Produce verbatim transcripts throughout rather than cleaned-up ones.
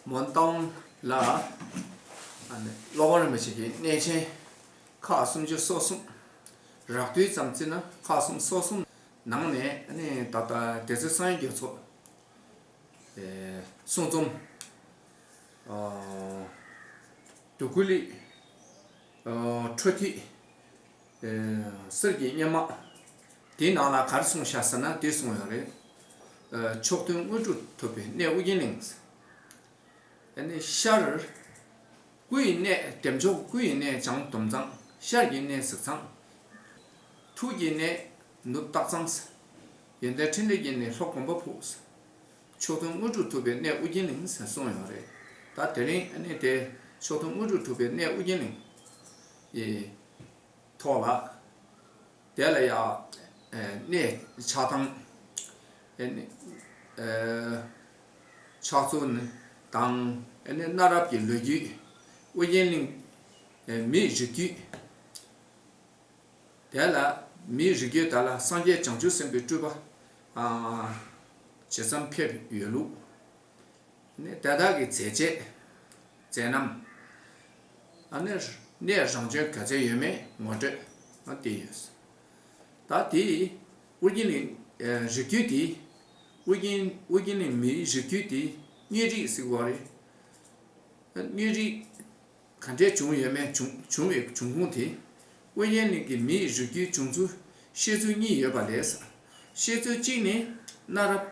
མོན་རྟ་དབང་ལ་ཨ་ནི་སློབ་དཔོན་རིན་པོ་ཆེ་གི་གནས་ཆེན་ཁག་སུམ་ཅུ་སོ་གསུམ། རགས་བསྡུས་ཙམ་བརྩིས་ན་ཁག་སུམ་སོ་གསུམ་ནང་ནས་ཨ་ནི་ད་ལྟ་སྡེ་སྲིད་སངས་རྒྱས་མགོན་གཙོ། ཨེ། གསུང་རྩོམ། ཨ། དུ་ཀུ་ལི། ཨ། འཕྲོ་མཐུད། ཨེ། གསེར་གྱི་སྔོན་མ། དེའི་ནང་ལ་ག་རེ་གསུངས་བཞག་ཟེར་ན་དེ་གསུངས་ཡོད་རེད། ཨ། མཆོག་ཐུན་དངོས་གྲུབ་ཐོབ་པའི་གནས་ཨུ་རྒྱན་གླིང་། ཨ་ནི་ཤར། སྐུ་ཡི་གནས་བདེ་མཆོག་སྐུ་ཡི་གནས་བྱང་སྡོམ་ཚང་། ཤར་གྱི་གནས་གཟིགས་ཚང་། ཐུགས་ཀྱི་གནས་ནུབ་སྟག་ཚང་། ཡོན་ཏན་ཕྲིན་ལས་ཀྱི་གནས་ལྷོ་དགོན་པ་ཕུག། མཆོག་ཐུན་དངོས་གྲུབ་ཐོབ་པའི་གནས་ཨུ་རྒྱན་གླིང་ཟེར་གསུངས་ཡོད་རེད། ད་དེ་རིང་ཨ་ནི་དེ་མཆོག་ཐུན་དངོས་གྲུབ་ཐོབ་པའི་གནས་ཨུ་རྒྱན་གླིང་ཡི་ཐོག་ལ། དེ་ལ་ཡང་གནས་ཆགས་སྟངས། ཕྱག་ཚོད་ནི་དང་གནའ་རབས་ཀྱི་ལོ་རྒྱུས། ཨུ་རྒྱན་གླིང་མིའི་རིགས་རྒྱུད། དེ་ལ་མིའི་རིགས་རྒྱུད་དག་ལ་སངས་རྒྱས་བྱང་ཆུབ་སེམས་དཔའི་སྤྲུལ་པ་ཇི་ཙམ་ཕེབས་ཡོད་ལུགས། ནི་དེ་དག་གི་མཛད་རྗེས། མཛད་རྣམ། ཨ་ནི་གནས་རང་བྱོན་ག་ཚད་ཡོད་མེད་ངོ་སྤྲོད་ཨ་དེ་ཡོད། ད་དེ་ཨུ་རྒྱན་གླིང་རིགས་རྒྱུད་དེ། ཨུ་རྒྱན་ཨུ་རྒྱན་གླིང་མིའི་རིགས་རྒྱུད་དེ་མིའི་རིགས་ཟེར་བ་རེད། མིའི་རིགས། ག་འདྲས་བྱུང་ཡོད་མེད་བྱུང་བྱུང་བའི་འབྱུང་ཁུངས་དེ། ཨུ་རྒྱན་གླིང་གི་མིའི་རིགས་རྒྱུད་བྱུང་ཚུལ་བཤད་ཚུལ་གཉིས་ཡོད་པ་ལས། བཤད་ཚུལ་གཅིག་ནི་གནའ་རབས་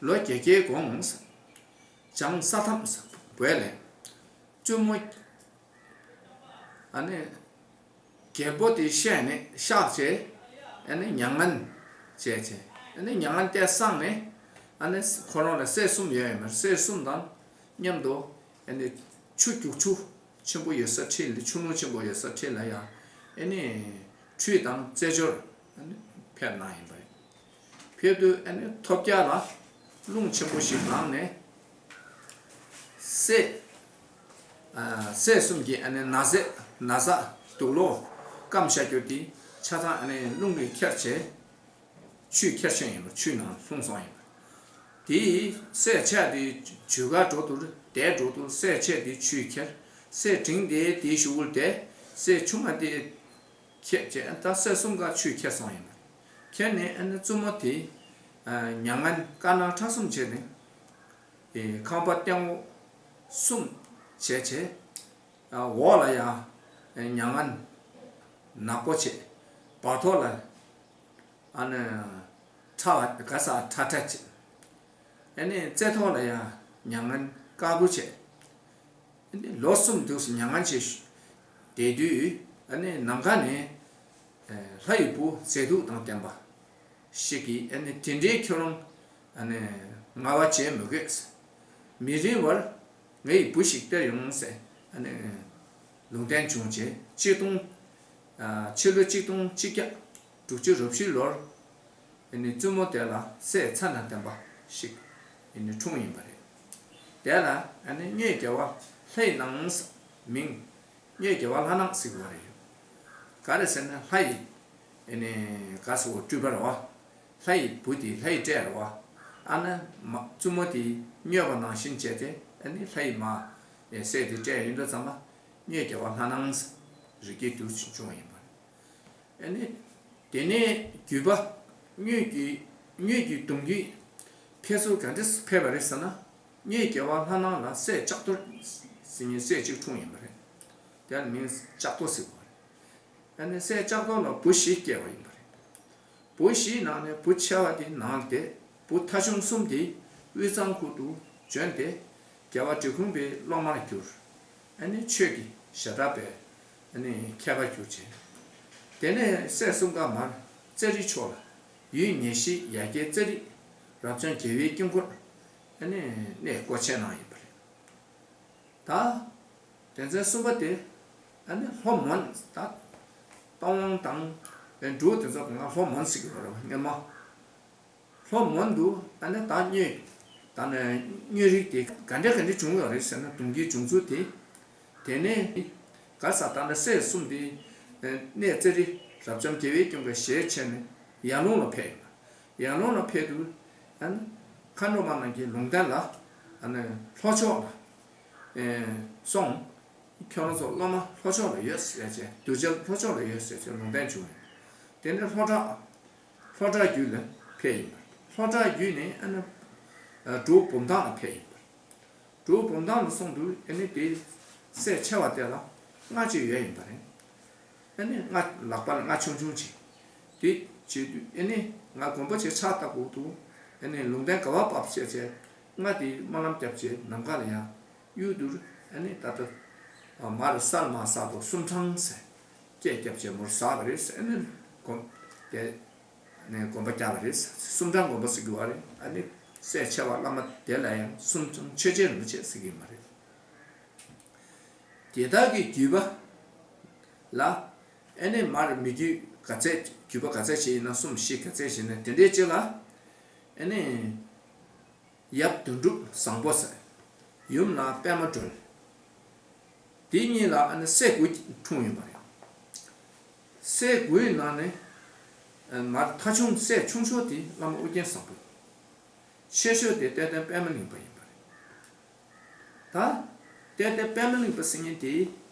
ལོ་བརྒྱད་བརྒྱའི་གོང་། བྱང་ས་ཐམ་བོད་ལས་བཙུན་མོ་ཨ་ནི་རྒྱལ་པོ་དེ་གཤེགས་ནས་གཤེགས་བྱས་ཨ་ནི་མྱ་ངན་བྱས་བྱས་ཨ་ནི་མྱ་ངན་དེ་སངས་ནས་ཨ་ནི་ཁོ་རང་ལ་སྲས་གསུམ་ཡོད་ཡོད་མ་རེད། སྲས་གསུམ་དང་མཉམ་དུ། ཨ་ནི་ཆུ་རྒྱུག་ཆུ་ཆེན་པོ་ཡོད་ས་འཁྲིས་ལ་ཆུ་ཀླུང་ཆེན་པོ་ཡོད་ས་འཁྲིས་ལ་ཡང་ཨ་ནི་ཁྲུས་དང་རྩེད་འཇོར་ཨ་ནི་ཕེབས་གནང་ཡིན་པ་རེད། ཕེབས་དུས་ཨ་ནི་ཐོབ་རྒྱག་ལ་རླུང་ཆེན་པོ་ཞིག་ལངས་ནས་སྲས་ཨ་སྲས་གསུམ་གྱི་ཨ་ནི་ན་བཟའ་ན་བཟའ་དུག་ལོག་སྐམ་བཞག་རྒྱུ་དེ་ཆ་ཚང་ཨ་ནི་རླུང་གིས་ཁྱེར་བྱས། ཆུས་ཁྱེར་ཕྱིན་ཡིན་པ། ཆུའི་ནང་ལྷུང་སོང་ཡིན་པ། དེ་ཡིས་སྲས་ཆགས་དེ་ཇུས་གར་འགྲོ་དུས་བསྡད་འགྲོ་དུས་སྲས་ཆགས་དེ་ཆུས་ཁྱེར། སྲས་འབྲིང་དེ་དེའི་གཞུག་གུར་བསྡད། སྲས་ཆུང་བ་དེ་ཁྱེར་བྱས་ད་སྲས་གསུམ་ཀ་ཆུས་ཁྱེར་སོང་ཡིན་པ། ཁྱེར་ནས་ཨ་ནི་བཙུན་མོ་དེ་མྱ་ངན་དཀར་ནག་ཁྲ་གསུམ་བྱས་ནས་ཁང་པ་སྟེང་འོག་གསུམ་བྱས་བྱས། འོག་ལ་ཡང་མྱ་ངན་ནག་པོ་བྱས། བར་ཐོག་ལ་ཨ་ནི་ཁྲ་བ་ག་ས་ཁྲ་ཁྲ་བྱས། ཨ་ནི་རྩེ་ཐོག་ལ་ཡང་མྱ་ངན་དཀར་པོ་བྱས། ཨ་ནི་ལོ་གསུམ་དུས་སུ་མྱ་ངན་བྱས་བསྡད་དུས་ཨ་ནི་ནམ་མཁའ་ནས་ལྷ་ཡི་བུ་མཛེས་སྡུག་དང་ལྡན་པ་ཞིག་གིས་ཨ་ནི་དེ་འདྲའི་ཁྱོད་རང་ཨ་ནི་ངལ་བ་བྱེད་མི་དགོས། མི་རིང་བར་ངའི་བུ་ཞིག་སྟེར་ཡོང་ཟེར་ཨ་ནི་ལུང་བསྟན་བྱུང་རྗེས་གཅིག་སྟོང་ཕྱི་ལོ་གཅིག་སྟོང་གཅིག་བརྒྱ་དྲུག་ཅུ་རེ་བཞི་ལོར་ཨ་ནི་བཙུན་མོ་དེ་ལ་སྲས་མཚན་དང་ལྡན་པ་ཞིག་ཨ་ནི་འཁྲུངས་ཡིན་པ་རེད། དེ་ལ་ཨ་ནི་གཉོས་རྒྱལ་བ་ལྷའི་ནང་མིང་གཉོས་རྒྱལ་བ་ལྷ་ནང་ཟེར་བ་རེད། ག་རེ་ཟེར་ན་ལྷ་ཡི་ཨ་ནི་ག་ཟེར་བ་སྤྲུལ་པ་རེད་བ། ལྷ་ཡི་བུ་དེ་ལྷ་ཡི་སྲས་རེད་བ། ཨ་ནི་མ་བཙུན་མོ་དེ་གཉོས་པ་ནང་བཞིན་བྱས་ཏེ་ཨ་ནི་ལྷ་ཡི་མ་སྲས་དེ་སྲས་ཡིན་དུས་ཙམ་པ་གཉོས་རྒྱལ་བ་ལྷ་ནང་རིགས་ཀྱི་དུས་སུ་བྱུང་ཡིན་པ་རེད། ཨ་ནི་དེ་ནས་བརྒྱུད་པ་གཉོས་ཀྱི་གཉོས་ཀྱི་གདུང་རྒྱུད་འཕེལ་ཚུལ་ག་འདྲ་འཕེལ་བ་རེད་ཟེར་ན། གཉོས་རྒྱལ་བ་ལྷ་ནང་ལ་སྲས་ལྕགས་ཐོ་ཟེར་མཁན་སྲས་གཅིག་འཁྲུངས་ཡིན་པ་རེད། དེ་ལ་མིང་ལྕགས་ཐོ་ཟེར་བ་རེད། ཨ་ནི་སྲས་ལྕགས་ཐོ་ལ་བུ་བཞི་སྐྱེས་པ་ཡིན་པ་རེད། བུ་བཞིའི་ནང་ནས་བུ་ཆེ་བ་དེ་ནང་བསྡད། བུ་ཐ་ཆུང་གསུམ་དེ་དབུས་གཙང་ཁུལ་དུ་བྱོན་ཏེ་རྒྱལ་བ་འབྲི་གུང་པའི་སློབ་མར་གྱུར། ཨ་ནི་ཆོས་ཀྱི་ཞབས་གྲགས་པའི་ཨ་ནི་མཁས་པར་གྱུར་ཅིང་། དེ་ནས་སྲས་གསུམ་ཀ་མར་ཙཱ་རི་ཕྱོགས་ལ་ཡུལ་ཉེར་བཞི་ཡ་གྱལ་ཙཱ་རི་རབ་འབྱམས་རྒྱལ་བའི་དཀྱིལ་འཁོར་ཨ་ནི་གནས་སྒོ་ཕྱེ་གནང་ཡོད་པ་རེད། ད་དོན་ཚན་གསུམ་པ་དེ་ཨ་ནི་ལྷོ་མོན། ད་རྟ་དབང་དང་འབྲུག་དེ་ཚོ་གང་ག་ལྷོ་མོན་ཟེར་གྱི་ཡོད་རེད་བ། སྔོན་མ་ལྷོ་མོན་དུ་ཨ་ནི་ད་གཉོས་ད་ནི་གཉོས་རིགས་དེ་ག་འདྲ་ག་འདྲ་བྱུང་ཡོད་རེད་ཟེར་ན། གདུང་རྒྱུད་བྱུང་ཚུལ་དེ། དེ་ནས་ག་ས་ད་ནི་སྲས་གསུམ་དེ་གནས་ཙཱ་རི་རབ་འབྱམས་རྒྱལ་བའི་དཀྱིལ་འཁོར་ཞལ་ཕྱེ་ནས་ཡར་ཀླུང་ལ་ཕེབས། ཡར་ཀླུང་ལ་ཕེབས་དུས་ཨ་ནི་མཁའ་འགྲོ་མ་རྣམས་ཀྱི་ལུང་བསྟན་ལ་ཨ་ནི་ལྷོ་ཕྱོགས་ལ་ སོང་། ཁྱོད་རང་ཚོ་སློབ་མ་ལྷོ་ཕྱོགས་ལ་ཡོད་ཟེར་བྱས། གདུལ་བྱ་ལྷོ་ཕྱོགས་ལ་ཡོད་ཟེར་བྱས་ལུང་བསྟན་བྱུང་ཡོད། དེ་ནས་ལྷོ་བྲག་ལྷོ་བྲག་བརྒྱུད་ལ་ཕེབས་ཡིན་པ། ལྷོ་བྲག་བརྒྱུད་ནས་ཨ་ནི་འབྲུག་བུམ་ཐང་ལ་ཕེབས་ཡིན་པ། འབྲུག་བུམ་ཐང་ལ་སོང་དུས་ཨ་ནི་དེ་སྲས་ཆེ་བ་དེ་ལ་རྔ་གཅིག་ཡོད་ཡིན་པ་རེད། ཨ་ནི་རྔ་ལག་པ་ལ་རྔ་ཆུང་ཆུང་ཅིག་དེ་བྱེད་དུས་ཨ་ནི་ང་དགོན་པ་ཆེ་ཕྱག་བཏབ་འོག་ཏུ་ཨ་ནི་ལུང་བསྟན་ག་བ་བབས་བྱས་བྱས་རྔ་དེ་སྨོན་ལམ་བརྒྱབ་བྱས་ནམ་མཁའ་ལ་ཡང་གཡུག་དུས་ཨ་ནི་ད་ལྟ་མར་གསལ་མ་གསལ་དུ་གསུམ་འཕྲང་ཟེར་སྐད་བརྒྱབ་བྱས་མོར་ཟག་པ་རེད་ཟེར། ཨ་ནི་དགོན་དེ་ནས་དགོན་པ་བརྒྱབ་པ་རེད་ཟེར། གསུམ་འཕྲང་དགོན་པ་ཟེར་གྱི་བ་རེད། ཨ་ནི་སྲས་ཆེ་བ་བླ་མ་དེ་ལ་ཡང་གསུམ་འཕྲང་ཆོས་རྗེ་རིན་པོ་ཆེ་ཟེར་གྱི་མ་རེད། དེ་དག་གི་བརྒྱུད་པ་ལ་ཨ་ནི་མར་མི་བརྒྱུད་ག་ཚད་བརྒྱུད་པ་ག་ཚད་ཞིག་ཡིན་ན་གསུམ་བཞི་ག་ཚད་ཞིག་ཡིན་ན་དེ་འདྲའི་ཅིག་ལ་ཨ་ནི་ཡབ་དོན་གྲུབ་བཟང་པོ་ཟེར། ཡུམ་ལ་པདྨ་སྒྲོལ། དེ་གཉིས་ལ་ཨ་ནི་སྲས་དགུ་འཁྲུངས་ཡོད་པ་རེད། སྲས་དགུའི་ནང་ནས་མར་ཐ་ཆུང་སྲས་ཆུང་ཤོས་དེ་བླ་མ་ཨོ་རྒྱན་བཟང་པོ། ཆེ་ཤོས་དེ་གཏེར་སྟོན་པདྨ་གླིང་པ་ཡིན་པ་རེད། ད་གཏེར་སྟོན་པདྨ་གླིང་པ་ཟེར་མཁན་དེ་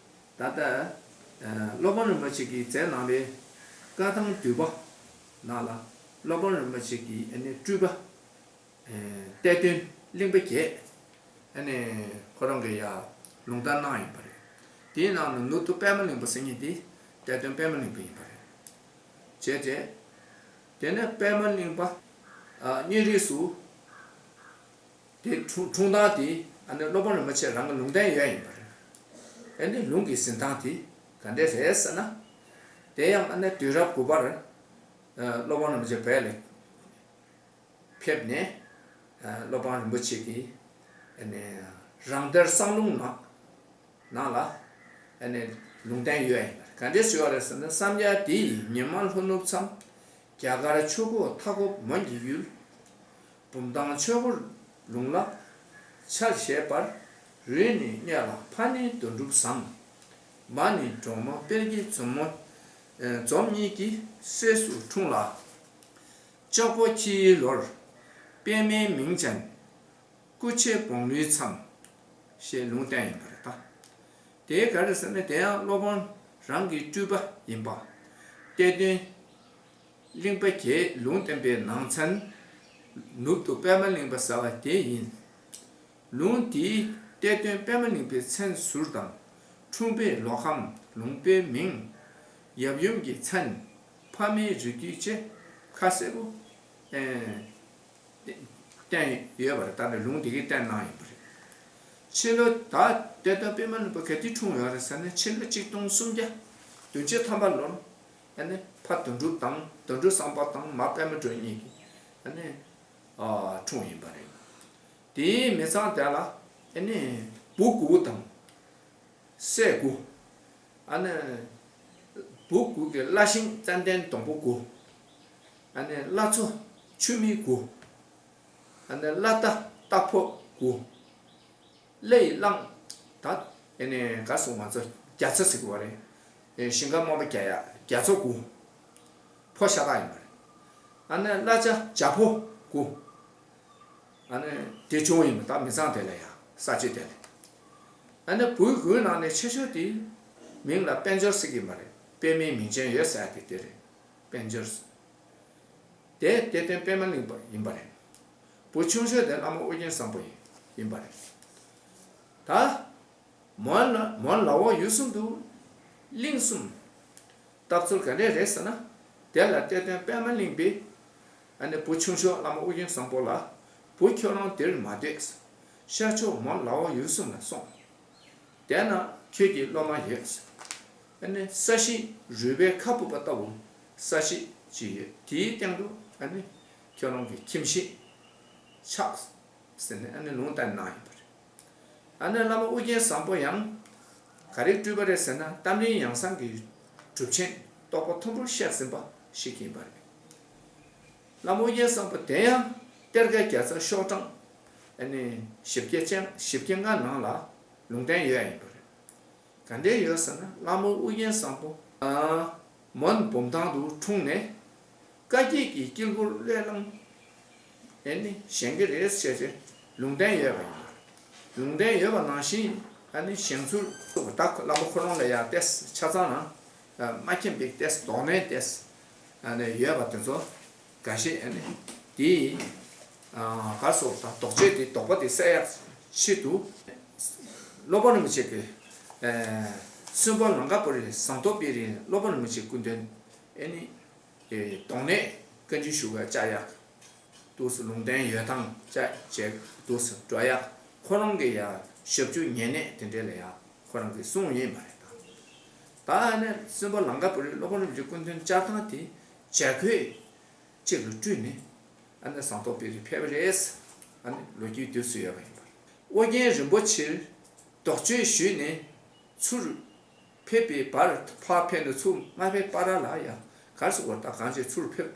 ད་ལྟ་སློབ་དཔོན་རིན་པོ་ཆེ་གིས་མཛད་གནང་བའི་བཀའ་ཐང་བསྡུས་པ་ནང་ལ་སློབ་དཔོན་རིན་པོ་ཆེ་གིས་ཨ་ནི་སྤྲུལ་པ་གཏེར་སྟོན་གླིང་པ་བརྒྱད། ཨ་ནི་ཁོ་རང་གིས་ཡ་ལུང་བསྟན་གནང་ཡིན་པ་རེད། དེའི་ནང་ནས་ནུབ་ཏུ་པདྨ་གླིང་པ་ཟེར་མཁན་དེ་གཏེར་སྟོན་པདྨ་གླིང་པ་ཡིན་པ་རེད། བྱས་རྗེས་དེ་ནས་པདྨ་གླིང་པ་ཨ་སྙན་རིས་སུ་དེ་འཁྲུངས་འཁྲུངས་སྟངས་དེ་ཨ་ནི་སློབ་དཔོན་རིན་པོ་ཆེ་རང་གི་ལུང་བསྟན་ཡོད་ཡིན་པ་རེད། ཨ་ནི་ལུང་གི་ཟིན་ཐང་དེ་ག་འདྲས་རེད་ཟེར་ན། དེ་ཡང་ཨ་ནི་དུས་རབས་དགུ་པར་ཨ་སློབ་དཔོན་རིན་པོ་ཆེ་བོད་ལ་ཕེབས་ནས་ཨ་སློབ་དཔོན་རིན་པོ་ཆེ་གིས་ཨ་ནི་རང་གཏེར་གསང་ལུང་ནང་ནང་ལ་ཨ་ནི་ལུང་བསྟན་ཡོད་ཡིན་པ་རེད། ག་འདྲས་ཞུ་བ་རེད་ཟེར་ན། བསམ་རྒྱས་དེ་ཡི་ཉི་མ་ལྷོ་ནུབ་མཚམས། རྒྱ་གར་ཆོས་འཁོར་མཐའ་འཁོབ་མོན་གྱི་ཡུལ། བུམ་ཐང་ཆོས་འཁོར་ལུང་ལ་ཆ་བཞེས་པར། རུས་ནི་གནས་ལ་ཕ་ནི་དོན་གྲུབ་ཟམ། མ་ནི་འབྲོག་མོ་དཔལ་གྱི་མཛོ་མོ། ཨེ་འཛོམ་གཉིས་ཀྱི་སྲས་སུ་འཁྲུངས་ལ། ལྕགས་ཕོ་ཁྱི་ཡི་ལོར་པདྨའི་མིང་ཅན། སྐུ་ཕྱེད་སྦོང་ལུས་མཚམས། ཞེས་ལུང་བསྟན་ཡིན་པ་རེད་ད། དེ་ག་རེ་ཟེར་ན་དེ་ཡང་སློབ་དཔོན་རང་གི་སྤྲུལ་པ་ཡིན་པ། གཏེར་སྟོན་གླིང་པ་བརྒྱད་ལུང་བསྟན་པའི་ནང་ཚན། ནུབ་ཏུ་པདྨ་གླིང་པ་ཟེར་བ་དེ་ཡིན། ལུང་དེའི་གཏེར་སྟོན་པདྨ་གླིང་པའི་མཚན་ཟུར་དང་། འཁྲུངས་པའི་ལོ་ཁམས། ལུང་པའི་མིང་། ཡབ་ཡུམ་གྱི་མཚན། ཕ་མའི་རིགས་རྒྱུད་བཅས་ཁ་གསལ་པོ། ཨེ། བསྟན་ཡོད་པ་རེད། ད་ནི་ལུང་འདི་གིས་བསྟན་གནང་ཡོད་པ་རེད། ཕྱི་ལོ་ད་གཏེར་སྟོན་པདྨ་གླིང་པ་ག་དུས་འཁྲུངས་ཡོད་རེད་ཟེར་ན། ཕྱི་ལོ་ཆིག་སྟོང་སུམ་བརྒྱ་བདུན་ཅུ་ཐམ་པ་ལོར་ཨ་ནི་ཕ་དོན་གྲུབ་དང་། དོན་གྲུབ་བཟང་པོ་དང་མ་པདྨ་སྒྲོལ་གཉིས་ཀྱིས་ཨ་ནི་ཨ་འཁྲུངས་ཡིན་པ་རེད། དེའི་མི་ཚང་དེ་ལ་ཨ་ནི་བུ་དགུ་དང་། སྲས་དགུ། ཨ་ནི་བུ་དགུ་གི་བླ་ཤིང་ཙན་དན་སྡོང་པོ་དགུ། ཨ་ནི་བླ་མཚོ་ཆུ་མིག་དགུ། ཨ་ནི་བླ་རྟ་སྟག་ཕོ་དགུ། བླ་ཡི་གླང་། ད་ཨ་ནི་ག་སོང་ང་ཚོ་རྒྱ་ཚ་ཟེར་གི་བ་རེད། ཨེ་ཞིང་ཁ་རྨོ་པ་རྒྱ་ཡ་རྒྱ་མཚོ་དགུ། ཕོ་ཤ་སྟག་ཡིན་པ་རེད། ཨ་ནི་བླ་བྱ་བྱ་ཕོ་དགུ། ཨ་ནི་དེ་བྱུང་ཡིན་པ། ད་མི་ཚང་དེ་ལ་ཡང་ས་བཅད་དེ་ལ། ཨ་ནི་བུ་དགུའི་ནང་ནས་ཆེ་ཤོས་དེ་མིང་ལ་དཔལ་འབྱོར་ཟེར་གྱི་མ་རེད། པདྨའི་མིང་ཅན་ཡོད་ཟེར་ཡ་དེ་དེ་རེད། དཔལ་འབྱོར། དེ་གཏེར་སྟོན་པདྨ་གླིང་པ་ཡིན་པ་རེད། བུ་ཆུང་ཤོས་དེ་བླ་མ་ཨོ་རྒྱན་བཟང་པོ་ཡིན་ཡིན་པ་རེད། ད་མོན་ལ་མོན་ལ་འོག་ཡུལ་གསུམ་དུ་གླིང་གསུམ་བཏབ་ཚུལ་ག་འདྲས་རེད་ཟེར་ན། དེ་ལ་གཏེར་སྟོན་པདྨ་གླིང་པས་ཨ་ནི་བུ་ཆུང་ཤོས་བླ་མ་ཨོ་རྒྱན་བཟང་པོ་ལ། བུ་ཁྱོད་རང་འདིར་མ་སྡོད། ཤར་ཕྱོགས་མོན་ལ་འོག་ཡུལ་གསུམ་ལ་སོང་། དེ་ན་ཁྱོད་ཀྱི་སློབ་མ་ཡོད། ཨ་ནི་ས་གཞི་རུས་པའི་ཁ་སྦུབ་པ་ལྟ་བུ་ས་གཞི་ཅིག་ཡོད། དེའི་སྟེང་དུ་ཨ་ནི་ཁྱོད་རང་གི་ཁྱིམ་གཞིས་ཆགས་ཟེར་ནས་ཨ་ནི་ལུང་བསྟན་གནང་ཡོད་པ་རེད། ཨ་ནི་བླ་མ་ཨོ་རྒྱན་བཟང་པོ་ཡང་ག་རེ་སྤྲུལ་པ་རེད་ཟེར་ན། རྟ་མགྲིན་ཡང་གསང་གི་གྲུབ་ཆེན་རྟོགས་པ་མཐོན་པོར་གཤེགས་ཟིན་པ་ཞིག་ཡིན་པ་རེད། བླ་མ་ཨོ་རྒྱན་བཟང་པོ་དེ་ཡང་གཏེར་སྐལ་བརྒྱ་རྩ་ཤོག་གྲངས་ཨ་ནི་བཞི་བརྒྱ་ཅན་བཞི་བརྒྱ་ལྔ་ནང་ལ་ལུང་བསྟན་ཡོད་ཡིན་པ་རེད། ག་འདྲས་ཡོད་ཟེར་ན། བླ་མ་ཨོ་རྒྱན་བཟང་པོ་ཨ་མོན་བུམ་ཐང་དུ་འཁྲུངས་ནས་བཀའ་བརྒྱད་ཀྱི་དཀྱིལ་འཁོར་སླད་ལམ་ཨེ་ནི་བཞེངས་ཀྱི་རེད་ཟེར་ཏེ་ལུང་བསྟན་ཡོད་པ་ཡིན། ལུང་བསྟན་ཡོད་པ་ནང་བཞིན་ ཨ་ནི་བཞེངས་ཚུལ་ད་བླ་མ་ཁོ་རང་ལ་ཡང་ཏེས་ཆ་ཚང་ན་མ་མཁྱེན་པའི་ཏེས་དོགས་གནས་ཏེས་ཨ་ནི་ཡོད་པ་དེ་ཚོ་འགའ་ཤས་ཨ་ནི་དེ་ག་སོགས་དང་དོགས་གཅོད་དེ་དོགས་པ་དེ་སེལ་ཡག་ཆེད་དུ་སློབ་དཔོན་རིན་པོ་ཆེ་གི་སུམ་པ་ལང་ཀ་པུ་རི་ཟངས་མདོག་དཔལ་རི་སློབ་དཔོན་རིན་པོ་ཆེ་སྐུ་མདུན་ཨ་ནི། དོགས་གནས་བཀའ་འགྱུར་ཞུ་བར་བཅར་ཡག་འདུག་སེ་ལུང་བསྟན་ཡོད་སྟངས་བཅར་བྱས་འདུག་སེ་འགྲོ་ཡག་ཁོ་རང་གི་ཡང་ཞབས་ཞུ་ཉེ་གནས་དེ་འདྲས་ལ་ཡང་ཁོ་རང་གིས་གསུངས་ཡིན་པ་རེད་ད། ད་ཨ་ནི་སུམ་པ་ལང་ཀ་པུ་རི་སློབ་དཔོན་རིན་པོ་ཆེ་སྐུ་མདུན་བཅར་སྟངས་དེ་བྱ་རྒོད་གཅིག་ལ་སྤྲུལ་ནས་ཨ་ནི་ཟངས་མདོག་དཔལ་རི་ཕེབས་པ་རེད། ཨ་ནི་ལོ་རྒྱུས་དུས་སུ་ཡོད་པ་ཡིན་པ་རེད། ཨོ་རྒྱན་རིན་པོ་ཆེར་དོགས་གཅོད་ཞུས་ནས་ཚུར། ཕེབས་པའི་བར་ཕར་ཕེབས་ནས་ཚུར་མ་ཕེབས་བར་ལ་ཡང་གར་སོང་བར་ད་གང་བྱས་ཚུར་ཕེབས་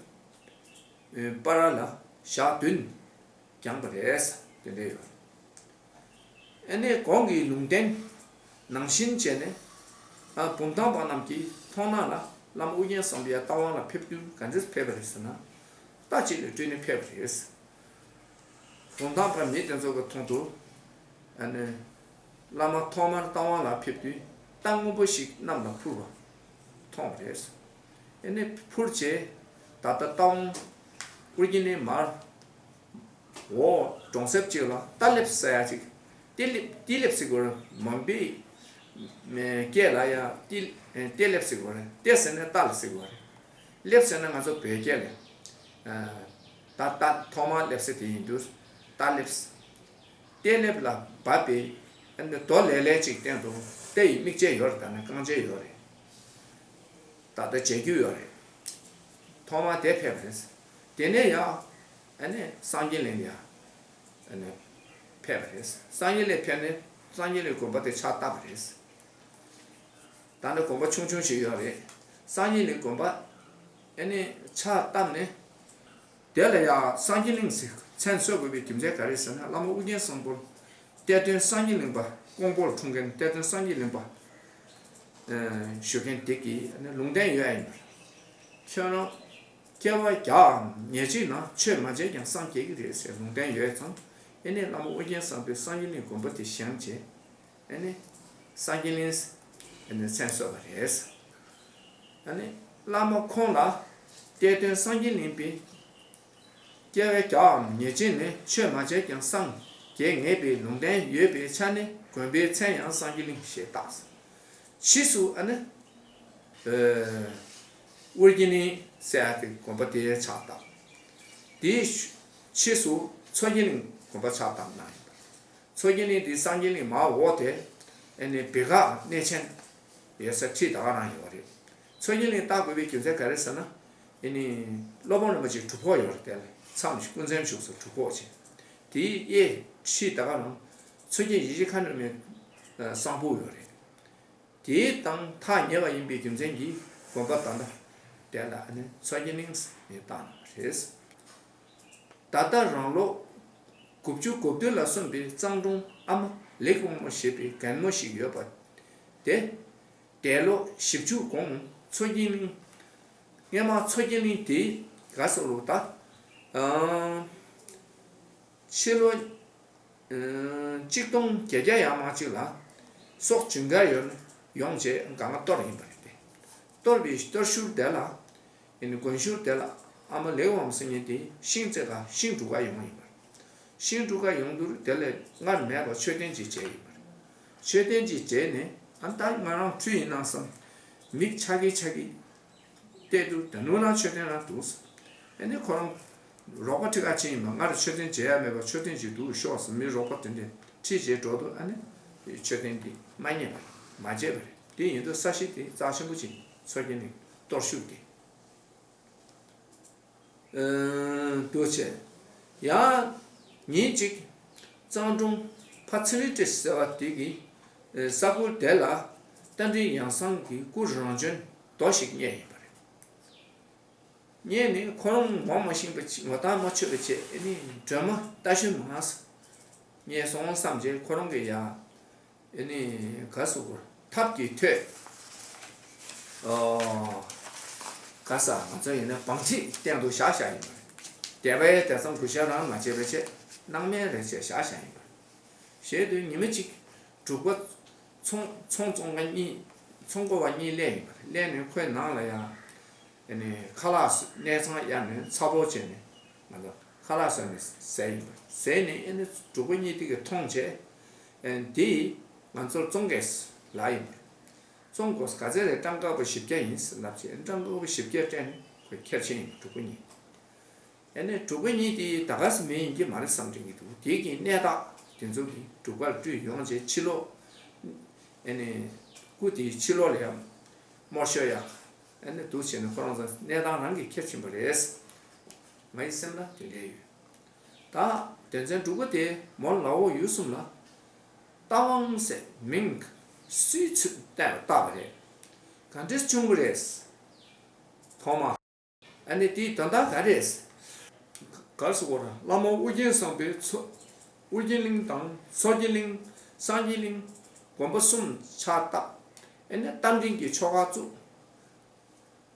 བར་ལ་ཞག་བདུན་བརྒྱངས་པ་རེད། དེ་འདྲ་ཡོད། ཨ་ནི་གོང་གི་ལུང་བསྟན་ནང་བཞིན་བྱས་ནས་ཨ་བུམ་ཐང་པ་རྣམས་ཀྱིས་མཐོང་སྣང་ལ་བླ་མ་ཨོ་རྒྱན་བསམ་པའི་རྟ་དབང་ལ་ཕེབས་དུས་ག་འདྲས་ཕེབས་པ་རེད་ཟེར་ན། རྟ་གཅིག་ལ་སྤྲུལ་ནས་ཕེབས་པ་རེད། བུམ་ཐང་པ་མི་དེ་ཚོ་གི་མཐོང་དུ། ཨ་ནི། བླ་མ་ཐོག་མར་རྟ་དབང་ལ་ཕེབས་དུས་རྟ་སྔོན་པོ་ཞིག་གནམ་ལ་འཕུར་བ་མཐོང་བ་རེད། ཨ་ནི་འཕུར་རྗེས་ད་ལྟ་རྟ་དབང་ཨོ་རྒྱན་ནས་མར་འོག་གྲོང་གསེབ་ཅིག་ལ་རྟ་སླེབས་ཟེར་ཡ་ཅིག་རྟ་སླེབས་རྟ་སླེབས་ཟེར་དགོས་རེད། མོན་པའི་སྐད་ལ་ཡང་རྟ་རྟ་སླེབས་ཟེར་དགོས་རེད། རྟ་ཟེར་ན་རྟ་ལ་ཟེར་དགོས་རེད། སླེབས་ཟེར་ན་ང་ཚོ་བོད་སྐད་ལ། ད་ད་ཐོག་མར་སླེབས་ས་དེ་ཡིན་དུས་རྟ་སླེབས། རྟ་སླེབས་ལ་བབས་པའི་ཨ་ནི་རྡོ་ལེབ་ལེབ་ཅིག་སྟེང་དུ་རྟ་ཡི་རྨིག་ཆས་ཡོད་རེད། ད་ནི་རྐང་རྗེས་ཡོད་རེད། ད་ལྟ་མཇལ་རྒྱུ་ཡོད་རེད། ཐོག་མར་དེ་ཕེབས་པ་རེད། དེ་ནས་ཡང་ཨ་ནི་སངས་རྒྱས་གླིང་ལ་ཡང་ཨ་ནི་ཕེབས་པ་རེད། སངས་རྒྱས་གླིང་ཕེབས་ནས་སངས་རྒྱས་གླིང་དགོན་པ་དེ་ཕྱག་བཏབ་པ་རེད། ད་ནི་དགོན་པ་ཆུང་ཆུང་ཞིག་ཡོད་རེད། སངས་རྒྱས་གླིང་དགོན་པ་ཨ་ནི་ཕྱག་བཏབ་ནས། དེ་ལ་ཡང་སངས་རྒྱས་གླིང་ཟེར་མཚན་གསོལ་དགོས་པའི་རྒྱུ་མཚན་ག་རེ་ཟེར་ན། བླ་མ་ཨོ་རྒྱན་བཟང་པོ་གཏེར་སྟོན་སངས་རྒྱས་གླིང་པ་ཀོང་པོར་འཁྲུངས་མཁན་གཏེར་སྟོན་སངས་རྒྱས་གླིང་པ་ཞུ་མཁན་དེ་གིས་ལུང་བསྟན་ཡོད་ཡིན་པ། ཁྱོད་རང་སྐྱེ་བ་བརྒྱའམ་ཉེར་གཅིག་ནང་ཆོས་མ་བྱས་ཀྱང་སངས་རྒྱས་ཀྱི་རེད་ཟེར་ལུང་བསྟན་ཡོད་ཙང་། ཨེ་ནས་བླ་མ་ཨོ་རྒྱན་བཟང་པོས་སངས་རྒྱས་གླིང་དགོན་པ་དེ་བཞེངས་རྗེས། ཨ་ནི་སངས་རྒྱས་གླིང་ཨ་ནི་མཚན་གསོལ་བ་རེད། ཨ་ནི་བླ་མ་ཁོང་ལ་གཏེར་སྟོན་སངས་རྒྱས་གླིང་པས་སྐྱེ་བ་བརྒྱའམ་ཉེར་གཅིག་ནས་ཆོས་མ་བྱས་ཀྱང་སངས་རྒྱས་ངེས་པའི་ལུང་བསྟན་ཡོད་པའི་ཆ་ནས་དགོན་པའི་མཚན་ཡང་སངས་རྒྱས་གླིང་ཞེས་བཏགས། ཕྱིས་སུ་ཨ་ནི་ཨོ་རྒྱན་གླིང་ཟེར་ཡག་དེ་དགོན་པ་དེ་ཕྱག་བཏབ། དེའི་ཕྱིས་སུ་མཚོ་རྒྱན་གླིང་དགོན་པ་ཕྱག་བཏབ་གནང་ཡོད་པ། མཚོ་རྒྱན་གླིང་འདི་སངས་རྒྱས་གླིང་མར་འོག་དེ་ཨ་ནི་བི་ཀ་གནས་ཆེན་ཡོད་ས་ཁྲི་ད་ག་རང་ཡོད་རེད། མཚོ་རྒྱན་གླིང་བཏགས་དགོས་པའི་རྒྱུ་མཚན་ག་རེ་ཟེར་ན། ཨ་ནི་སློབ་དཔོན་རིན་པོ་ཆེ་སྒྲུབ་ཕུག་ཡོད་རེད། དེ་ལ་མཚམས་སྐུ་མཚམས་བཞུགས་ས་སྒྲུབ་ཕུག་ཅིག་དེའི་གཡས་ཁྲི་ད་ག་རང་མཚོ་རྒྱན་ཡེ་ཤེས་མཁའ་འགྲོ་མའི་གསང་ཕུག་ཡོད་རེད། དེའི་དང་ཐག་ཉེ་བ་ཡིན་པའི་རྒྱུ་མཚན་གྱིས་དགོན་པ་ད་ལྟ་དེ་ལ་ཨ་ནི་མཚོ་རྒྱན་གླིང་ཟེར་ནས་བཏགས་གནང་བ་རེད། ད་ལྟ་རང་ལོ་དགུ་བཅུ་གོ་བདུན་ལ་སོན་པའི་གཙང་སྒྲུང་ཨ་མ་ལེགས་དབང་མོ་ཞེས་པའི་རྒན་མོ་ཞིག་ཡོད་པ་དེ། འདས་ལོ་བཞི་བཅུ་གོང་མཚོ་རྒྱན་གླིང་། སྔས་མ་མཚོ་རྒྱན་གླིང་དེ་ག་སོགས་ལུགས་ད། ཨང་། ཕྱི་ལོ་གཅིག་སྟོང་བརྒྱད་བརྒྱ་ཡར་མར་ཅིག་ལ་སོག་ཇུན་གར་ཡོང་ཡོང་རྗེས་སྒང་ག་གཏོར་ཡིན་པ་རེད་དེ། གཏོར་བའི་གཏོར་ཤུལ་དེ་ལ་ཡིན་དགོན་ཤུལ་དེ་ལ་ཨ་མ་ལེགས་དབང་ཟེར་མཁན་དེ་ཤིང་རྩེ་ཁ་ཤིང་སྒྲུག་ག་ཡོང་བ་ཡིན་པ་རེད། ཤིང་སྒྲུག་ག་ཡོང་དུས་དེ་ལས་སྔར་མེད་པ་མཆོད་རྟེན་ཅིག་མཇལ་ཡོད་པ་རེད། མཆོད་རྟེན་ཅིག་མཇལ་ནས་ཨ་ད་ང་རང་འཁྲུལ་ཡིན་ན་བསམ། མིག་ཆག་གི་ཆག་གི་བལྟས་དུས་ད་ནུ་ན་མཆོད་རྟེན་རང་འདུག་ཨ་ནི་ཁོ་རང་རོགས་པ་ཁྲིད་ག་ཕྱིན་ཡིན་པ། སྔར་མཆོད་རྟེན་མཇལ་ཡ་མེད་པ་མཆོད་རྟེན་ཅིག་འདུག་ཤོག་ཟེར་མི་རོགས་པ་དེ་འདྲས་ཁྲིད་བྱས་འགྲོ་དུས་ཨ་ནི་མཆོད་རྟེན་འདི་མ་རྙེད་པ་རེད། མ་མཇལ་བ་རེད། དེ་ཡིན་དུས་ས་གཞི་དེ་རྩ་ཆེན་པོ་ཅིག་མཚོ་རྒྱན་གླིང་གཏོར་ཤུལ་དེ་འདུག་བྱས། ཡང་ཉིན་གཅིག་གཙང་སྒྲུང་ཕ་ཚེ་རིང་བཀྲ་ཤིས་ཟེར་བ་དེ་གིས་ས་ཁུལ་དེ་ལ་རྟ་མགྲིན་ཡང་གསང་གི་སྐུ་རང་བྱོན་རྡོ་ཞིག་རྙེད་ཡོད་པ་རེད། རྙེད་ནས་ཁོ་རང་ངོ་མ་ཤེས་པ་ཅིག་ངོ་ཐག་མ་ཆོད་པ་བྱས། ཨ་ནི་སྒྲོལ་མ་རྟ་ཞོན་མ་ཟེར་རྙེད་སོང་བསམ་བྱས་ཁོ་རང་གིས་ཡ་ཨ་ནི་ག་སོགས་ཐབས་ཀྱིས་ཐོས། ཨོ། ག་ས་ང་ཚོ་ཡིན་ན་བང་ཁྲིད་སྟེང་དུ་བཞག་བཞག་ཡིན་པ་རེད། དད་པའི་དད་གཙང་གུས་ཞབས་རང་མ་བྱས་པ་བྱས་སྣང་མེད་རེ་བྱས་བཞག་བཞག་ཡིན་པ་རེད། ཞེས་དུས་ཉི་མ་གཅིག་འབྲུག་པ་ ཚོང་ཚོང་བཙོང་མཁན་གཉིས། ཚོང་མགོ་བ་གཉིས་སླེབས་ཡིན་པ་རེད། སླེབས་ནས་ཁོའི་ནང་ལ་ཡང་ཨ་ནི་ཁ་ལག་བཟོ། གནས་ཚང་གཡར་ནས་ཚ་ཕོག་བྱས་ནས་ང་ཚོ་ཁ་ལག་བཟོས་ནས་བཟས་ཡིན་པ་རེད། བཟས་ནས་ཨ་ནི་གྲོགས་པོ་གཉིས་དེ་གིས་མཐོང་བྱས། ཨ་ནི་དེ་ང་ཚོར་བཙོང་གས་ལབ་ཡིན་པ་རེད། བཙོང་དགོས། ག་ཚད་རེད། ཊམ་ཀ་བ་བཞི་བརྒྱ་ཡིན་ལབ་བྱས། ཊམ་ཀ་བ་བཞི་བརྒྱ་སྤྲད་ནས་ཁོས་ཁྱེར་ཕྱིན་ཡིན། གྲོགས་པོ་གཉིས། ཨ་ནི་གྲོགས་པོ་གཉིས་དེ་ད་ག་སེ་མི་ཡིན་གྱི་མ་རེད་བསམ་དྲན་གྱི་འདུག་དེ་གི་གནས་རྟགས་དེ་ཚོ་གི་སྒྲུབ་གར་སྤྲུལ་ཡོང་བྱས། ཕྱི་ལོགས་ཨ་ནི་སྐུ་དེའི་ཕྱི་ལོགས་ལ་ཡང་རྨོ་ཞོ་ཡག་ཨ་ནི་འདུག་བྱས་ནས་ཁོ་རང་ཚོ་གནས་སྟངས་རང་གིས་ཁྱེར་ཕྱིན་པ་རེད། ངའི་སེམས་ལ་དེ་འདྲ་ཡོད། ད་དོན་ཚན་དྲུག་པ་དེ་མོ་ལའོ་ཡུལ་གསུམ་ལ་རྟ་དབང་ཟེར་མིང་སུས་ཚུར་བཏགས་བཏགས་པ་རེད། ག་འདྲས་བྱུང་བ་རེད། ཐོག་མ། ཨ་ནི་དེའི་དོན་དག་ག་རེད། ག་རེ་ཟེར་དགོས་རེད། བླ་མ་ཨོ་རྒྱན་བཟང་པོའི་མཚོ། ཨོ་རྒྱན་གླིང་དང་མཚོ་རྒྱལ་གླིང་། སངས་རྒྱས་གླིང་དགོན་པ་གསུམ་ཕྱག་བཏབ། ཨ་ནི་རྟ་མགྲིན་གྱི་ཆོ་ག་བཙུགས།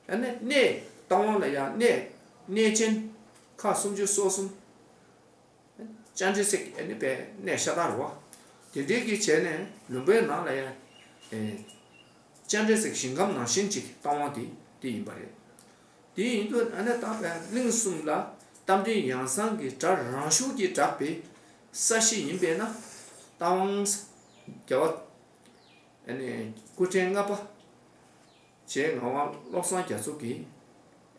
ཨ་ནི་གནས་རྟ་དབང་ལ་ཡང་གནས་གནས་ཆེན་ཁག་སུམ་ཅུ་སོ་གསུམ། བཅར་འདྲི་ཟེར་གྱི་ཨ་ནི་པའི་གནས་ཤ་སྟག་རེད་བ། དེ་འདྲའི་གི་བྱས་ནས་ལུང་པའི་ནང་ལ་ཡང་། ཨེ། བཅར་འདྲི་ཟེར་གྱི་ཞིང་ཁམས་ནང་བཞིན་ཅིག་རྟ་དབང་དེ་དེ་ཡིན་པ་རེད། དེ་ཡིན་དུས་ཨ་ནི་ད་པའི་གླིང་གསུམ་ལ་རྟ་མགྲིན་ཡང་གསང་གི་སྒྲ་རང་ཤུགས་ཀྱིས་གྲགས་པའི་ས་གཞི་ཡིན་པས་ན། རྟ་དབང་རྒྱལ་བ་ཨ་ནི་སྐུ་ཕྲེང་ལྔ་པ་རྗེ་ངག་དབང་བློ་བཟང་རྒྱ་མཚོ་གིས་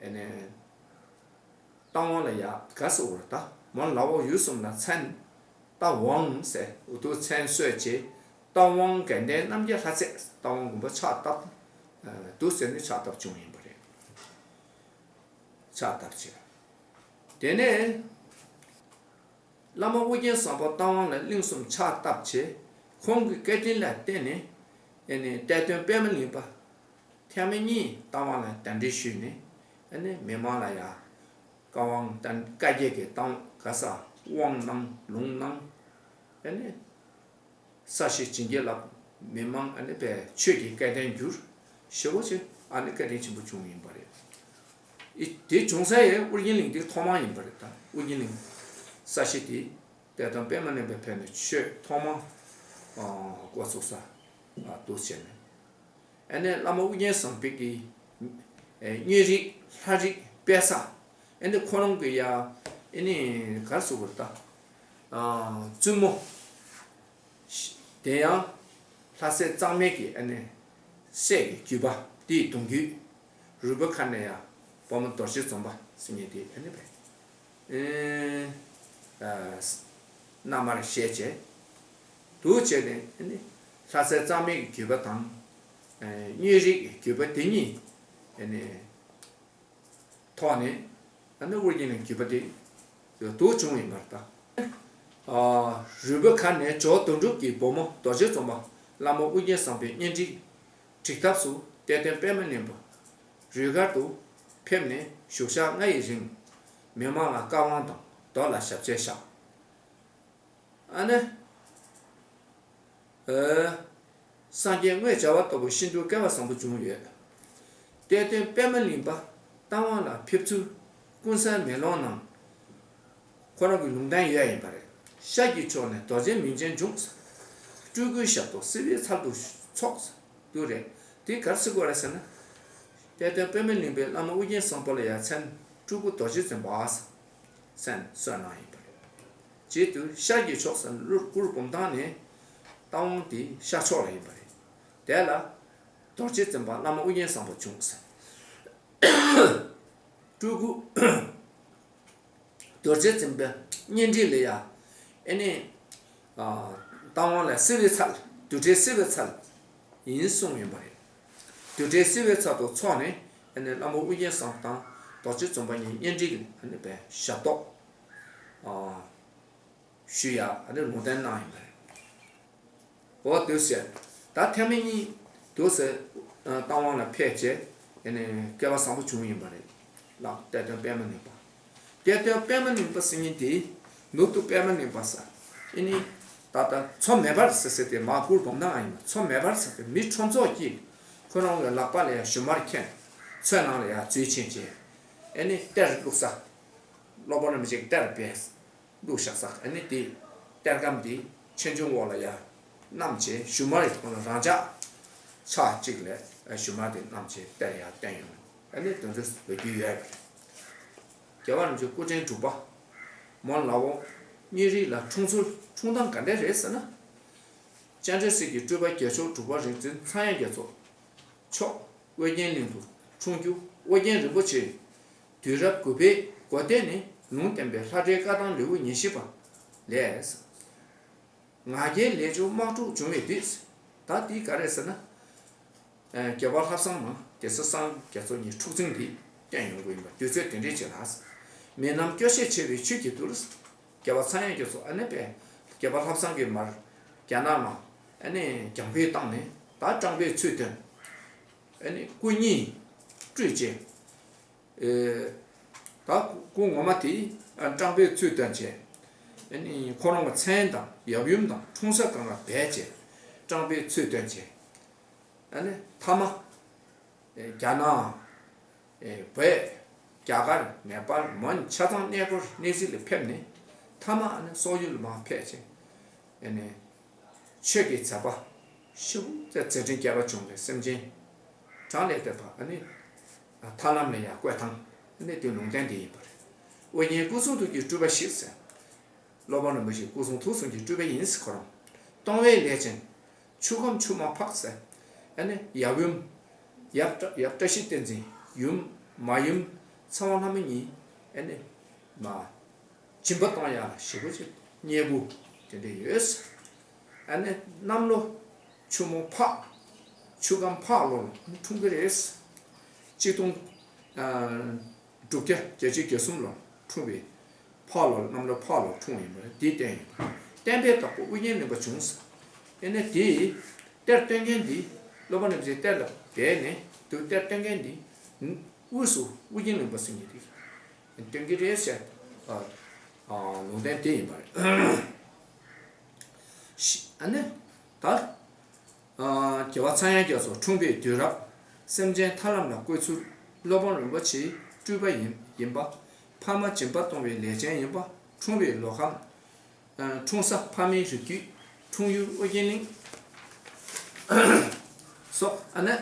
ཨ་ནི་རྟ་དབང་ལ་ཡ་ག་ཟེར་བ་རེད། ད་མོ་ལའོ་ཡུལ་གསུམ་ལ་མཚན་རྟ་དབང་ཟེར་འུ་ཐུག་མཚན་གསོལ་རྗེས། རྟ་དབང་དགའ་ལྡན་རྣམ་རྒྱལ་ལྷ་རྩེ་རྟ་དབང་དགོན་པ་ཕྱག་བཏབ། ཨ། འདུག་ཟེར་ནས་ཕྱག་བཏབ་བྱུང་ཡིན་པ་རེད། ཕྱག་བཏབ་བྱས། དེ་ནས་བླ་མ་ཨོ་རྒྱན་བཟང་པོ་རྟ་དབང་ལ་གླིང་གསུམ་ཕྱག་བཏབ་བྱས། ཁོང་གི་བཀའ་དྲིན་ལ་བརྟེན་ནས་ཨ་ནི་གཏེར་སྟོན་པད་མ་གླིང་པ་ཐེངས་མ་གཉིས་རྟ་དབང་ལ་གདན་འདྲེན་ཞུས་ནས། ཨ་ནི་མི་མང་ལ་ཡང་བཀའ་དབང་དང་བཀའ་བརྒྱད་ཀྱི་རྟ་དབང་ག་ས་དབང་གནང་ལུང་གནང་། ཨ་ནི་ས་གཞི་བྱིན་གྱིས་བརླབས། མི་མང་ཨ་ནི་པའི་ཆོས་ཀྱི་སྐལ་ལྡན་གྱུར། ཞེ་པོ་ཅིག་ཨ་ནི་བཀའ་དྲིན་ཆེན་པོ་བྱུང་ཡིན་པ་རེད། ཨི། དེ་བྱུང་ས་ཡང་ཨོ་རྒྱན་གླིང་དེ་ཐོག་མ་ཡིན་པ་རེད། ད་ཨོ་རྒྱན་གླིང་ས་གཞི་དེ་གཏེར་སྟོན་པད་མ་གླིང་པས་ཕེབས་ནས་ཆོས་ཐོག་མ་འགོ་ཚུགས་ས་འདུག་བྱས་ནས། ཨ་ནི་བླ་མ་ཨོ་རྒྱན་བཟང་པོ་གི་ཨེ། བསྙེན་རིས་ལྷ་རིས་སྤེལ་ས། ཨ་ནི་ཁོ་རང་གི་ཡ་ཨ་ནི་ག་རེ་ཟེར་དགོས་རེད། ད་ཨ། བཙུན་མོ་དེ་ཡང་ལྷ་སྲས་གཙང་མའི་གི་ཨ་ནི་སྲས་ཀྱི་བརྒྱུད་པ་དེའི་གདུང་བརྒྱུད། རུས་པ་ཁ་ནས་ཡང་བུ་མོ་རྡོ་རྗེ་འཛོམས་པ་ཟེར་མཁན་དེ་ཨ་ནི་བས། ཨེ། ཨ། མནའ་མར་བཞེས་བྱས། འདུག་བྱས་ནས་ཨ་ནི་ལྷ་སྲས་གཙང་མའི་གི་བརྒྱུད་པ་དང་། ཨེ། བསྙེན་རིས་ཀྱི་བརྒྱུད་པ་དེ་གཉིས་ཨ་ནི་ཐོག་ནས་ཨ་ནི་ཨོ་རྒྱན་གླིང་བརྒྱུད་པ་དེ་འདུག་བྱུང་ཡིན་པར་ད། ཨ། རུས་པ་ཁ་ནས་ཇོ་དོན་གྲུབ་ཀྱི་བུ་མོ་རྡོ་རྗེ་འཛོམས་པ་བླ་མ་ཨོ་རྒྱན་བཟང་པོའི་བསྙེན་རིས་སྒྲིག་ཐབས་སུ་གཏེར་སྟོན་པད་མ་གླིང་པ་རུས་སྒར་དུ་ཕེབས་ནས་བཞུགས་ཞག་ལྔ་ཡི་རིང་མི་མང་ལ་བཀའ་དབང་དང་རྡོ་ལ་ཞབས་རྗེས་བཞག། ཨ་ནི། ཨེ། སངས་རྒྱས་དངོས་བྱ་བ་ལྟ་བུ་ཤིན་ཏུ་སྐལ་བ་བཟང་པོ་བྱུང་ཡོད། གཏེར་སྟོན་པད་མ་གླིང་པ་རྟ་དབང་ལ་ཕེབས་ཚུལ་ཀུན་གསལ་མེ་ལོང་ནང་ཁོ་རང་གི་ལུང་བསྟན་ཡོད་ཡིན་པ་རེད། ཤར་གྱི་ཕྱོགས་ནས་རྡོ་རྗེ་མིང་ཅན་འབྱུང་། སྤྲུལ་སྐུའི་ཞབས་ཏོག་བསིལ་བའི་ཚལ་དུ་འཚོགས། འདུག་རེད། དེ་ག་རེ་ཟེར་དགོས་རེད་ཟེར་ན། གཏེར་སྟོན་པད་མ་གླིང་པས་བླ་མ་ཨོ་རྒྱན་བཟང་པོ་ལ་ཡང་མཚན་སྤྲུལ་སྐུ་རྡོ་རྗེ་འཛིན་པ་མཚན་གསོལ་གནང་ཡིན་པ་རེད། རྗེས་སུ་ཤར་གྱི་ཕྱོགས་སུ་གླུ་གུར་བུམ་ཐང་ནས་རྟ་དབང་དེ་ཤར་ཕྱོགས་ལ་ཡིན་པ་རེད། དེ་ལ་རྡོ་རྗེ་འཛིན་པ་བླ་མ་ཨོ་རྒྱན་བཟང་པོ་བྱུང་ཟེར། སྤྲུལ་སྐུ་རྡོ་རྗེ་འཛིན་པའི་བསྙེན་རིས་ལ་ཡ། ཨེ་ནི། ཨ། རྟ་དབང་ལ་བསིལ་བའི་ཚལ། རྡུལ་བྲལ་བསིལ་བའི་ཚལ་ཡིན་གསུངས་ཡོད་པ་རེད། རྡུལ་བྲལ་བསིལ་བའི་ཚལ་དུ་འཚོགས་ནས་ཨེ་ནི་བླ་མ་ཨོ་རྒྱན་བཟང་པོ་དང་རྡོ་རྗེ་འཛོམས་པ་གཉིས་བསྙེན་སྒྲིག་ཨེ་ནི་པའི་ཞབས་ཏོག་ཨ། ཞུ་ཡ་ཨེ་ནི་ལུང་བསྟན་གནང་ཡོད་པ་རེད། འོ་དེ་བྱས། ད་ཐེངས་མ་གཉིས་དུ་ཟེར། ཨ། རྟ་དབང་ལ་ཕེབས་བྱས་ཨེ་ནི་སྐལ་བ་བཟང་པོ་བྱུང་ཡིན་པ་རེད། ལགས། གཏེར་སྟོན་པད་མ་གླིང་པ། གཏེར་སྟོན་པད་མ་གླིང་པ་ཟེར་མཁན་དེ་ནུབ་ཏུ་པད་མ་གླིང་པ་ཟེར། ཨེ་ནི་ད་ལྟ་མཚོ་མེ་འབར་ཟེར་ཟེར་དེ་མར་གུར་བུམ་ཐང་ཡིན་པ། མཚོ་མེ་འབར་ཟེར་དེ་མི་ཁྲོམ་ཚོགས་ཀྱིས་ཁོ་རང་གི་ལག་པ་ལ་ཡང་ཞུན་མར་འཁྱེར་མཚོའི་ནང་ལ་ཡང་འཛུལ་ཕྱིན་བྱས། ཨེ་ནི་གཏེར་བླུགས་ས། སློབ་དཔོན་རིན་པོ་ཆེ་གི་གཏེར་སྦས། བླུགས་བཞག་ས། ཨ་ནི་དེ་གཏེར་སྒམ་དེ་ཆོས་འབྱུང་འོག་ལ་ཡ་ བསྣམས་བྱས་ཞུན་མར་ཡི་ཁོང་ལ་རང་འཇགས་ཆ་གཅིག་ལས་ཞུན་མར་དེ་བསྣམས་བྱས་གཏེར་ཡར་བཏོན་ཡོང་། ཨ་ནི་དེ་ཚོ་ལོ་རྒྱུས་ཡོད་པ་རེད། རྒྱལ་བ་རིན་པོ་ཆེ་སྐུ་ཕྲེང་དྲུག་པ་མོན་ལ་འོག་གཉན་རི་ལ་འཁྲུངས་ཚུལ། འཁྲུངས་སྟངས་ག་འདྲ་རེད་ཟེར་ན། སྤྱན་རས་གཟིགས་ཀྱི་སྤྲུལ་པ་རྒྱལ་མཆོག་དྲུག་པ་རིག་འཛིན་ཚངས་དབྱངས་རྒྱ་མཚོ་མཆོག་ཨོ་རྒྱན་གླིང་དུ་འཁྲུངས་རྒྱུ། ཨོ་རྒྱན་རིན་པོ་ཆེ་དུས་རབས་དགུ་པའི་འགོ་སྟོད་ནས་ལུང་བསྟན་པའི་ལྷ་འདྲེའི་བཀའ་དང་ལེའུ་ཉེར་བཞི་པ་ལས། ང་རྒྱལ་ལས་བྱུང་དམག་འཁྲུག་བྱུང་བའི་དུས། ད་འདི་ག་རེ་ཟེར་ན། ཨ་རྒྱལ་བ་ལྷ་བཟང་མ་གེ་སར་སངས་རྒྱས་རྒྱ་མཚོ་གཉིས་འཁྲུག་འཛིང་འདི་བསྟན་ཡོང་གི་ཡིན་པ་དུས་ཚོད་དེ་འདྲའི་ཅིག་ལ། མི་རྣམས་སྐྱོ་ཤས་ཆེ་བའི་ཆོས་ཀྱི་དུས། རྒྱལ་བ་ཚངས་དབྱངས་རྒྱ་མཚོ་ཨ་ནི་པས་རྒྱལ་བ་ལྷ་བཟང་གི་མར་རྒྱ་ནག་ལ་ཨ་ནི་རྒྱང་འཕེན་བཏང་ནས་ད་སྤྲང་པོའི་ཚུལ་སྟོན། ཨ་ནི་སྐུ་གཉིས་སྤྲུལ་བྱས། ཨེ། ད་སྐུ་ངོ་མ་དེ་ཨ་སྤྲང་པོའི་ཚུལ་སྟོན་བྱས། ཨ་ནི་ཁོ་རང་གི་མཚན་དང་ཡབ་ཡུམ་དང་འཁྲུངས་ས་གང་ལ་སྦས་བྱས་སྤྲང་པོའི་ཚུལ་སྟོན་བྱས། ཨ་ནི་མཐའ་མ་ཨེ་རྒྱ་ནག་ཨེ་བོད་རྒྱ་གར་ནེ་པཱལ་མོན་ཆ་ཚང་གནས་སྐོར་གནས་གཟིགས་ལ་ཕེབས་ནས་མཐའ་མ་ཨ་ནི་སོག་ཡུལ་ལ་མར་ཕེབས་བྱས། ཨ་ནི་ཆོས་ཀྱི་མཛད་པ་ཞེ་པོ་ཅིག་མཛད་འཕྲིན་རྒྱས་པ་བྱུང་བའི་སེམས་ཅན་གྲངས་ལས་འདས་པ་ཨ་ནི་ཐར་ལམ་ལ་ཡང་བཀོད་སྟངས་ཨ་ནི་དེ་ལུང་བསྟན་དེ་ཡིན་པ་རེད། ཨོ་རྒྱན་སྐུ་གསུང་ཐུགས་ཀྱི་སྤྲུལ་པ་ཞིག་ཟེར། སློབ་དཔོན་རིན་པོ་ཆེ་སྐུ་གསུང་ཐུགས་གསུམ་གྱི་སྤྲུལ་པ་ཡིན་ཟེར་ཁོ་རང་། སྟོང་པའི་ལས་ཅན་ཆུ་ཁམས་ཆུ་མོ་ཕག་ཟེར། ཨ་ནི་ཡབ་ཡུམ། ཡབ་བཀྲ་ཡབ་བཀྲ་ཤིས་བསྟན་འཛིན། ཡུམ་མ་ཡུམ་ཚེ་དབང་ལྷ་མོ་གཉིས། ཨ་ནི་མ། སྦྱིན་པ་གཏོང་ཡག་ལ་ཞེ་པོ་ཅིག་མཉེས་པོ་དེ་འདྲ་ཡོད། ཨ་ནི་གནམ་ལོ་ཆུ་མོ་ཕག་ཆུ་ཁམས་ཕག་ལོར་འཁྲུངས་ཀྱི་རེད། གཅིག་སྟོང་དྲུག་བརྒྱ་བརྒྱད་ཅུ་གྱ་གསུམ་ལོར་འཁྲུངས་པའི་ཕག་ལོར་གནམ་ལོ་ཕག་ལོར་འཁྲུངས་ཡིན་པ་རེད། འདི་བསྟན་ཡོད། བསྟན་པའི་བདག་པོ་ཨོ་རྒྱན་གླིང་པ་བྱུང་། ཨ་ནི་དེ་གཏེར་སྟོན་མཁན་འདི་སློབ་དཔོན་རིན་པོ་ཆེ་གཏེར་ལ་སྦས་ནས་དུ་གཏེར་སྟོན་མཁན་འདི་དབུས་སུ་ཨོ་རྒྱན་གླིང་པ་ཟེར་མཁན་དེ་སྟོན་གྱི་རེད་ཟེར། ཨ་ཨ་ལུང་བསྟན་དེ་ཡིན་པ་རེད། ཤི་ཨ་ནི་ད་ཨ་རྒྱལ་བ་ཚངས་དབྱངས་རྒྱ་མཚོ་འཁྲུངས་པའི་དུས་རབས་སེམས་ཅན་ཐར་ལམ་ལ་བཀོད་ཚུལ། སློབ་དཔོན་རིན་པོ་ཆེའི་སྤྲུལ་པ་ཡིན་ཡིན་པ། ཕ་མ་སྦྱིན་པ་གཏོང་བའི་ལས་ཅན་ཡིན་པ། འཁྲུངས་པའི་ལོ་ཁམས། ཨ་འཁྲུངས་ས་ཕ་མའི་རིགས་རྒྱུད། འཁྲུངས་ཡུལ་ཨོ་རྒྱན་གླིང་སོགས་ཨ་ནི་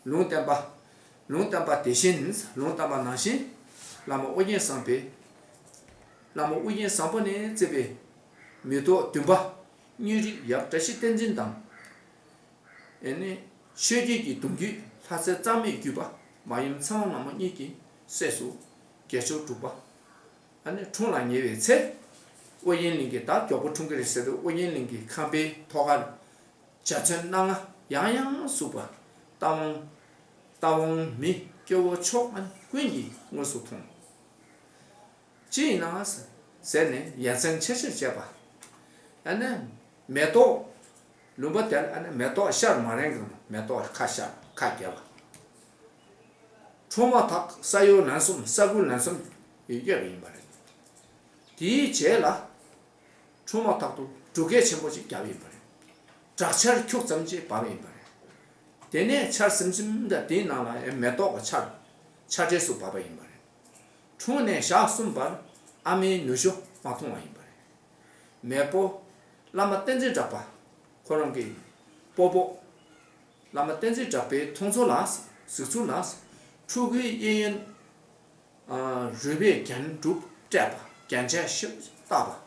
ལུང་བསྟན་པ། ལུང་བསྟན་པ་དེ་བཞིན་ལུང་བསྟན་པ་ནང་བཞིན་བླ་མ་ཨོ་རྒྱན་བཟང་པོས་བླ་མ་ཨོ་རྒྱན་བཟང་པོ་ནས་བརྩིས་པའི་མེ་ཏོག་བདུན་པ་དངོས་རིགས་ཡབ་བཀྲ་ཤིས་བསྟན་འཛིན་དང་། ཨེ་ནི་ཆོས་བརྒྱུད་ཀྱི་གདུང་རྒྱུད་ལྷ་སྲས་གཙང་མའི་བརྒྱུད་པ་མ་ཡུམ་ཚེ་དབང་ལྷ་མོ་གཉིས་ཀྱི་སྲས་སུ་རྒྱལ་མཆོག་དྲུག་པ་ཨ་ནི་འཁྲུངས་ལ་ཉེ་བའི་ཚེ། ཨོ་རྒྱན་གླིང་གི་ད་མགྱོགས་པོ་འཁྲུངས་ཀྱི་རེད་ཟེར་དུས་ཨོ་རྒྱན་གླིང་གི་ཁང་པའི་ཐོག་ཁར་འཇའ་ཚོན་སྣ་ལྔ་ཡང་ཡང་ཟུག་པ་རྟ་དབང་རྟ་དབང་མི་སྐྱེ་བོ་མཆོག་ཨ་ནི་ཀུན་གྱིས་དངོས་སུ་མཐོང་། ཅི་ཡིན་ན་ཟེར་ནས་ཡ་མཚན་ཆེ་ཆེར་བྱས་པ། ཨ་ནི་མེ་ཏོག་ལུང་པ་དེར་ཨ་ནི་མེ་ཏོག་ཤར་མ་རན་གྱི་མེ་ཏོག་ཁ་ཤར་ཁ་བརྒྱབ་པ། འཁྲུངས་མ་ཐག་ས་གཡོ་ལན་གསུམ་ས་འགུལ་ལན་གསུམ་ཡོད་པ་ཡིན་པ་རེད། དེའི་རྗེས་ལ་འཁྲུངས་མ་ཐག་ཏུ་འབྲུག་སྐད་ཆེན་པོ་ཞིག་བརྒྱབ་ཡིན་པ་རེད། དྲག་ཆར་ཁྱུག་ཙམ་ཅིག་བབས་ཡིན་པ་རེད། དེ་ནས་ཆར་ཟིམ་ཟིམ་དང་དེའི་ནང་ལ་ཡང་མེ་ཏོག་གི་ཆར་ཆར་འབྲས་སུ་བབས་པ་ཡིན་པ་རེད། འཁྲུངས་ནས་ཞག་གསུམ་བར་ཨ་མའི་ནུ་ཞོ་མ་འཐུང་བ་ཡིན་པ་རེད། མེས་པོ་བླ་མ་བསྟན་འཛིན་གྲགས་པ་ཁོ་རང་གི་སྤོ་བོ་བླ་མ་བསྟན་འཛིན་གྲགས་པས་མཐོང་ཚུལ་ལ་གཟིགས་ཚུལ་ལ་ཕྲུ་གུའི་གཡས་གཡོན་རུས་པའི་རྒྱན་དྲུག་སྤྲས་པ་རྒྱན་ཆ་ཞིབ་བཏགས་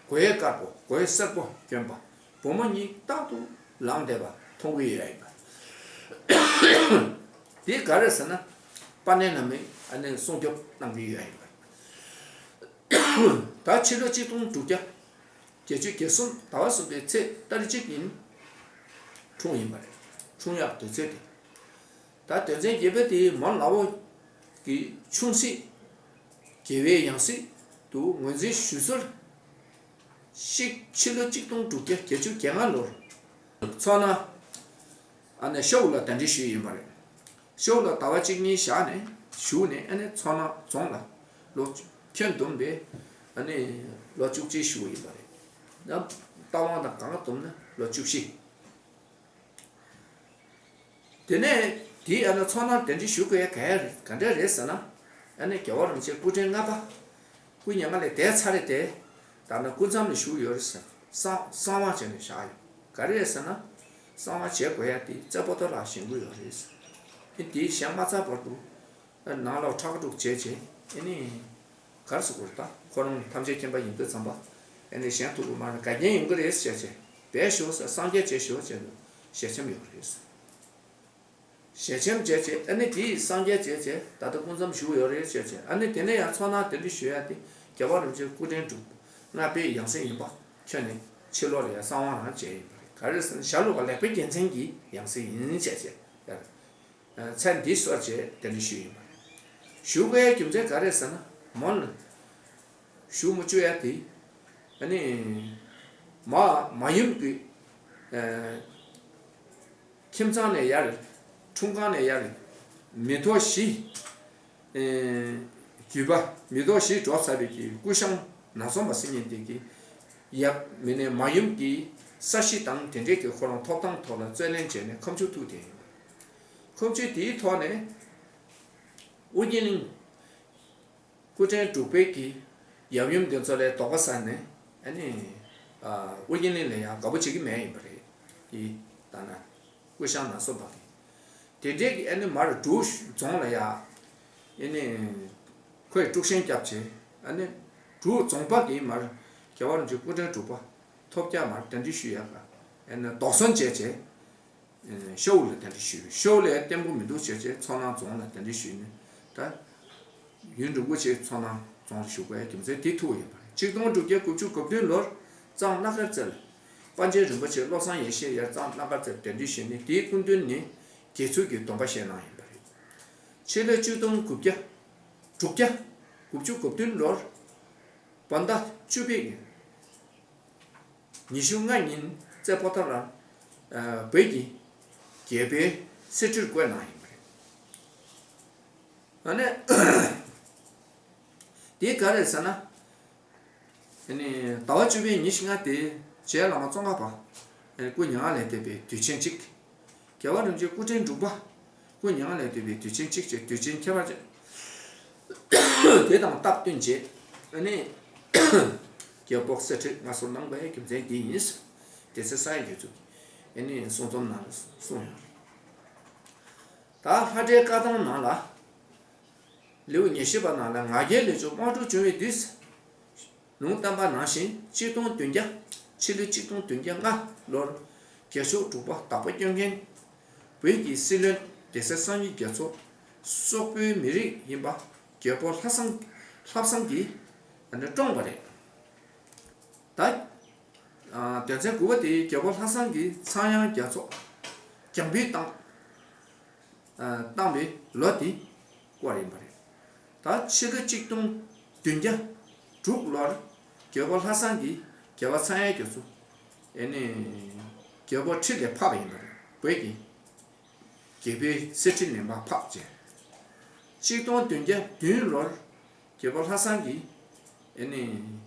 པ་གོས་དཀར་པོ་གོས་སེར་པོ་གྱོན་པ་བུ་མོ་གཉིས་རྟག་ཏུ་ལངས་བསྡད་པ་མཐོང་གི་ཡོད་ཡིན་པ། དེ་ག་རེ་ཟེར་ན་དཔལ་ལྡན་བླ་མས་ཨ་ནི་སྲུང་སྐྱོབ་གནང་གི་ཡོད་ཡིན་པ། ད་ཕྱི་ལོ་གཅིག་སྟོང་དྲུག་བརྒྱ་བརྒྱད་ཅུ་གྱ་གསུམ་ཟླ་བ་གསུམ་པའི་ཚེས་ཏ་རིག་གཅིག་ཉིན་འཁྲུངས་ཡིན་པ་རེད། འཁྲུངས་ཡག་དུས་ཚོད་དེ། ད་དོན་ཚན་བརྒྱད་པ་དེ་མོན་ལ་འོག་གི་ཆུང་སྲིད་རྒྱལ་བའི་ཡང་སྲིད་དུ་ངོས་འཛིན་ཞུ་སྲོལ་ཞིག་ཕྱི་ལོ་གཅིག་སྟོང་དྲུག་བརྒྱ་བརྒྱད་ཅུ་གྱ་ལྔ་ལོར་མཚོ་སྣ་ཨ་ནི་ཤོག་ལ་གདན་འདྲེན་ཞུས་ཡིན་པ་རེད། ཤོག་ལ་ཟླ་བ་གཅིག་གཉིས་བཞག་ནས་བཞུགས་ནས་ཨ་ནི་མཚོ་སྣ་རྫོང་ལ་ལོ་ཁྱོན་བསྡོམས་པས་ཨ་ནི་ལོ་བཅུ་གཅིག་བཞུགས་ཡིན་པ་རེད། ད་རྟ་དབང་དང་གང་ག་བསྡོམས་ན་ལོ་བཅུ་བཞི། དེ་ནས་དེའི་ཨ་ནི་མཚོ་སྣར་གདན་འདྲེན་ཞུ་དགོས་ཡ་ག་རེ་རེད་ཟེར་ན། ཨ་ནི་རྒྱལ་བ་རིན་པོ་ཆེ་སྐུ་ཕྲེང་ལྔ་པ་སྐུ་མྱ་ངན་ལས་འདས་ཚར་རེད་དེ། ད་ནི་སྐུ་མཚམས་ལ་བཞུགས་ཡོད་རེད་ཟེར་གསང་གསང་བ་བྱས་ནས་བཞག་ཡོད། ག་རེ་རེད་ཟེར་ན། གསང་བ་བྱེད་དགོས་ཡ་དེ་རྩེ་པོ་ཏ་ལ་བཞེངས་དགོས་ཡོད་རེད། ཨེ་དེ་བཞེངས་མ་ཚར་བར་དུ་ནང་ལོགས་ཁྲག་དཀྲུག་བྱས་བྱས་ཨེ་ནི། ག་རེ་ཟེར་དགོས་རེད། ད་ཁོ་རང་ཐམས་ཅད་མཁྱེན་པ་ཡིན་དུས་ཙམ་པ་ཨེ་ནི་བཞེངས་ཐུབ་ཀྱི་མ་རེད། འགལ་རྐྱེན་ཡོང་གི་རེད་ཟེར་བྱས་བྱས་བས་ཞོག་ཟེར། སངས་རྒྱས་བྱས་ཞོག་བྱས་ཞལ་ཆེམས་ཡོད་རེད། ཞལ་ཆེམས་བྱས་བྱས་ཨ་ནི་དེས་སངས་རྒྱས་བྱས་བྱས་ད་ལྟ་སྐུ་མཚམས་བཞུགས་ཡོད་རེད་བྱས་བྱས། ཨ་ནི་དེ་ནས་ཡང་ཚོགས་གནང་དེ་འདྲ་ཞུ་ཡ་དེ་རྒྱལ་བ་རིན་པོ་ཆེ་སྐུ་ཕྲེང་དྲུག་ལྔ་པའི་ཡང་སྲིད་ཡིན་པ་ཁྱོན་ནས་ཕྱི་ལོགས་ལ་ཡང་གསང་བ་རང་བྱས་ཡིན་པ་རེད། ག་རེ་ཟེར་ན་ཞྭ་ལུ་བ་ལེགས་པའི་རྒྱལ་མཚན་གྱི་ཡང་སྲིད་ཡིན་བྱས་བྱས་ཡ། ཚད་འདི་སོར་བྱས་དེ་འདྲ་ཞུས་ཡིན་པ་རེད། ཞུ་དགོས་ཡ་རྒྱུ་མཚན་ག་རེ་ཟེར་ན་མོ་ལ། ཞུ་མ་བཅུག་ཡ་དེ། ཨ་ནི། མ་མ་ཡུམ་གྱི། ཨ། ཁྱིམ་ཚང་ནས་ཡར། འཁྲུངས་སྐར་ནས་ཡར། མི་ཐོག་བཞི། ཨ། བརྒྱུད་པ་མི་ཐོག་བཞི་འགྲོ་ཚར་བའི་གི་སྐུ་ཞབས་ནག་ཚོམ་པ་ཟེར་མཁན་དེ་གི། ཡབ་མི་ནས་མ་ཡུམ་གྱི་ས་གཞི་དང་དེ་འབྲེལ་གྱི་ཁོ་རང་ཐོབ་ཐང་ཐོག་ལ་རྩོད་ལེན་བྱས་ནས་ཁ་མཆུ་ཐུག་དེ་ཡིན། ཁ་མཆུ་དེའི་ཐོག་ནས། ཨོ་རྒྱན་གླིང་། སྐུ་ཕྲེང་དྲུག་པའི་གི་ཡབ་ཡུམ་འདི་ཚོ་ལས་དོགས་པ་ཟ་ནས་ཨ་ནི། ཨོ་རྒྱན་གླིང་ལ་ཡང་དགའ་པོ་བྱེད་ཀྱི་མེད་ཡིན་པ་རེད། དེ་ལྟ་ན། སྐུ་ཞབས་ནག་ཚོམ་པ་གི། དེ་འདྲའི་གི་ཨ་ནི་མར་འབྲུག་རྫོང་ལ་ཡ། ཨ་ནི། ཁོས་དཀྲུག་ཤིང་བརྒྱབ་བྱས་ཨ་ནི། འབྲུག་རྫོང་པ་གི་མར། རྒྱལ་བ་རིན་པོ་ཆེ་སྐུ་ཕྲེང་དྲུག་པ། ཐོབ་རྒྱག་མར་གདན་འདྲེན་ཞུ་ཡ་ག་ཨ་ནི་དོགས་ཟོན་བྱས་བྱས། ཤོ་ལ་གདན་འདྲེན་ཞུས། ཤོ་ལ་ལྟད་མོ་མི་འདུག་བྱས་བྱས་མཚོ་སྣ་རྫོང་ལ་གདན་འདྲེན་ཞུས་ནས་ད། ཡུན་རིང་པོ་ཅིག་མཚོ་སྣ་རྫོང་ལ་བཞུགས་པའི་རྒྱུ་མཚན་དེ་ཐུག་ཡོད་པ་རེད། ཆིག་སྟོང་དྲུག་བརྒྱ་དགུ་བཅུ་གོ་བདུན་ལོར་གཙང་གླང་དཀར་རྩེ་ལ། པཎ་ཆེན་རིན་པོ་ཆེ་བློ་བཟང་ཡེ་ཤེས་ཡར་གཙང་གླང་དཀར་རྩེར་གདན་འདྲེན་ཞུས་ནས་དེའི་སྐུ་མདུན་ནས་དགེ་ཚུལ་གྱི་སྡོམ་པ་བཞེས་གནང་ཡིན་པ་རེད། ཕྱི་ལོ་ཆིག་སྟོང་དགུ་བརྒྱ། དྲུག་བརྒྱ། དགུ་བཅུ་གོ་བདུན་ལོར། བོད་ཟླ་བཅུ་པའི། ཉི་ཤུ་ལྔ་ཉིན་རྩེ་པོ་ཏ་ལ། ཨ། བོད་ཀྱི་རྒྱལ་པོའི་གསེར་ཁྲིར་བསྐོས་གནང་ཡིན་པ་རེད། ཨ་ནི། དེ་ག་རེད་ཟེར་ན། ཨ་ནི་ཟླ་བ་བཅུ་པའི་ཉི་ཤུ་ལྔ་དེ་རྗེ་བླ་མ་ཙོང་ཁ་པ། ཨ་ནི་སྐུ་མྱ་ངན་ལས་འདས་པའི་དུས་ཆེན་གཅིག་རྒྱལ་བ་རིན་པོ་ཆེ་སྐུ་ཕྲེང་དྲུག་པ། སྐུ་མྱ་ངན་ལས་འདས་པའི་དུས་ཆེན་གཅིག་བྱས་དུས་ཆེན་ཁྱད་པར་ཅན། དེ་དང་སྟབས་བསྟུན་བྱས་ཨ་ནི། རྒྱལ་པོ་གསེར་ཁྲི་མངའ་གསོལ་གནང་བའི་རྒྱུ་མཚན་འདི་ཡིན། དེ་ཚེ་ས་ཡ་རྒྱལ་ཚུགས་ཀྱི་ཨ་ནི་གསུང་རྩོམ་ནང་ལ་གསུངས་ཡོད་རེད། ད་ལྷ་འདྲེའི་བཀའ་ཐང་ནང་ལ། ལེའུ་ཉེར་བཞི་པ་ནང་ལ་ང་རྒྱལ་ལས་བྱུང་དམག་འཁྲུག་བྱུང་བའི་དུས། ལུང་བསྟན་པ་ནང་བཞིན་གཅིག་སྟོང་བདུན་བརྒྱ། ཕྱི་ལོ་གཅིག་སྟོང་བདུན་བརྒྱ་ལྔ་ལོར། རྒྱལ་མཆོག་འབྲུག་པ་དྭགས་པོ་སྐྱོང་མཁན། བོད་ཀྱི་སྲིད་བློན་སྡེ་སྲིད་སངས་རྒྱས་རྒྱ་མཚོ། སོག་པོའི་མི་རིགས་ཡིན་པ། རྒྱལ་པོ་ལྷ་བཟང་། ལྷ་བཟང་གིས་བཀྲོངས་པ་རེད། ད། ཨ། དོན་ཚན་དགུ་པ་དེ་རྒྱལ་པོ་ལྷ་བཟང་གིས་ཚངས་དབྱངས་རྒྱ་མཚོ། རྒྱང་འབུད་བཏང་། ཨ། བཏང་བའི་ལོ་དེ་སྐོར་ཡིན་པ་རེད། ད་ཕྱི་ལོ་གཅིག་སྟོང་བདུན་བརྒྱ་དྲུག་ལོར་རྒྱལ་པོ་ལྷ་བཟང་གིས་རྒྱལ་བ་ཚངས་དབྱངས་རྒྱ་མཚོ། ཨ་ནི། རྒྱལ་པོ་ཁྲི་ལས་འཕགས་པ་ཡིན་པ་རེད། བོད་ཀྱི་རྒྱལ་པོའི་གསེར་ཁྲི་ལས་མར་འཕགས་བྱས། གཅིག་སྟོང་བདུན་བརྒྱ་བདུན་ལོར་རྒྱལ་པོ་ལྷ་བཟང་གིས་ཨ་ནི་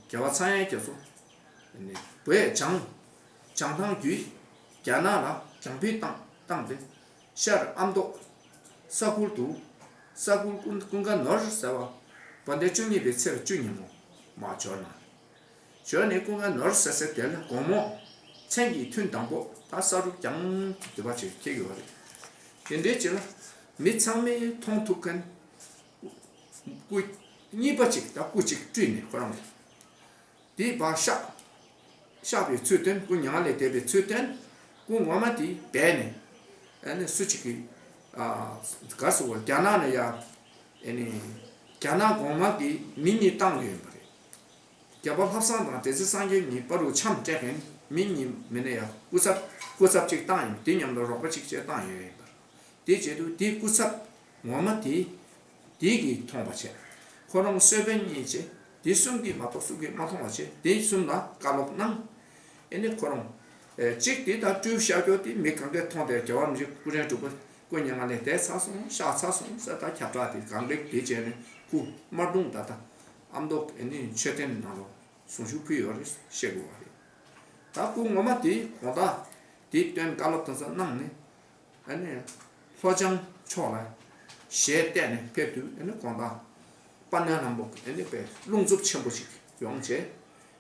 རྒྱལ་བ་ཚངས་དབྱངས་རྒྱ་མཚོ་ཨ་ནི་བོད་བྱང་། བྱང་ཐང་བརྒྱུད་རྒྱ་ནག་ལ་རྒྱང་འབུད་བཏང་བཏང་སྟེ་ཤར་ཨ་མདོ་ས་ཁུལ་དུ་ས་ཁུལ་ཀུན་ཀུན་དགའ་ནོར་ཟེར་བ་བོད་ཟླ་བཅུ་གཉིས་པའི་ཚེས་བཅུ་ཉིན་མོ་མར་འབྱོར་གནང་། བྱོན་ནས་ཀུན་དགའ་ནོར་ཟེར་སའི་དེ་ལ་དགོང་མོ་མཚན་གྱི་ཐུན་དང་པོ་ད་ས་རུབ་རྒྱང་གི་དུ་བ་ཅིག་ཁེལ་ཡོད་རེད། དེ་འདྲའི་རྗེས་ལ་མི་ཚང་མས་མཐོང་ཐུབ་མཁན་སྐུ་གཉིས་པ་ཅིག་ད་སྐུ་གཅིག་སྤྲུལ་ནས་ཁོ་རང་ལ་དེའི་བར་གཤགས། གཤགས་པའི་ཚུལ་སྟོན། སྐུ་མྱ་ངན་ལས་འདས་པའི་ཚུལ་སྟོན། སྐུ་ངོ་མ་དེ་སྦས་ནས་ཨ་ནི་སུ་གཅིག་གིས་ཨ་ག་རེ་ཟེར་དགོས་རྒྱ་ནག་ནས་ཡ་ཨ་ནི་རྒྱ་ནག་གོང་མ་གིས་མི་གཉིས་བཏང་ཡོད་པ་རེད། རྒྱལ་པོ་ལྷ་བཟང་དང་སྡེ་སྲིད་སངས་རྒྱས་གཉིས་བར་དུ་འཆམ་སྤྲད་མཁན་མི་གཉིས་མི་ནས་ཡང་སྐུ་ཚབ་སྐུ་ཚབ་ཅིག་བཏང་ཡིན། དེ་མཉམ་དུ་རོགས་པ་ཅིག་བྱས་བཏང་ཡོད་ཡིན་པར། དེ་བྱེད་དུས་དེའི་སྐུ་ཚབ་ངོ་མ་དེ་དེ་གིས་མཐོང་བ་བྱས། ཁོ་རང་གསོལ་དཔོན་གཉིས་བྱས། དེ་གསུམ་གྱིས་མ་གཏོགས་སུ་གིས་མ་མཐོང་བ་བྱས། དེ་གསུམ་ལ་བཀའ་སློབ་གནང་། ཨེ་ནི་ཁོ་རང་། ཨེ་གཅིག་དེ་ད་སྤྲུལ་གཤག་རྒྱུ་དེ་མི་གང་གས་མཐོང་སྟེ་རྒྱལ་བ་རིན་པོ་ཆེ་སྐུ་ཕྲེང་དྲུག་པ་སྐུ་མྱ་ངན་ལས་འདས་ཚར་སོང་གཤགས་ཚར་སོང་ཟེར། ད་ཁྱབ་བསྒྲགས་དེ་གང་ལེགས་དེ་བྱས་ནས་སྐུ་དམར་གདུང་ད་ལྟ་ཨ་མདོ་ཨེ་ནི་མཆོད་རྟེན་ནང་ལ་གཟུངས་གཞུག་ཕུལ་ཡོད་རེད། བཤད་དགོས་པ་རེད། ད་སྐུ་ངོ་མ་དེ་དགོང་དག་དེ་སྟོན་བཀའ་སློབ་དེ་ཚོ་གནང་ནས་ཨ་ནི་ལྷོ་བྱང་ཕྱོགས་ལ་ཞལ་གཏད་ནས་ཕེབས་དུས་ཨ་ནི་དགོང་དག་པ་ཎ་ལྷ་མོ་ཨ་ནི་པའི་རླུང་འཚུབ་ཆེན་པོ་ཞིག་ཡོང་བྱས་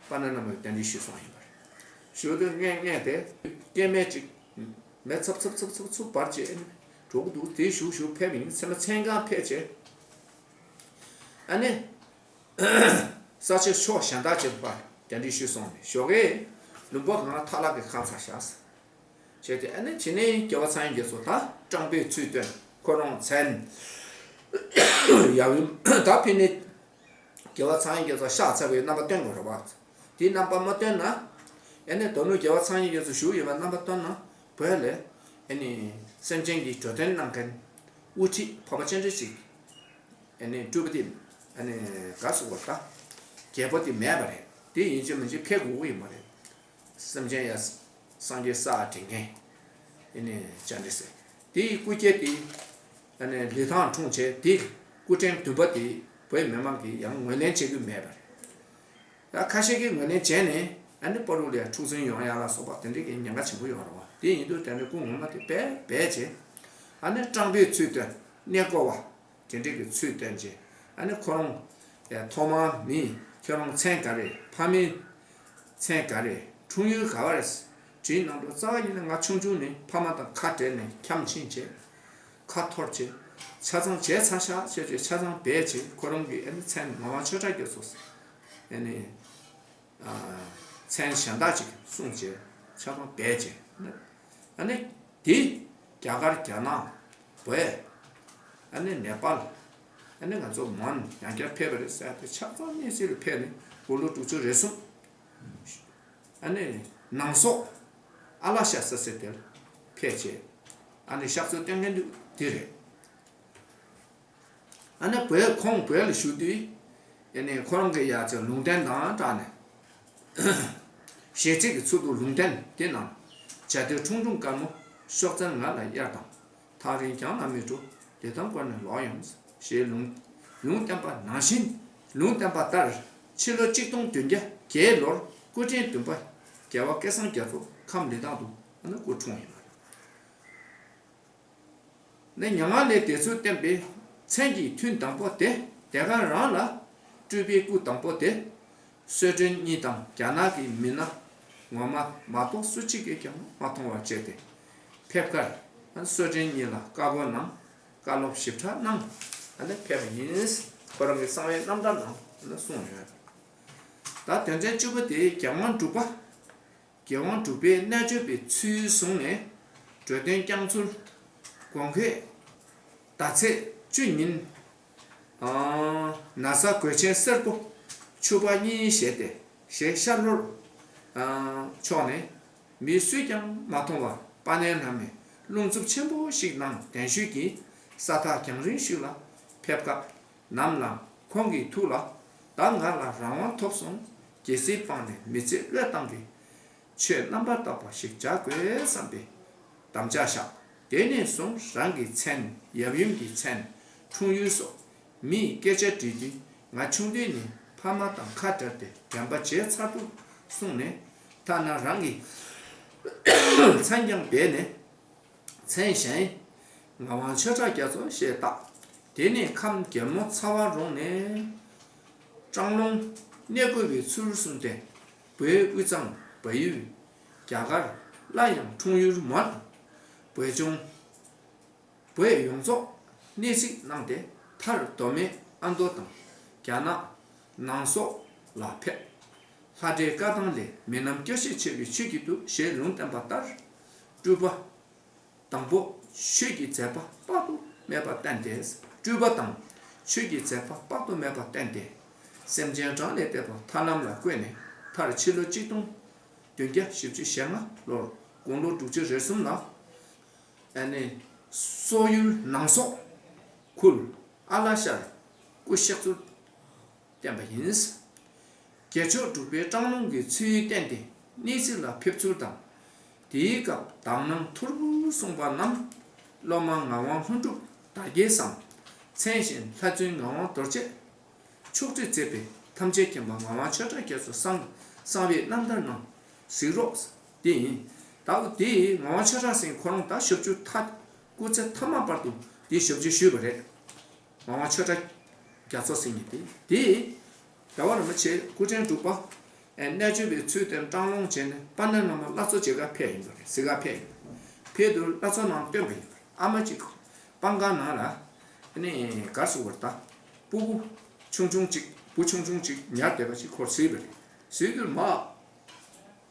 པ་ཎ་ལྷ་མོའི་གདན་འདྲེན་ཞུས་སོང་ཡིན་པ་རེད། ཞུ་དུས་ངས་ངས་དེ་ སྐྱེ་དམན་ཅིག་མེ་ཚབ་ཚབ་ཚབ་ཚབ་ཚུབ་འབར་བྱས་ཨ་ནི་འགྲོ་གི་འདུག་དེ་ཞུ་ཞུ་ཕེབས་ཡིན། ཚང་མ་མཚན་གང་ཕེབས་བྱས་ཨ་ནི་ས་ཆ་ཕྱོགས་གཞན་དག་ཅིག་པར་གདན་འདྲེན་ཞུས་སོང་ནས་ཞོགས་ཀས་ལུང་པ་གང་ལ་ཐ་ལག་གི་ཁ་ཚ་བཞག་བྱས་ཏེ་ཨ་ནི་དེ་ནས་རྒྱལ་བ་ཚངས་དབྱངས་རྒྱ་མཚོ་ད་སྤྲང་པོའི་ཚུལ་སྟོན་ཁོ་རང་མཚན་ཡབ་ཡུམ་ད་ཕི་ནས་རྒྱལ་བ་ཚངས་དབྱངས་རྒྱ་མཚོ་གཤེགས་ཚར་བའི་རྣམ་པ་སྟོན་དགོས་རེད་བ། དེའི་རྣམ་པ་མ་སྟོན་ན་ཨ་ནི་ད་ནུ་རྒྱལ་བ་ཚངས་དབྱངས་རྒྱ་མཚོ་བཞུགས་ཡོད་པ་རྣམ་པ་སྟོན་ན་བོད་ལ་ཨ་ནི་སེམས་ཅན་གྱི་འགྲོ་དོན་གནང་མཁན་དབུ་ཁྲིད་འཕགས་པ་སྤྱན་རས་གཟིགས་ཨ་ནི་སྤྲུལ་པ་དེ་ཨ་ནི་ག་སོགས་པ་ད་རྒྱལ་པོ་དེ་མེད་པ་རེད། དེ་ཡིན་གཅིག་མིན་གཅིག་ཕེབས་དགོས་ཀྱི་ཡིན་པ་རེད། སེམས་ཅན་ཡ་སངས་རྒྱས་ས་དྲིན་མཁན་ཨ་ནི་སྤྱན་རས་གཟིགས་དེའི་སྐུ་སྐྱེ་དེ་ཨ་ནི་ལི་ཐང་འཁྲུངས་བྱས་དེ་སྐུ་ཕྲེང་བདུན་པ་དེ་བོད་མི་མང་གིས་ཡང་ངོས་ལེན་བྱེད་ཀྱི་མེད་པ་རེད། ཡང་ཁ་ཤས་ཀྱིས་ངོས་ལེན་བྱས་ནས་ཨ་ནི་བར་དུ་ལ་འཁྲུག་འཛིང་ཡོང་ཡ་ལ་སོགས་པ་དེ་འདྲའི་གི་ཉེན་ཁ་ཆེན་པོ་ཡོང་རེད་བ། དེ་ཡིན་དུས་དེ་འདྲའི་སྐུ་ངོ་མ་དེ་སྦས་སྦས་བྱས་ཨ་ནི་སྤྲང་པོའི་ཚུལ་སྟོན་གནས་སྐོར་བ་དེ་འདྲའི་གི་ཚུལ་སྟོན་བྱས་ཨ་ནི་ཁོ་རང་ཡ་ཐོག་མར་མི་ཁྱོད་རང་མཚན་ག་རེ་ཕ་མའི་མཚན་ག་རེ་འཁྲུངས་ཡུལ་ག་བ་རེད་དྲིས་གནང་དུས་རྩ་བ་ཉིད་ནས་ང་ཆུང་ཆུང་ནས་ཕ་མ་དང་ཁ་བྲལ་ནས་འཁྱམས་ཕྱིན་བྱས། ཁ་འཐོར་བྱས། ཆ་ཚང་བྱས་ཚར་ཤག་བྱས་བྱས་ཆ་ཚང་སྦས་བྱས་ཁོ་རང་གི་ཨ་ནི་མཚན་ངག་དབང་ཆོས་གྲགས་རྒྱ་མཚོ་ཟེར། ཨ་ནི་མཚན་གཞན་དག་ཅིག་གསུངས་བྱས་ཆ་ཚང་སྦས་བྱས། ཨ་ནི་དེ་རྒྱ་གར་རྒྱ་ནག་བོད་ཨ་ནི་ནེ་པཱལ་ཨ་ནི་ང་ཚོ་མོན་ཡང་བསྐྱར་ཕེབས་པ་རེད་ཟེར་ཏེ་ཆ་ཚང་གནས་ཚུལ་ལ་ཕེབས་ནས་དགུང་ལོ་དྲུག་ཅུ་རེ་གསུམ། ཨ་ནི་ནང་སོག་ཨ་ལ་ཤ་ས་ཟེར་དེར་ཕེབས་བྱས་ཨ་ནི་གཤེགས་གསོལ་བསྟན་མཁན་དེ་རེད། ཨ་ནི་བོད་ཁོང་བོད་ལ་བཞུགས་དུས་ཨ་ནི་ཁོ་རང་གི་ཡ་ཚེ་ལུང་བསྟན་དང་སྦྲགས་ནས་ཞལ་ཚིག་གི་ཚུལ་དུ་ལུང་བསྟན་དེ་ནང་བྱ་དེ་ཁྲུང་ཁྲུང་དཀར་མོ་གཤོག་རྩལ་ང་ལ་གཡར་དང་། ཐག་རིང་རྒྱང་ལ་མི་འགྲོ། དེ་དང་བསྐོར་ནས་ལོག་ཡོང་། ཞེས་ལུང་ལུང་བསྟན་པ་ནང་བཞིན་ལུང་བསྟན་པ་ལྟར་ཕྱི་ལོ་གཅིག་སྟོང་བདུན་བརྒྱ་བརྒྱད་ལོར་སྐུ་ཕྲེང་བདུན་པ་རྒྱལ་བ་སྐལ་བཟང་རྒྱ་མཚོ་ཁམས་ལི་ཐང་དུ་ཨ་ནི་སྐུ་འཁྲུངས་ཡིན་པ་རེད། ནས་མྱ་ངན་ལས་འདས་ཚུལ་བསྟན་པའི་མཚན་གྱི་ཐུན་དང་པོ་དེ་དེ་ག་རང་ལ་སྤྲུལ་པའི་སྐུ་དང་པོ་དེ། གསོལ་མགྲོན་གཉིས་དང་རྒྱ་ནག་གི་མི་སྣ་ངོ་མ་མ་གཏོགས་སུ་གཅིག་གིས་ཀྱང་མ་མཐོང་བར་བྱས་ཏེ། ཕེབས་ཁར་གསོལ་མགྲོན་གཉིས་ལ་བཀའ་བསྒོ་གནང་། བཀའ་སློབ་ཞིབ་ཕྲ་གནང་། ཨ་ནི་ཕེབས་པ་ཡིན། ཁོ་རང་གི་གསང་བའི་རྣམ་ཐར་ནང་ཨ་ནི་གསུངས་ཡོད། ད་དོན་ཚན་བཅུ་པ་དེ་རྒྱལ་དབང་འབྲུག་པ། རྒྱལ་དབང་འབྲུག་པའི་རྣལ་འབྱོར་པའི་ཚུལ་བཟུང་ནས་འགྲོ་དོན་བསྐྱངས་ཚུལ། དགོངས་འཁོད། ཟླ་ཚེས་བཅུ་ཉིན། ན་བཟའ་གོས་ཆེན་སེར་པོ་ཕྱུ་པ་གཉིས་བཞེས་ཏེ་ཞེས་ཤར་ལྷོར་ཕྱོགས་ནས་མི་སུས་ཀྱང་མ་མཐོང་བར་དཔལ་ལྡན་བླ་མས་རླུང་འཚུབ་ཆེན་པོ་ཞིག་གནང་གདན་ཞུས་ཀྱིས་ས་ཐག་རྒྱང་རིང་ཞིག་ལ་ཕེབས་སྐབས་ནམ་ལངས་ཁོང་གི་ཐུགས་ལ་ད་ང་ལ་རང་དབང་ཐོབ་སོང་། རྒྱལ་སྲིད་སྤངས་ནས་མི་ཚེ་བློས་བཏང་སྟེ། ཆོས་རྣམ་པར་དག་པ་ཞིག་བྱ་དགོས་བསམ་པའི་དམ་བཅའ་བཞག་དེ་ནས་བཟུང་རང་གི་མཚན་ཡབ་ཡུམ་གྱི་མཚན་འཁྲུངས་ཡུལ་སོགས་མིས་སྐད་ཆ་དྲིས་དུས་ང་ཆུང་དུས་ནས་ཕ་མ་དང་ཁ་བྲལ་ཏེ་དྲན་པ་བརྗེད་ཚར་འདུག་གསུངས་ནས་ཐ་ན་རང་གི་མཚན་ཀྱང་སྦས་ནས། མཚན་གཞན་ངག་དབང་ཆོས་གྲགས་རྒྱ་མཚོ་ཞེས་བཏགས། དེ་ནས་ཁམས་རྒྱལ་མོ་ཚ་བ་རོང་ནས་སྤྲང་ལུང་གནས་དགོས་པའི་ཚུལ་གསུངས་ཏེ། བོད་དབུས་གཙང་བལ་ཡུལ་རྒྱ་གར་སླར་ཡང་འཁྲུངས་ཡུལ་མོན། བོད་ལྗོངས་བོད་ཡོངས་རྫོགས་གནས་གཟིགས་གནང་སྟེ་མཐར་མདོ་སྨད་ཨ་མདོ་དང་རྒྱ་ནག་ནང་སོག་ལ་ཕེབས། ལྷ་འདྲེ་བཀའ་ཐང་ལས་མི་རྣམས་སྐྱོ་ཤས་ཆེ་བའི་ཆོས་ཀྱི་དུག་ཞེས་ལུང་བསྟན་པ་ལྟར། སྤྲུལ་པ་དང་པོ་ཆོས་ཀྱི་མཛད་པ་དཔག་ཏུ་མེད་པ་བསྟན་ཏེ། སྤྲུལ་པ་དང་ཆོས་ཀྱི་མཛད་པ་དཔག་ཏུ་མེད་པ་བསྟན་ཏེ། སེམས་ཅན་གྲངས་ལས་འདས་པ་ཐར་ལམ་ལ་བཀོད་ནས་མཐར་ཕྱི་ལོ་གཅིག་སྟོང་བདུན་བརྒྱ་བཞི་བཅུ་ཞེ་ལྔ་ལོར་དགུང་ལོ་དྲུག་ཅུ་རེ་གསུམ་ལ། ཨ་ནི་སོག་ཡུལ་ནང་སོག་ཁུལ་ཨ་ལ་ཤར་སྐུ་གཤེགས་ཚུལ་བསྟན་པ་ཡིན། རྒྱལ་མཆོག་འབྲུག་པའི་སྤྲང་ལུང་གི་ཚུལ་བསྟན་ཏེ་གནས་གཟིགས་ལ་ཕེབས་ཚུལ་དང་། དེའི་སྐབས་དག་སྣང་ཐོར་བུ་གསུངས་པ་རྣམས་སློབ་མ་ངག་དབང་ལྷུན་གྲུབ་དར་རྒྱས་སམ། མཚན་གཞན་ལྷ་བཙུན་ངག་དབང་རྡོ་རྗེ། ཕྱོགས་སྒྲིག་མཛད་པའི་ཐམས་ཅད་མཁྱེན་པ་ངག་དབང་ཆོས་གྲགས་རྒྱ་མཚོ་གསང་གསང་བའི་རྣམ་ཐར་ནང་གཟིགས་རོགས། དེ་ཡིན། ད་དེ་ངག་དབང་ཆོས་གྲགས་སེང་ཁོ་རང་ད་ཞབས་ཕྱི་མཐའ་སྐུ་ཚེ་མཐའ་མ་བར་དུ་དེ་ཞབས་ཕྱི་ཞུས་པ་རེད། ངག་དབང་ཆོས་གྲགས་རྒྱ་མཚོ་སེང་གེ་དེ་དེ་རྒྱལ་བ་རིན་པོ་ཆེ་སྐུ་ཕྲེང་དྲུག་པ་ ཨེ་རྣལ་འབྱོར་པའི་ཚུལ་དུ་སྤྲང་སློང་བྱས་ནས་དཔལ་ལྡན་བླ་མ་བླ་མཚོ་མཇལ་གར་ཕེབས་ཡིན་པ་རེད། གཟིགས་གར་ཕེབས་ཡིན། ཕེབས་དུས་བླ་མཚོ་ནང་བསྟན་པ་ཡིན་པ་རེད། ཨ་མ་གཅིག་སྤང་ཁ་ནང་ལ་ཨ་ནི་གར་སོང་བར་ད་སྤུ་གུ་ཆུང་ཆུང་གཅིག་བུ་ཆུང་ཆུང་གཅིག་ཉར་བསྡད་པ་ཅིག་ཁོར་གཟིགས་པ་རེད། གཟིགས་དུས་མ་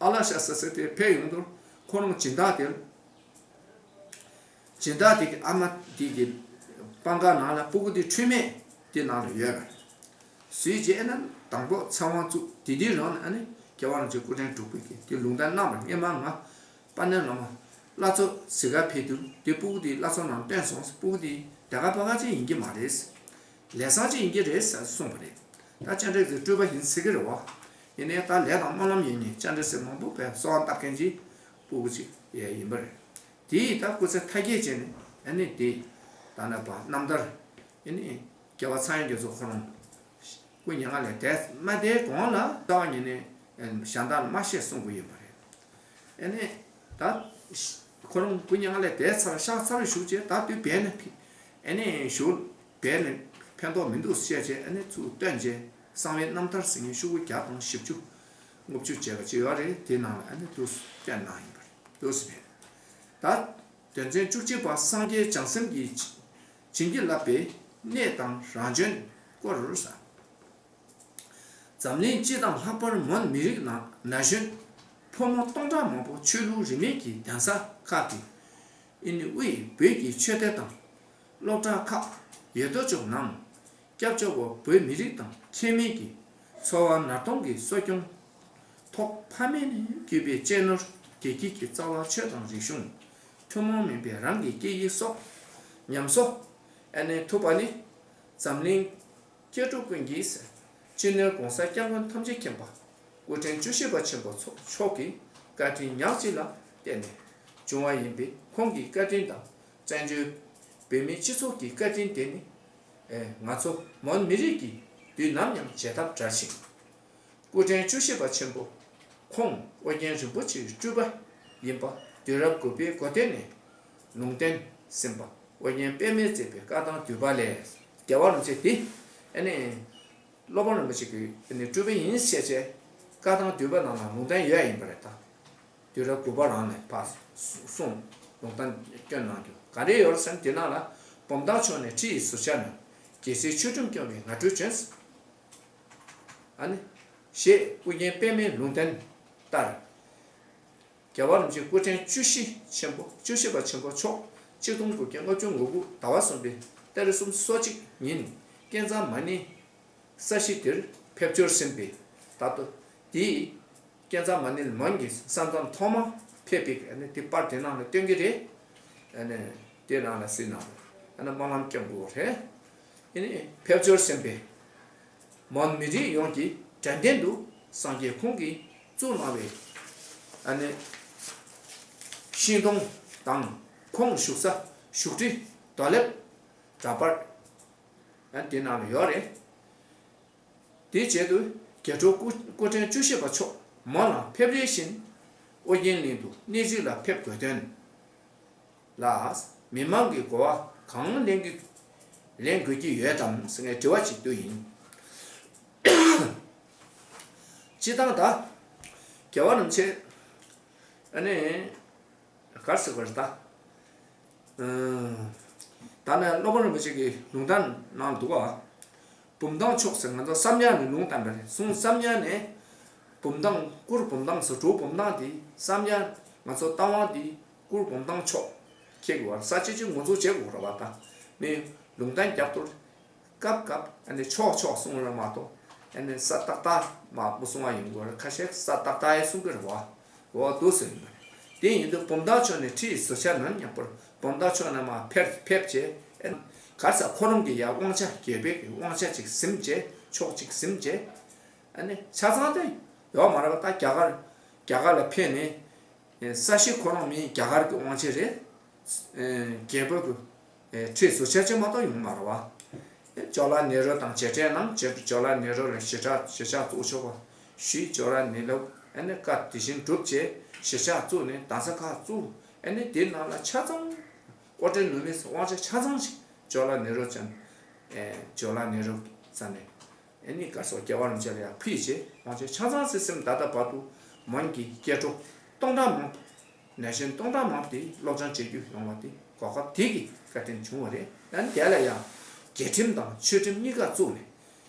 ཨ་ལ་ཤ་ཟ་ཟེར་ཏེ་ཕེབས་ཡོང་དུས་ཁོ་རང་སྦྱིན་བདག་དེར། སྦྱིན་བདག་དེ་གི་ཨ་མ་དེ་གི་སྤང་ཁ་ནང་ལ་སྤུ་གུ་དེ་འཁྲུལ་མེད་དེ་ནང་ལ་ཡོད་པ་རེད། གཟིགས་རྗེས་ཨ་ནི་དང་པོ་ཚེ་དབང་བཙུགས། དེ་དུས་རང་ནས་ཨ་ནི་རྒྱལ་བ་རིན་པོ་ཆེ་སྐུ་ཕྲེང་དྲུག་པའི་གི་དེ་ལུང་བསྟན་གནང་བ་རེད། སྔོན་མ་ང་དཔལ་ལྡན་བླ་མ་བླ་མཚོ་གཟིགས་གར་ཕེབས་དུས་དེ་སྤུ་གུ་དེ་བླ་མཚོ་ནང་བཏོན་སོང་། སྤུ་གུ་དེ་དེ་ག་ཕ་ག་ཅིག་ཡིན་གྱི་མ་རེད། ལས་བཟང་ཅིག་ཡིན་གྱི་རེད་ཟེར་གསུངས་པ་རེད། ད་སྤྱན་རས་གཟིགས་སྤྲུལ་པ་ཡིན་ཟེར་གྱི་རེད་བ། ཡིན་ནའི་ད་ལས་དང་སྨོན་ལམ་ཡིན་ནའི་སྤྱན་རས་གཟིགས་མང་པོ་བས་གསོལ་བ་བཏབ་མཁན་གྱི་སྤུ་གུ་ཅིག་ཡིན་པ་རེད། དེ་ཡིས་ད་སྐུ་ཚེ་མཐའ་རྒྱས་བྱས་ནས་ཨ་ནི་དེ་ད་ནི་བ་རྣམ་ཐར་ཨ་ནི་རྒྱལ་བ་ཚངས་དབྱངས་རྒྱ་མཚོ་ཁོ་རང་སྐུ་མྱ་ངན་ལས་འདས་མ་འདས་གོང་ལ་རྩ་བ་ཉིད་ནས་གཞན་དག་ལ་མ་བཤད་གསུང་གི་ཡོད་པ་རེད། ཨ་ནི་ད་ཁོ་རང་སྐུ་མྱ་ངན་ལས་འདས་ཚར་ཤག་ཚར་བཞུགས་རྗེས་ད་དུས་བལ་ནས་ཕི་ཨ་ནི་བཞུགས་བལ་ནས་ཕན་ཐོགས་མི་འདུག་བཤད་རྗེས་ཨ་ནི་ཚུར་བཏོན་རྗེས་གསང་བའི་རྣམ་ཐར་ཟེར་མཁན་ཤོག་གུ་བརྒྱ་དང་བཞི་བཅུ་ལྔ་བཅུ་བྱས་པ་ཅིག་ཡོད་རེད། དེ་ནང་ལ་ཨ་ནི་འདུག་བཏོན་གནང་ཡིན་པ་རེད། འདུག་ཟེར་ད། དོན་ཚན་བཅུ་གཅིག་པ། སངས་རྒྱས་བྱང་སེམས་ཀྱིས་བྱིན་གྱིས་བརླབས་པའི་གནས་དང་རང་བྱོན་སྐོར། འཛམ་གླིང་སྤྱི་དང་ལྷག་པར་མོན་མི་རིགས་ནང་ན་གཞོན་ཕོ་མོ་སྟོང་ཕྲག་མང་པོ་ཆོས་ལུགས་རིས་མེད་ཀྱི་གདན་ས་ཁག་གི་ཨ་ནི་དབུས་བོད་ཀྱི་ཆོས་སྡེ་དང་སློབ་གྲྭ་ཁག་ཡོད་དོ་ཅོག་ནང་སྐྱབས་བཅོལ་བ་བོད་མི་རིགས་དང་ཁྱད་མེད་ཀྱི་འཚོ་བ་ནར་གཏོང་གི་གསོ་སྐྱོང་ཐོག་ཕ་མེས་ནས་བརྒྱུད་པའི་གཅེས་ནོར་བདེ་སྐྱིད་ཀྱི་རྩ་བ་ཆོས་དང་རིག་གཞུང་ཐུན་མོང་མིན་པའི་རང་གི་སྐད་ཡིག་སོགས་ཉམས་གསོ་ཨ་ནི་ཐུབ་པ་ནི་འཛམ་གླིང་སྐྱེ་འགྲོ་ཀུན་གྱི་སྤྱི་ནོར་༸གོང་ས་༸སྐྱབས་མགོན་ཐམས་ཅད་མཁྱེན་པ་སྐུ་ཕྲེང་བཅུ་བཞི་པ་ཆེན་པོ་མཆོག་གི་བཀའ་དྲིན་ཉག་གཅིག་ལ་བརྟེན་ནས་བྱུང་བ་ཡིན་པས། ཁོང་གི་བཀའ་དྲིན་དང་བཙན་བྱོལ་བོད་མིའི་སྤྱི་ཚོགས་ཀྱི་བཀའ་དྲིན་དེ་ནི་ང་ཚོ་མོན་མི་རིགས་ཀྱིས་དུས་ནམ་ཡང་བརྗེད་ཐབས་བྲལ་ཞིང་། སྐུ་ཕྲེང་བཅུ་བཞི་པ་ཆེན་པོ་ཁོང་ཨོ་རྒྱན་རིན་པོ་ཆེའི་སྤྲུལ་པ་ཡིན་པ་དུས་རབས་དགུ་པའི་འགོ་སྟོད་ནས་ལུང་བསྟན་ཟིན་པ་ཨོ་རྒྱན་པདྨས་མཛད་པའི་བཀའ་ཐང་བསྡུས་པ་ལས། རྒྱལ་བ་རིན་པོ་ཆེ་དེ་ཨ་ནི་སློབ་དཔོན་རིན་པོ་ཆེ་གི་ཨ་ནི་སྤྲུལ་པ་ཡིན་ཞེས་བྱས་བཀའ་ཐང་བསྡུས་པ་ནང་ལ་ལུང་བསྟན་ཡོད་ཡིན་པ་རེད་ད། དུས་རབས་དགུ་པ་རང་ནས་ཕར་གསུངས་ལུང་བསྟན་བསྐྱོན་གནང་རྒྱུ་ག་རེ་ཡོད་ཟེར་ན། དེ་ནང་ལ་བུམ་ཐང་ཕྱོགས་ནས་ཁྲི་ཡི་ཟུར་ཆ་ནས་རྒྱལ་སྲས་ཆོས་སྒྲོན་སྐྱོང་བའི་ངར་སྤྲོད་བྱོན། ཨ་ནི་ཞེས་ཨོ་རྒྱན་པདྨའི་ལུང་བསྟན་ལྟར། རྒྱལ་བ་རིན་པོ་ཆེ་སྐུ་ཕྲེང་བཅུ་བཞི་ཆེན་པོ་བཅུ་བཞི་པ་ཆེན་པོ་མཆོག་གཅིག་སྟོང་དགུ་བརྒྱ་ལྔ་བཅུ་ང་དགུ་ཟླ་བ་གསུམ་པའི་ཏ་རིག་སོ་གཅིག་ཉིན་ཀན་ཛ་མ་ནི་ས་གཞི་དེར་ཕེབས་འབྱོར་ཟིན་པས། ད་ལྟ་དེའི་ཀན་ཛ་མ་ནི་ལ་མོན་གྱི་ས་མཚམས་ཐོག་མ་ཕེབས་པའི་ཨ་ནི་དེ་པར་དེ་ནང་ལ་སྟོན་གྱི་རེད། ཨ་ནི་དེ་ནང་ལ་གཟིགས་གནང་རོགས། ཨ་ནི་སྨོན་ལམ་སྐྱོན་དགོས་རེད། ཨ་ནི་ཕེབས་འབྱོར་ཟིན་པས། མོན་མི་རིགས་ཡོངས་ཀྱི་དྲན་རྟེན་དུ་སངས་རྒྱས་ཁོང་གིས་བཙུགས་གནང་བའི་ཨ་ནི་ཤིང་སྡོང་དང་ཁོང་བཞུགས་ས་བཞུགས་ཁྲི་རྡོ་ལེབ་འདྲ་པར་ཨ་དེ་ནང་ལ་ཡོད་རེད། དེ་རྗེས་སུ་རྒྱལ་སྲས་སྐུ་སྐུ་ཕྲེང་བཅུ་བཞི་པ་མཆོག་མོན་ལ་ཕེབས་རེ་བཞིན་ཨོ་རྒྱན་གླིང་དུ་གནས་གཟིགས་ལ་ཕེབས་དགོས་དོན་ལ། མི་མང་གི་གོ་བ་གང་ལེན་དགོས་ལེན་དགོས་ཀྱི་ཡོད་དམ་ཟེར་ངས་དྲི་བ་ཅིག་བཏོན་ཡིན། སྤྱིར་བཏང་ད་རྒྱལ་བ་རིན་པོ་ཆེ་ཨ་ནི་ག་རེ་ཟེར་དགོས་རེད་ད། ད་ནི་སློབ་དཔོན་རིན་པོ་ཆེ་གི་ལུང་བསྟན་ནང་འདུག་ག་བུམ་ཐང་ཕྱོགས་ཟེར་ང་ཚོ་བསམ་ཡས་ནས་ལུང་བསྟན་པ་རེད། གསུང་བསམ་ཡས་ནས་བུམ་ཐང་གུར་བུམ་ཐང་ཟེར་གྲུ་བུམ་ཐང་དེ་བསམ་ཡས་ང་ཚོ་རྟ་དབང་དེ་གུར་བུམ་ཐང་ཕྱོགས་ཁེགས་བར་ས་ཆ་ཅིག་ངོ་འཛུགས་བྱེད་དགོས་རེད་བ། ད་མི་ལུང་བསྟན་རྒྱབ་གཏོར་སྐབས་སྐབས་ཨ་ནི་ཕྱོགས་ཕྱོགས་གསུང་རེད་མ་གཏོགས་ཨ་ནི་ས་ཏག་ཏག་མ་མི་གསུང་བ་ཡིན་དགོས་རེད། ཁ་ཤས་ས་ཏག་ཏག་ཡང་གསུང་གི་རེད་བ། འོ་འདུག་ཟེར་ཡིན་པ་རེད། དེ་ཡིན་དུས་བུམ་ཐང་ཕྱོགས་ནས་ཁྲི་ཡི་ཟུར་ཆ་ནང་མཉམ་པོར་བུམ་ཐང་ཕྱོགས་ནས་མར་ཕེབས་ཕེབས་བྱས་ཨ་ནི་ག་རེ་ཟེར་ཁོ་རང་གི་ཡ་དབང་ཆ་རྒྱལ་པོའི་གི་དབང་ཆ་ཅིག་ཟིན་བྱས་ཕྱོགས་ཅིག་ཟིན་བྱས་ཨ་ནི་ཆ་ཚང་དེ་ཡོད་མ་རེད་བ། ད་རྒྱ་གར་རྒྱ་གར་ལ་ཕེབས་ནས། ས་གཞི་ཁོ་རང་མིན་རྒྱ་གར་གྱི་དབང་ཆ་རེད། རྒྱལ་པོ་གི་ཁྲི་ཟུར་ཆ་ཅིག་མ་གཏོགས་ཡོང་མ་རེད་བ། ཇོ་ལ་ནེ་རོ་དང་མཇལ་འཕྲད་གནང་། ཇོ་ཇོ་ལ་ནེ་རོ་ལ་གཞིས་ཆགས་གཞིས་ཆགས་བཙུགས་ཆོག་པ་ཞུས། ཇོ་ལ་ནེ་རོ་ཨ་ནི་བཀའ་དེ་བཞིན་བསྒྲུབས་བྱས་གཞིས་ཆགས་བཙུགས་ནས་གདན་ས་ཁག་བཙུགས། ཨ་ནི་དེའི་ནང་ལ་ཆ་ཚང་ཨོ་ཊོ་ནོ་མི་ས་དབང་ཆ་ཆ་ཚང་ཞིག་ཇོ་ལ་ནེ་རོ་ཅན། ཇོ་ལ་ནེ་རོ་ས་ནས། ཨ་ནི་ག་སོགས་རྒྱལ་བ་རིན་པོ་ཆེ་ལ་ཡང་ཕུལ་བྱས་མང་ཆེ་ཆ་ཚང་སེ་སེམས་ད་ལྟ་བར་དུ་མོན་གྱི་སྐྱེ་འགྲོ་སྟོང་ཕྲག་མང་པོ་ནས་གཞན་སྟོང་ཕྲག་མང་པོ་དེ་སློབ་སྦྱོང་བྱེད་རྒྱུ་ཡོང་བ་དེ་གོ་སྐབས་དེ་གི་བཀའ་དྲིན་བྱུང་བ་རེད། ཨ་ནི་དེ་ལ་ཡང་རྒྱལ་ཁྲིམས་དང་ཆོས་ཁྲིམས་གཉིས་ཀ་བཙུགས་ནས།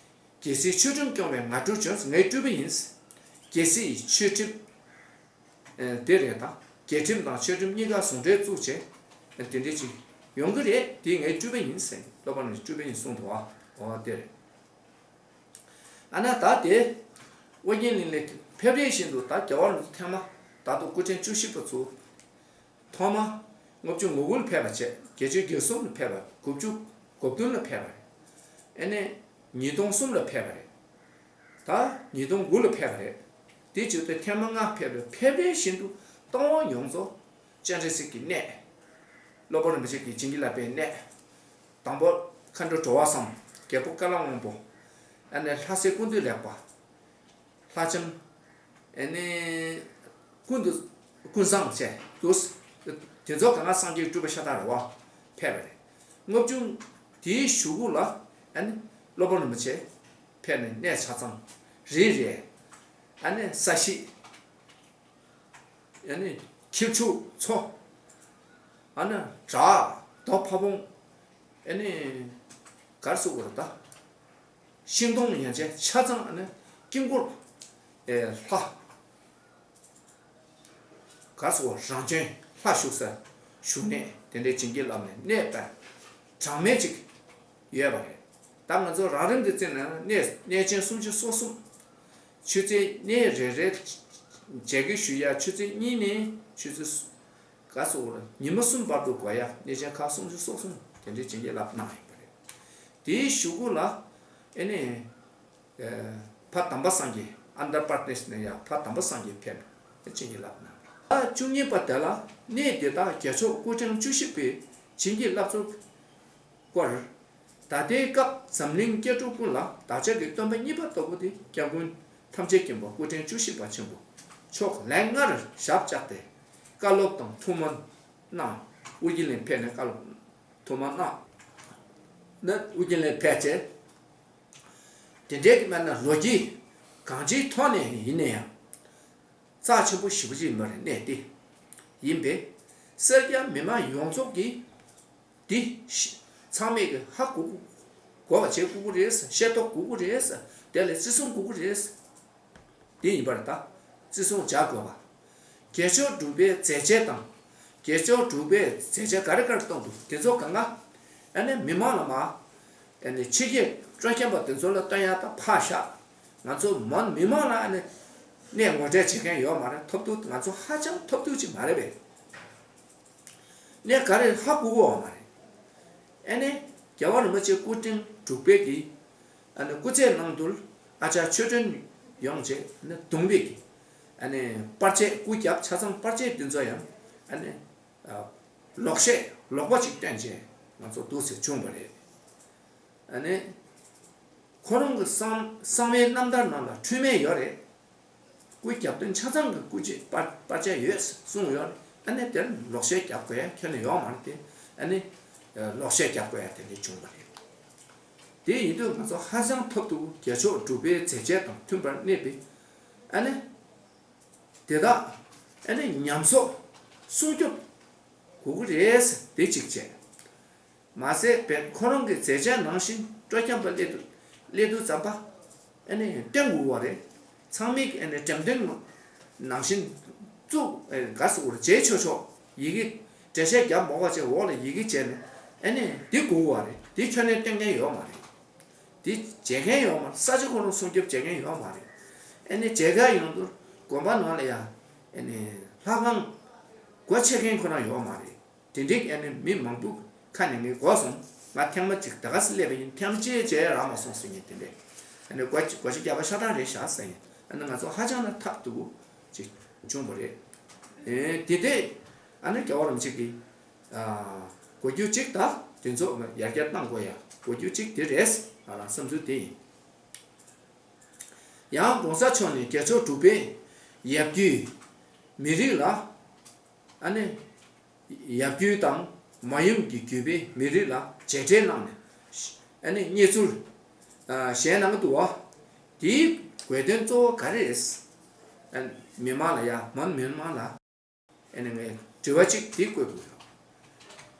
རྒྱལ་སྲིད་ཆོས་ཁྲིམས་སྐྱོང་བའི་ངར་སྒྲོལ་བྱོན། ངའི་སྤྲུལ་པ་ཡིན། རྒྱལ་སྲིད་ཆོས་ཁྲིམས་ཨེ་དེ་རེད་ད། རྒྱལ་ཁྲིམས་དང་ཆོས་ཁྲིམས་གཉིས་ཀ་ཟུང་འབྲེལ་བཙུགས་བྱས་དེ་འདྲ་ཅིག་ཡོང་གི་རེད། དེ་ངའི་སྤྲུལ་པ་ཡིན་ཟེར། སློབ་དཔོན་རིན་པོ་ཆེ་སྤྲུལ་པ་ཡིན་གསུངས་འདུག་བ། འོ་དེ་རེད། ཨ་ན་ད་དེ་ཨོ་རྒྱན་གླིང་ལས་ཕེབས་རེས་བཞིན་དུ་ད་རྒྱལ་བ་རིན་པོ་ཆེ་ཐེངས་མ་ད་དུང་སྐུ་ཕྲེང་བཅུ་བཞི་པ་ཚོ། ཐོག་མ་ལྔ་བཅུ་ང་དགུ་ལ་ཕེབས་པ་བྱས། བརྒྱད་ཅུ་གྱ་གསུམ་ལ་ཕེབས་པ། དགུ་བཅུ་གོ་བདུན་ལ་ཕེབས་པ་རེད། ཨ་ནི་ཉིས་སྟོང་གསུམ་ལ་ཕེབས་པ་རེད། ད་ཉིས་སྟོང་དགུ་ལ་ཕེབས་པ་རེད། དེ་བྱས་ཏེ་ཐེངས་མ་ལྔ་ཕེབས་པའི་ཕེབས་རེས་བཞིན་དུ་སྟོང་བ་ཡོངས་རྫོགས་སྤྱན་རས་གཟིགས་ཀྱི་གནས། སློབ་དཔོན་རིན་པོ་ཆེ་གི་བྱིན་གྱིས་བརླབས་པའི་གནས། དང་པོ་མཁའ་འགྲོ་གྲོ་བ་ཚང་། རྒྱལ་པོ་ཀ་ལ་དབང་པོ། ཨ་ནི་ལྷ་སྲས་ཀུན་འདུས་ལེགས་པ། ལྷ་ལྕམ། ཨ་ནི་ཀུན་ཏུ་ཀུན་བཟང་བཅས་འདུག། དེ་ཚོ་གང་ག་སངས་རྒྱས་སྤྲུལ་པ་ཤ་སྟག་རེད་བ། ཕེབས་པ་རེད། ལྔ་བཅུ་དེའི་གཞུག་གུ་ལ་ཨ་ནི་སློབ་དཔོན་རིན་པོ་ཆེ་ཕེབས་ནས་གནས་ཆ་ཚང་རེ་རེ། ཨ་ནི་ས་གཞི། ཨ་ནི་ཁྱི་ཕྱུགས་མཚོ། ཨ་ནི་བྲག་རྡོ་ཕ་བོང་། ཨ་ནི་ག་རེ་ཟེར་དགོས་རེད་ད། ཤིང་སྡོང་ཡན་ཆད་ཆ་ཚང་ཨ་ནི་དཀྱིལ་འཁོར། ཨེ་ལྷ། ག་རེ་ཟེར་དགོས། རང་བྱོན་ལྷ་བཞུགས་ས། བཞུགས་གནས་དེ་འདྲའི་བྱིན་གྱིས་བརླབས་ནས་གནས་དཔེ་གྲངས་མེད་ཅིག་ཡོད་པ་རེད། ད་ང་ཚོ་རང་རིམ་དུ་བརྩིས་ན་གནས་གནས་ཆེན་སུམ་ཅུ་སོ་གསུམ། ཆོས་རྩེ་གནས་རེ་རེ་མཇལ་ཁ་ཞུ་ཡ། ཆོས་རྩེ་གཉིས་ནས་ཆོས་རྩེ་སུ་ག་སོགས་ཉི་མ་གསུམ་བར་དུ་འགོར་ཡ་གནས་ཆེན་ཁག་སུམ་ཅུ་སོ་གསུམ་དེ་འདྲའི་བྱིན་གྱིས་བརླབས་གནང་ཡོད་པ་རེད། དེའི་གཞུག་གུ་ལ་ཨེ་ནས་ཕ་དམ་པ་སངས་རྒྱས། ཨནྡྲ་པྲ་དེ་ཤི་ནས་ཡ་ཕ་དམ་པ་སངས་རྒྱས་ཕེབས་ནས་བྱིན་གྱིས་བརླབས་གནང་། ད་བཅུ་གཉིས་པ་དེ་ལ་གནས་དེ་དག་རྒྱལ་མཆོག་སྐུ་ཕྲེང་བཅུ་བཞི་པའི་བྱིན་གྱིས་བརླབས་ཚུལ་སྐོར། ད་ལྟའི་སྐབས་འཛམ་གླིང་སྐྱེ་འགྲོ་ཀུན་ལ་བདག་ཅག་གི་སྟོན་པ་གཉིས་པ་ལྟ་བུ་དེ་སྐྱབས་མགོན་ཐམས་ཅད་མཁྱེན་པ་སྐུ་ཕྲེང་བཅུ་བཞི་པ་ཆེན་པོ་མཆོག་ལན་ལྔར་ཞབས་བཅགས་ཏེ་བཀའ་སློབ་དང་ཐུགས་སྨོན་གནང་། ཨོ་རྒྱན་གླིང་ཕེབས་ནས་བཀའ་སློབ་ཐུགས་སྨོན་གནང་། ན་ཨོ་རྒྱན་གླིང་ཕེབས་རྗེས་དེ་འདྲའི་གི་མ་ན་ལོ་རྒྱུས་གང་ཅིའི་ཐོག་ནས་ཡིན་ན་ཡང་། རྩ་ཆེན་པོ་ཞེ་པོ་ཅིག་ཡིན་པ་རེད། གནས་དེ་ཡིན་པས་སེར་སྐྱ་མི་མང་ཡོངས་རྫོགས་ཀྱིས་འདི་ཤ་ཚང་མས་ཀྱི་ཧ་གོ་གོ་བ་བྱེད་དགོས་ཀྱི་རེད། ཤེས་རྟོགས་དགོས་ཀྱི་རེད། དེ་ལ་བརྩི་སྲུང་དགོས་ཀྱི་རེད། དེ་ཡིན་པར་ད་བརྩི་སྲུང་བྱ་དགོས་པ། རྒྱལ་མཆོག་འབྲུག་པའི་མཛད་རྗེས་དང་། རྒྱལ་མཆོག་འབྲུག་པའི་མཛད་རྗེས་ག་རེ་ག་རེ་གཏོང་འདུག་དེ་ཚོ་གང་ག་ཨ་ནི་མི་མང་ལ་མ། ཨ་ནི་ཕྱི་རྒྱལ་སྤྲོ་འཆམ་པ་དེ་ཚོ་ལ་སྟོན་ཡ་ད་ཕར་བཞག་ང་ཚོ་མོན་མི་མང་ལ་ཨ་ནི་གནས་ངོ་སྤྲོད་བྱེད་མཁན་ཡོད་མ་རེད། ཐོབ་ཐུག་ང་ཚོ་ཧ་ཅང་ཐོབ་ཐུག་ཅིག་མ་རེད་པས། གནས་ག་རེ་ཧ་གོ་གི་ཡོད་མ་རེད། ཨ་ནི་རྒྱལ་བ་རིན་པོ་ཆེ་སྐུ་ཕྲེང་དྲུག་པའི་གི་ཨ་ནི་སྐུ་ཚེའི་ནང་དུ་ཨ་ཅག་ཆོས་སྒྲོན་ཡོང་བྱས་ཨ་ནི་གདུང་པའི་གི་ཨ་ནི་པར་ཆས་སྐུ་རྒྱབ་ཆ་ཚང་པར་ཆས་འདི་ཚོ་ཡང་ཨ་ནི་ལོག་བཤད་ལོག་པ་ཅིག་བསྟན་བྱས་ང་ཚོ་འདུག་སེ་བྱུང་བ་རེད། ཨ་ནི། ཁོ་རང་གི་གསང་གསང་བའི་རྣམ་ཐར་ནང་ལ་འཁྲུལ་མེད་ཡོད་རེད། སྐུ་རྒྱབ་རྟེན་ཆ་ཚང་གི་སྐུ་རྗེས་པར་པར་ཆས་ཡོད་གསུངས་ཡོད་རེད། ཨ་ནི་དེར་ལོག་བཤད་རྒྱབ་དགོས་ཡ་ཁྱོན་ནས་ཡོད་མ་རེད་དེ། ཨ་ནི་ལོག་བཤད་རྒྱབ་དགོས་ཡ་དེ་འདྲ་བྱུང་བ་རེད། དེ་ཡིན་དུས་ང་ཚོ་ཧ་ཅང་ཐབས་སྡུག་རྒྱལ་མཆོག་འབྲུག་པའི་མཛད་རྗེས་དང་མཐུན་པར་གནས་པའི་ཨ་ནི་དེ་དག་ཨ་ནི་ཉམས་གསོ་སྲུང་སྐྱོབ་དགོས་ཀྱི་རེད། དེ་གཅིག་བྱས། མ་ཟད་བན་ཁོ་རང་གི་མཛད་རྗེས་ནང་བཞིན་སྤྲོ་འཆམ་པ་སླེབས་དུས་སླེབས་དུས་ཙམ་པ་ཨ་ནི་བསྟན་དགོས་པ་རེད། ཚང་མས་ཨ་ནི་འགྲེམས་སྟོན་ནང་བཞིན་བཙུགས་ཨ་ག་ཟེར་དགོས་རེད། བརྗེད་ཆོག་ཆོག་ཡི་གེ་འགྲེལ་བཤད་རྒྱབ་མ་དགོས་བྱས་འོག་ལ་ཡི་གེ་བྱས་ནས་ཨ་ནི་འདི་དགོས་པ་རེད། འདི་ཁྱོན་ནས་བསྟན་མཁན་ཡོད་མ་རེད། འདི་བྱེད་མཁན་ཡོད་མ་རེད། ས་ཆ་ཁོ་རང་སྲུང་སྐྱོབ་བྱེད་མཁན་ཡོད་མ་རེད། ཨ་ནི་མཇལ་ཁ་ཡོང་དུས་དགོན་པ་ནང་ལ་ཡང་ཨ་ནི་ལྷ་ཁང་སྒོ་ཕྱེ་མཁན་ཁོ་རང་ཡོད་མ་རེད། དེ་འདྲའི་ཨ་ནི་མི་མང་པོ་ཁ་ནས་ངས་གོ་སོང་། ང་ཐེངས་མ་གཅིག་ད་ག་སེ་སླེབས་པ་ཡིན། ཐེངས་མ་གཅིག་མཇལ་རག་མ་སོང་ཟེར་མཁན་དེ་འདྲས། ཨ་ནི་སྒོ་སྒོ་ཕྱེ་རྒྱག་པ་ཤ་སྟག་རེད་ཤག་ཟེར་མཁན། ཨ་ནི་ང་ཚོ་ཧ་ཅང་ན་ཐབས་སྡུག་པོ་ཅིག་བྱུང་བ་རེད། ཨེ་དེ་དེ་ཨ་ནི་རྒྱལ་བ་རིན་པོ་ཆེ་གི་ཨ་གོ་རྒྱུ་གཅིག་དང་དེ་ཚོ་ཡར་རྒྱས་གཏང་དགོས་ཡ་གོ་རྒྱུ་གཅིག་དེ་རེད། ང་རང་བསམ་ཚུལ་དེ་ཡིན། ཡང་གོང་ས་མཆོག་ནས་རྒྱལ་མཆོག་འབྲུག་པའི་ཡབ་རྒྱུད་མི་རིགས་ལ་ཨ་ནི་ཡབ་རྒྱུད་དང་མ་ཡུམ་གྱི་རྒྱུད་པའི་མི་རིགས་ལ་མཇལ་འཕྲད་གནང་ནས་ཨ་ནི་གནས་ཚུལ་ ཨ་གཞན་ནང་གི་འདུག་བ། དེའི་དགོས་དོན་གཙོ་བོ་ག་རེ་རེད། ཨ་མི་མང་ལ་ཡ་མོན་མི་མང་ལ་ཨ་ནི་ངས་དྲི་བ་གཅིག་དེ་བཀོད་དགོས་རེད།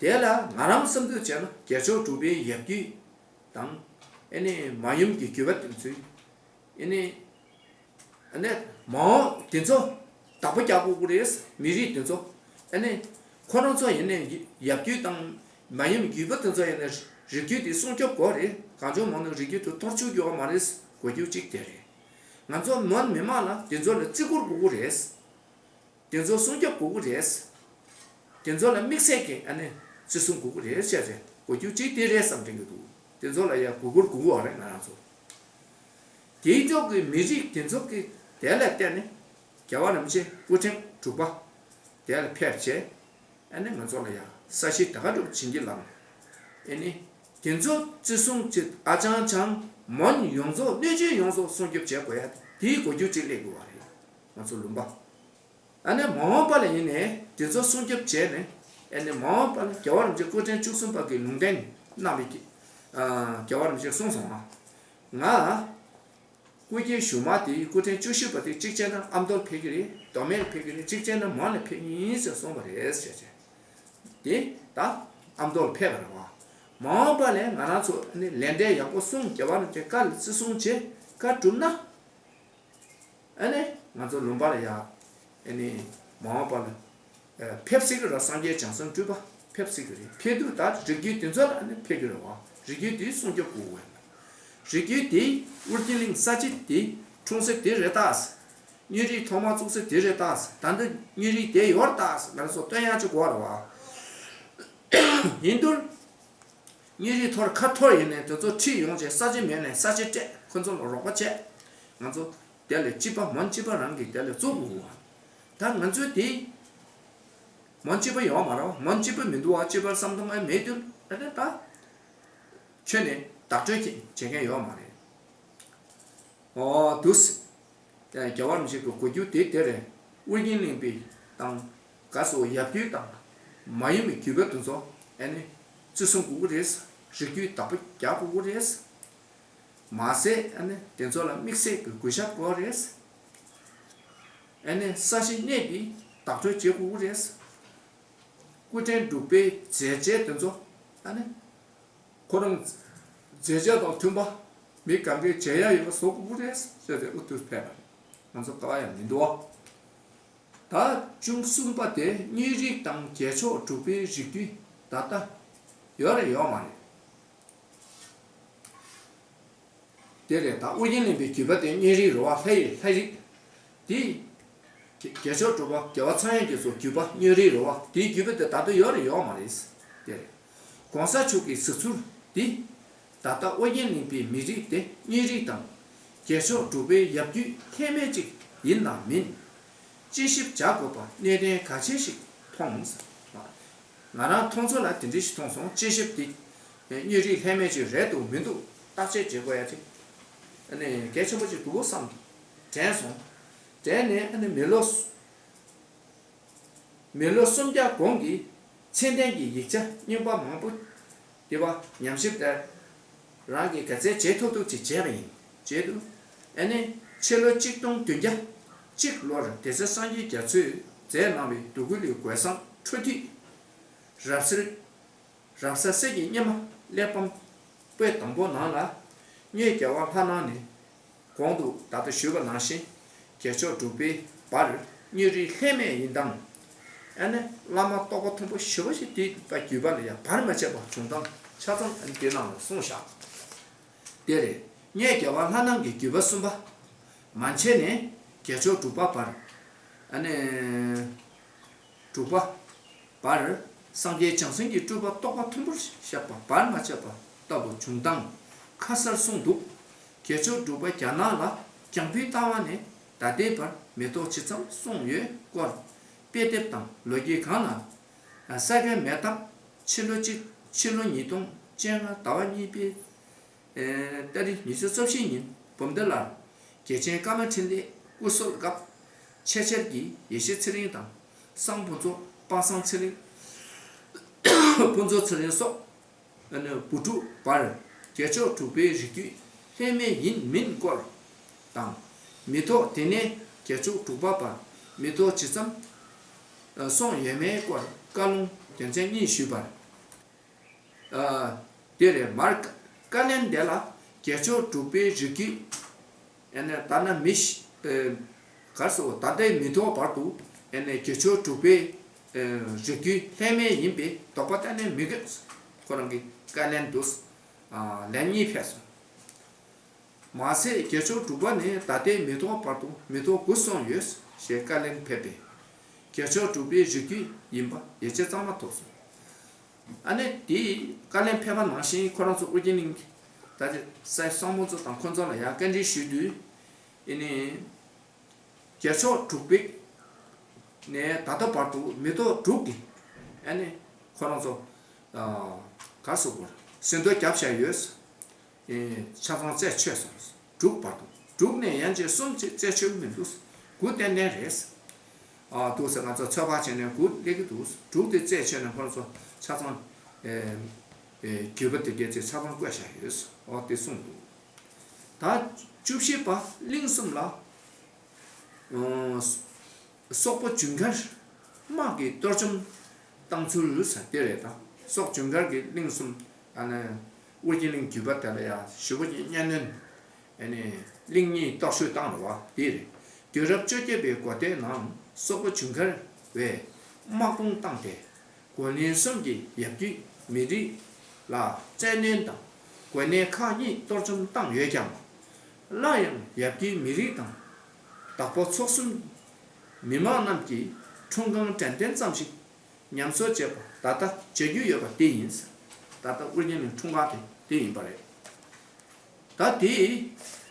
དེ་ལ་ང་རང་བསམ་ཚུལ་བྱས་ན་རྒྱལ་མཆོག་གྲུབ་པའི་ཡབ་རྒྱུད་དང་ཨ་ནི་མ་ཡུམ་གྱི་རྒྱུད་པ་དེ་ཚོའི་ཨ་ནི་ཨ་ནི་མ་འོངས་དེ་ཚོ་བདག་པོ་རྒྱག་དགོས་ཀྱི་རེད། མི་རིགས་དེ་ཚོ་ཨ་ནི་ཁོ་རང་ཚོ་ཡིན་ནའི་ཡབ་རྒྱུད་དང་མ་ཡུམ་རྒྱུད་པ་དེ་ཚོ་ཡིན་ནའི་རིགས་རྒྱུད་དེ་སྲུང་སྐྱོབ་དགོས་རེད། གང་བྱུང་མང་ནས་རིགས་རྒྱུད་དེ་གཏོར་བཅུག་དགོས་པ་མ་རེད། དགོས་རྒྱུ་གཅིག་དེ་རེད། ང་ཚོ་མོན་མི་མང་ལ་དེ་ཚོ་ལ་བརྩི་བཀུར་དགོས་ཀྱི་རེད། དེ་ཚོ་སྲུང་སྐྱོབ་དགོས་ཀྱི་རེད། དེ་ཚོ་ལ་དམིགས་བསལ་གྱི་ཨ་ནི་བརྩི་སྲུང་དགོས་ཀྱི་རེད་བཤད་རེད། དགོས་རྒྱུ་གཅིག་དེ་རེད་བསམ་དྲན་གྱི་འདུག་དེ་ཚོ་ལ་ཡང་གུས་བཀུར་དགོས་ཀྱི་ཡོད་རེད་ང་རང་ཚོ། དེའི་ཐོག་གི་མི་རིགས་དེ་ཚོ་གི་དེ་ལ་བརྟེན་ནས་རྒྱལ་བ་རིན་པོ་ཆེ་སྐུ་ཕྲེང་དྲུག་པ་དེ་ལ་ཕེབས་བྱས་ཨ་ནི་ང་ཚོ་ལ་ཡང་ས་གཞི་ད་ག་སྒྲུབ་བྱིན་གྱིས་བརླབས་ནས་ཨ་ནི་དེ་ཚོ་བརྩི་སྲུང་བྱེད་ཨ་ཅང་ཅང་མོན་ཡོངས་རྫོགས་སྣོད་བཅུད་ཡོངས་རྫོགས་སྲུང་སྐྱོབ་བྱེད་དགོས་ཡ་དེའི་གོ་རྒྱུ་གཅིག་སླེབས་དགོས་པ་རེད། ང་ཚོ་ལུང་པ། ཨ་ནི་མ་འོངས་པ་ལ་ཡིན་ནའི་དེ་ཚོ་སྲུང་སྐྱོབ་བྱས་ནས་ཨ་ནི་མ་འོངས་པ་ལ་རྒྱལ་བ་རིན་པོ་ཆེ་སྐུ་ཕྲེང་བཅུ་གསུམ་པ་གི་ལུང་བསྟན་གནང་བའི་གི་ཨ་རྒྱལ་བ་རིན་པོ་ཆེས་གསུངས་སོང་ང་། ང་སྐུ་སྐྱེ་གཞུག་མ་དེ་སྐུ་ཕྲེང་བཅུ་བཞི་པ་དེ་གཅིག་བྱས་ན་ཨ་མདོ་ལ་ཕེབས་ཀྱི་རེད། མདོ་སྨད་ལ་ཕེབས་ཀྱི་རེད། གཅིག་བྱས་ན་མོན་ལ་ཕེབས་ཀྱི་ཡིན་ཟེར་གསུངས་པ་རེད་ཟེར་བྱས། དེ་ད་ཨ་མདོ་ལ་ཕེབས་པ་རེད་བ། མ་འོངས་པ་ལ་ང་རང་ཚོ་ཨ་ནི་ལས་འབྲས་ཡག་པོ་གསུངས། རྒྱལ་བ་རིན་པོ་ཆེ་བཀའ་ལ་བརྩི་སྲུང་བྱས་བཀའ་བསྒྲུབས་ན། ཨ་ནི་ང་ཚོ་ལུང་པ་ལ་ཡ་ཨ་ནི་མ་འོངས་པ་ལ་ཨ་ཕེབས་སྲིད་ཀྱི་རེད། སངས་རྒྱས་བྱང་སེམས་སྤྲུལ་པ་ཕེབས་སྲིད་ཀྱི་རེད། ཕེབས་དུས་ད་རིགས་རྒྱུད་དེ་ཚོ་ལ་ཨ་ནི་ཕེབས་ཀྱི་རེད་བ། རིགས་རྒྱུད་དེ་སྲུང་སྐྱོབ་དགོས་ཀྱི་ཡོད། རིགས་རྒྱུད་དེ་ཨོ་རྒྱན་གླིང་ས་དཔྱིད་དེ་འཁྲུངས་ས་དེ་རེད་ད། སྨྱོ་རིགས་ཐོག་མ་བཙུགས་ས་དེ་རེད་ད། ད་འདི་སྨྱོ་རིགས་དེ་ཡོད་རེད་ད་ང་ཚོ་སྟོན་ཡག་ཅིག་དགོས་རེད་བ། ཡིན་དུས། སྨྱོ་རིགས་ཐོར་ཁ་ཐོར་ཡིན་ནས་དེ་ཚོ་ཁྲིད་ཡོང་བྱས་ས་ཆ་མེད་ནས་ས་ཆ་སྤྲད། ཁོ་ཚོ་ལ་རོགས་པ་བྱས། ང་ཚོ་དེ་ལས་སྤྱི་པ་མོན་སྤྱི་པ་རང་གིས་དེ་ལས་བཙུགས་དགོས་བ། ད་ང་ཚོའི་དེ་མོན་སྤྱི་པ་ཡོད་མ་རེད་བ། མོན་སྤྱི་པ་མི་འདུག་བ། སྤྱི་པ་བསམ་བློ་མེད་དུས་ད་ལྟ་ད་ཁྱོན་ནས་བདག་སྤྲོད་བྱེད་མཁན་ཡོད་མ་རེད། ཨོ་འདུག་སེ། རྒྱལ་བ་རིན་པོ་ཆེ་གི་གོ་རྒྱུ་དེ་དེ་རེད། ཨོ་རྒྱན་གླིང་པའི་དང་ག་སོ་ཡབ་རྒྱུད་དང་མ་ཡུམ་གྱི་རྒྱུད་པ་དེ་ཚོ་ཨ་ནི་བརྩི་སྲུང་དགོས་ཀྱི་རེད། རིགས་རྒྱུད་བདག་པོ་རྒྱག་དགོས་ཀྱི་རེད། མ་ཟད་ཨ་ནི་དེ་ཚོ་ལ་དམིགས་བསལ་གྱི་གུས་ཞབས་དགོས་རེད། ཨ་ནི་ས་གཞི་གནས་དེ་བདག་སྤྲོད་བྱེད་དགོས་ཀྱི་རེད། སྐུ་ཕྲེང་དྲུག་པའི་མཛད་རྗེས་དེ་ཚོ་ཨ་ནི། ཁོ་རང་མཛད་རྗེས་དང་མཐུན་པ་མི་གང་གིས་བྱེད་ཡ་ཡོད་པ་བཟོ་དགོས་རེད་ཟེར་ཏེ་ཨུ་ཐུག་ཕེབས་པ་རེད། ང་ཚོ་ག་བ་ཡང་མི་འདུག་བ། ད་བཅུ་གསུམ་པ་དེ་སྨྱོ་རིགས་དང་རྒྱལ་མཆོག་གྲུབ་པའི་རིགས་རྒྱུད་ད་ལྟ་ཡོད་རེད་ཡོད་མ་རེད། དེ་རེད། ད་ཨོ་རྒྱན་གླིང་པའི་རྒྱུད་པ་དེ་སྨྱོ་རིགས་རེད་བ། ལྷ་ཡི་ལྷ་རིགས། དེ། རྒྱལ་མཆོག་གྲུབ་པ་རྒྱལ་བ་འཚོ་བྱེད་རྒྱལ་མཚན་རྒྱལ་མཚན་རྒྱུད་པ་སྨྱོ་རིགས་རེད་བ། དེའི་རྒྱུད་པ་དེ་ད་ལྟ་ཡོད་རེད་ཡོད་མ་རེད། དེ་རེད། གོང་ས་མཆོག་གིས་གཟིགས་ཚུལ་འདི། ད་ལྟ་ཨོ་རྒྱན་གླིང་པའི་མི་རིགས་དེ་སྨྱོ་རིགས་དང་། རྒྱལ་མཆོག་གྲུབ་པའི་ཡབ་རྒྱུད་ལྷད་མེད་ཅིག་ཡིན་ནམ་མིན། དཔྱད་ཞིབ་བྱ་དགོས་པ་གནད་དོན་གལ་ཆེ་ཞིག་མཐོང་། ང་རང་མཐོང་ཚོད་ལ་དེ་འདྲ་ཞིག་མཐོང་སོང་། དཔྱད་ཞིབ་འདི་སྨྱོ་རིགས་ལྷད་མེད་ཅིག་རེད་འདུག་མི་འདུག་བརྟག་དཔྱད་བྱེད་དགོས་ཡ་དེ་ཨ་ནི་གལ་ཆེན་པོ་ཅིག་འདུག་བསམ་དྲན་སོང་། དྲན་ནས་ཨ་ནི་མི་ལོ་མི་ལོ་སུམ་བརྒྱ་གོང་གི་ཚད་ལྡན་གྱི་ཡིག་ཆ་རྙིང་པ་མང་པོ་དེ་བ་ཉམས་ཞིབ་དང་རང་གིས་ག་ཚད་བྱེད་ཐུབ་ཐུབ་ཅིག་བྱས་པ་ཡིན། བྱས་འདུག་ཨ་ནི་ཕྱི་ལོ་གཅིག་སྟོང་བདུན་བརྒྱ་གཅིག་ལོར་སྡེ་སྲིད་སངས་རྒྱས་རྒྱ་མཚོས་མཛད་གནང་བའི་འབྲུག་གི་ལུས་གོས་བཟང་འཕྲོ་མཐུད་རབ་གསལ། རབ་གསལ་གསེར་གྱི་སྙེ་མ་གླེགས་བམ་པོད་དང་པོ་ནང་ལ། སྔོན་རྒྱལ་བ་ལྷ་ནང་ནས་གོང་དུ་ད་ལྟ་ཞུས་པ་ནང་བཞིན་རྒྱལ་མཆོག་གྲུབ་པའི་བར་སྨྱོ་རིགས་ལྷད་མེད་ཡིན་དང་། ཨ་ནི་བླ་མ་རྟོགས་པ་མཐོན་པོ་ཞེ་པོ་ཞིག་དེ་ད་རྒྱུད་པ་ལ་ཡང་བར་མ་ཆད་པ་བྱུང་སྟངས་ཆ་ཚང་ཨ་ནི་དེ་ནང་ལ་གསུངས་བཞག་དེ་རེད། སྔོན་རྒྱལ་བ་ལྷ་ནང་གི་རྒྱུད་པ་གསུམ་པ། མན་ཆད་ནས་རྒྱལ་མཆོག་གྲུབ་པ་བར། ཨ་ནི། གྲུབ་པ་བར། སངས་རྒྱས་བྱང་སེམས་ཀྱི་སྤྲུལ་པ་རྟོགས་པ་མཐོན་པོར་བཤད་པ་བར་མ་ཆད་པ་ལྟ་བུ་བྱུང་སྟངས་ཁ་གསལ་གསུངས་འདུག་རྒྱལ་མཆོག་གྲུབ་པ་རྒྱ་ནག་ལ་རྒྱང་འཕུར་བཏང་བ་ནས་ད་ལྟའི་བར་མེ་ཏོག་ཇི་ཙམ་སོང་ཡོད་སྐོར་དཔེ་དེབ་དང་ལོ་རྒྱུས་གང་ལ། ས་གའི་མེ་སྟག་ཕྱི་ལོ་གཅིག་ཕྱི་ལོ་ཉིས་སྟོང་བཅོ་ལྔ་ཟླ་བ་གཉིས་པའི་ཏ་རིག་ཉི་ཤུ་རྩ་བཞི་ཉིན་འབུམ་སྡེ་ལ་རྒྱལ་ཆེན་ཀརྨ་འཕྲིན་ལས་སྐུ་གསོལ་སྐབས་ཆེ་ཆེར་གྱི་ཡེ་ཤེས་ཚེ་རིང་དང་སང་ཕུན་ཚོགས་དཔལ་བཟང་ཚེ་རིང་ཕུན་ཚོགས་ཚེ་རིང་སོགས་བུ་ཕྲུག་བར་རྒྱལ་མཆོག་གྲུབ་པའི་རིགས་རྒྱུད་ ལྷད་མེད་ཡིན་མིན་སྐོར་དང་། མི་ཐོག་དེ་ནས་རྒྱལ་མཆོག་དྲུག་པ་བར་མི་ཐོག་ཇི་ཙམ་སོང་ཡོད་མེད་སྐོར་བཀའ་ལུང་དོན་ཚན་གཉིས་ཞུས་པར། ཨ། དེ་རེད། མར་བཀའ་ལན་དེ་ལ་རྒྱལ་མཆོག་དྲུག་པའི་རིགས་རྒྱུད། ཨ་ནི་ད་ནི་མི་ཤི། ཨ། གར་སོ་ད་ལྟའི་མི་ཐོག་བར་དུ། ཨ་ནི་རྒྱལ་མཆོག་དྲུག་པའི། ཨ། རིགས་རྒྱུད་ལྷད་མེད་ཡིན་པའི་དོགས་པ་གཏན་ནས་མི་དགོས། ཁོ་རང་གི་བཀའ་ལན་དུ། ཨ། ལན་གཉིས་ཕེབས་སོང་། མ་ཟད་རྒྱལ་མཆོག་དྲུག་པ་ནས་ད་ལྟའི་མི་ཐོག་བར་དུ་མི་ཐོག་དགུ་སོང་ཡོད་ཞེས་བཀའ་ལན་ཕེབས་པས། རྒྱལ་མཆོག་དྲུག་པའི་རིགས་རྒྱུད་ཡིན་པ་ཡིད་ཆེས་གཙང་མ་ཐོབ་སོང་། ཨ་ནི་དེའི་བཀའ་ལན་ཕེབས་པ་ནང་བཞིན་ཁོ་རང་ཚོ་ཨོ་རྒྱན་གླིང་ད་ཅི་སའི་སང་ཕོ་ཚོ་དང་ཁོ་ཚོ་ལ་ཡང་བཀའ་འདྲི་ཞུས་དུས། ཨེ་ནི། རྒྱལ་མཆོག་དྲུག་པའི་ནས་ད་ལྟ་བར་དུ་མི་ཐོག་དྲུག་གི་ཨ་ནི་ཁོ་རང་ཚོ། ཨ། ག་སོགས་པར་ཟིན་ཐོ་བརྒྱབ་བཞག་ཡོད། ཨེ། ཆ་ཚང་རྩད་ཆོད་སོང་། དྲུག་བར་དུ། དྲུག་ནས་ཡང་ཅིག་གསུམ་ཅིག་རྩད་ཆོད་མི་འདུག་དགུ་ཏན་ཏན་རེད། ཨ། འདུག་ཟེར་ང་ཚོ་ཚོད་དཔག་བྱས་ནས་དགུ་སླེབས་ཀྱི་འདུག་དྲུག་དེ་རྩད་ཆོད་ནས་ཁོ་རང་ཚོ་ཆ་ཚང་། ཨེ། ཨེ། རྒྱུད་པ་དེ་གའི་ཚེ་ཆ་ཚང་བཀོད་བཞག་ཡོད། ཨོ་དེ་གསུངས་འདུག་ད་བཅུ་བཞི་པ་གླིང་གསུམ་ལ། ཨ། སོག་པོ་ཇུན་གར་དམག་གི་གཏོར་བཅོམ་བཏང་ཚུལ་ཟེར་དེ་རེད་ད། སོག་ཇུན་གར་གྱི་གླིང་གསུམ། ཨ་ནི་ཨོ་རྒྱན་གླིང་བརྒྱུད་པ་དེ་ལ་ཡང་ཞེ་པོ་ཅིག་གཉའ་གནོན། ཨ་ནི་གླིང་གཉིས་གཏོར་བཤིག་བཏང་རེད་བ་དེ་རེད། དུས་རབས་བཅོ་བརྒྱད་པའི་འགོ་སྟོད་ནང་སོག་པོ་ཇུན་གར་བས་དམག་དཔུང་བཏང་སྟེ། གོ་ལིན་གསུམ་གྱི་ཡབ་རྒྱུད་མི་རིགས་ལ་བཙན་གནོན་དང་། གོ་གནས་ཁག་གཉིས་གཏོར་བཅོམ་བཏང་ཡོད་ཀྱང་། སླར་ཡང་ཡབ་རྒྱུད་མི་རིགས་དང་། བདག་པོ་ཚོགས་གསུམ་མི་དམངས་རྣམས་ཀྱིས་འཁྲུངས་སྐར་དྲན་རྟེན་ཙམ་ཞིག་ཉམས་གསོ་བྱེད་པ་ད་ལྟ་བྱེད་རྒྱུ་ཡོད་པ་དེ་ཡིན། ད་ལྟ་ཨོ་རྒྱན་གླིང་འཁྲུངས་སྐར་དེ་དེ་ཡིན་པ་རེད། ད་དེ་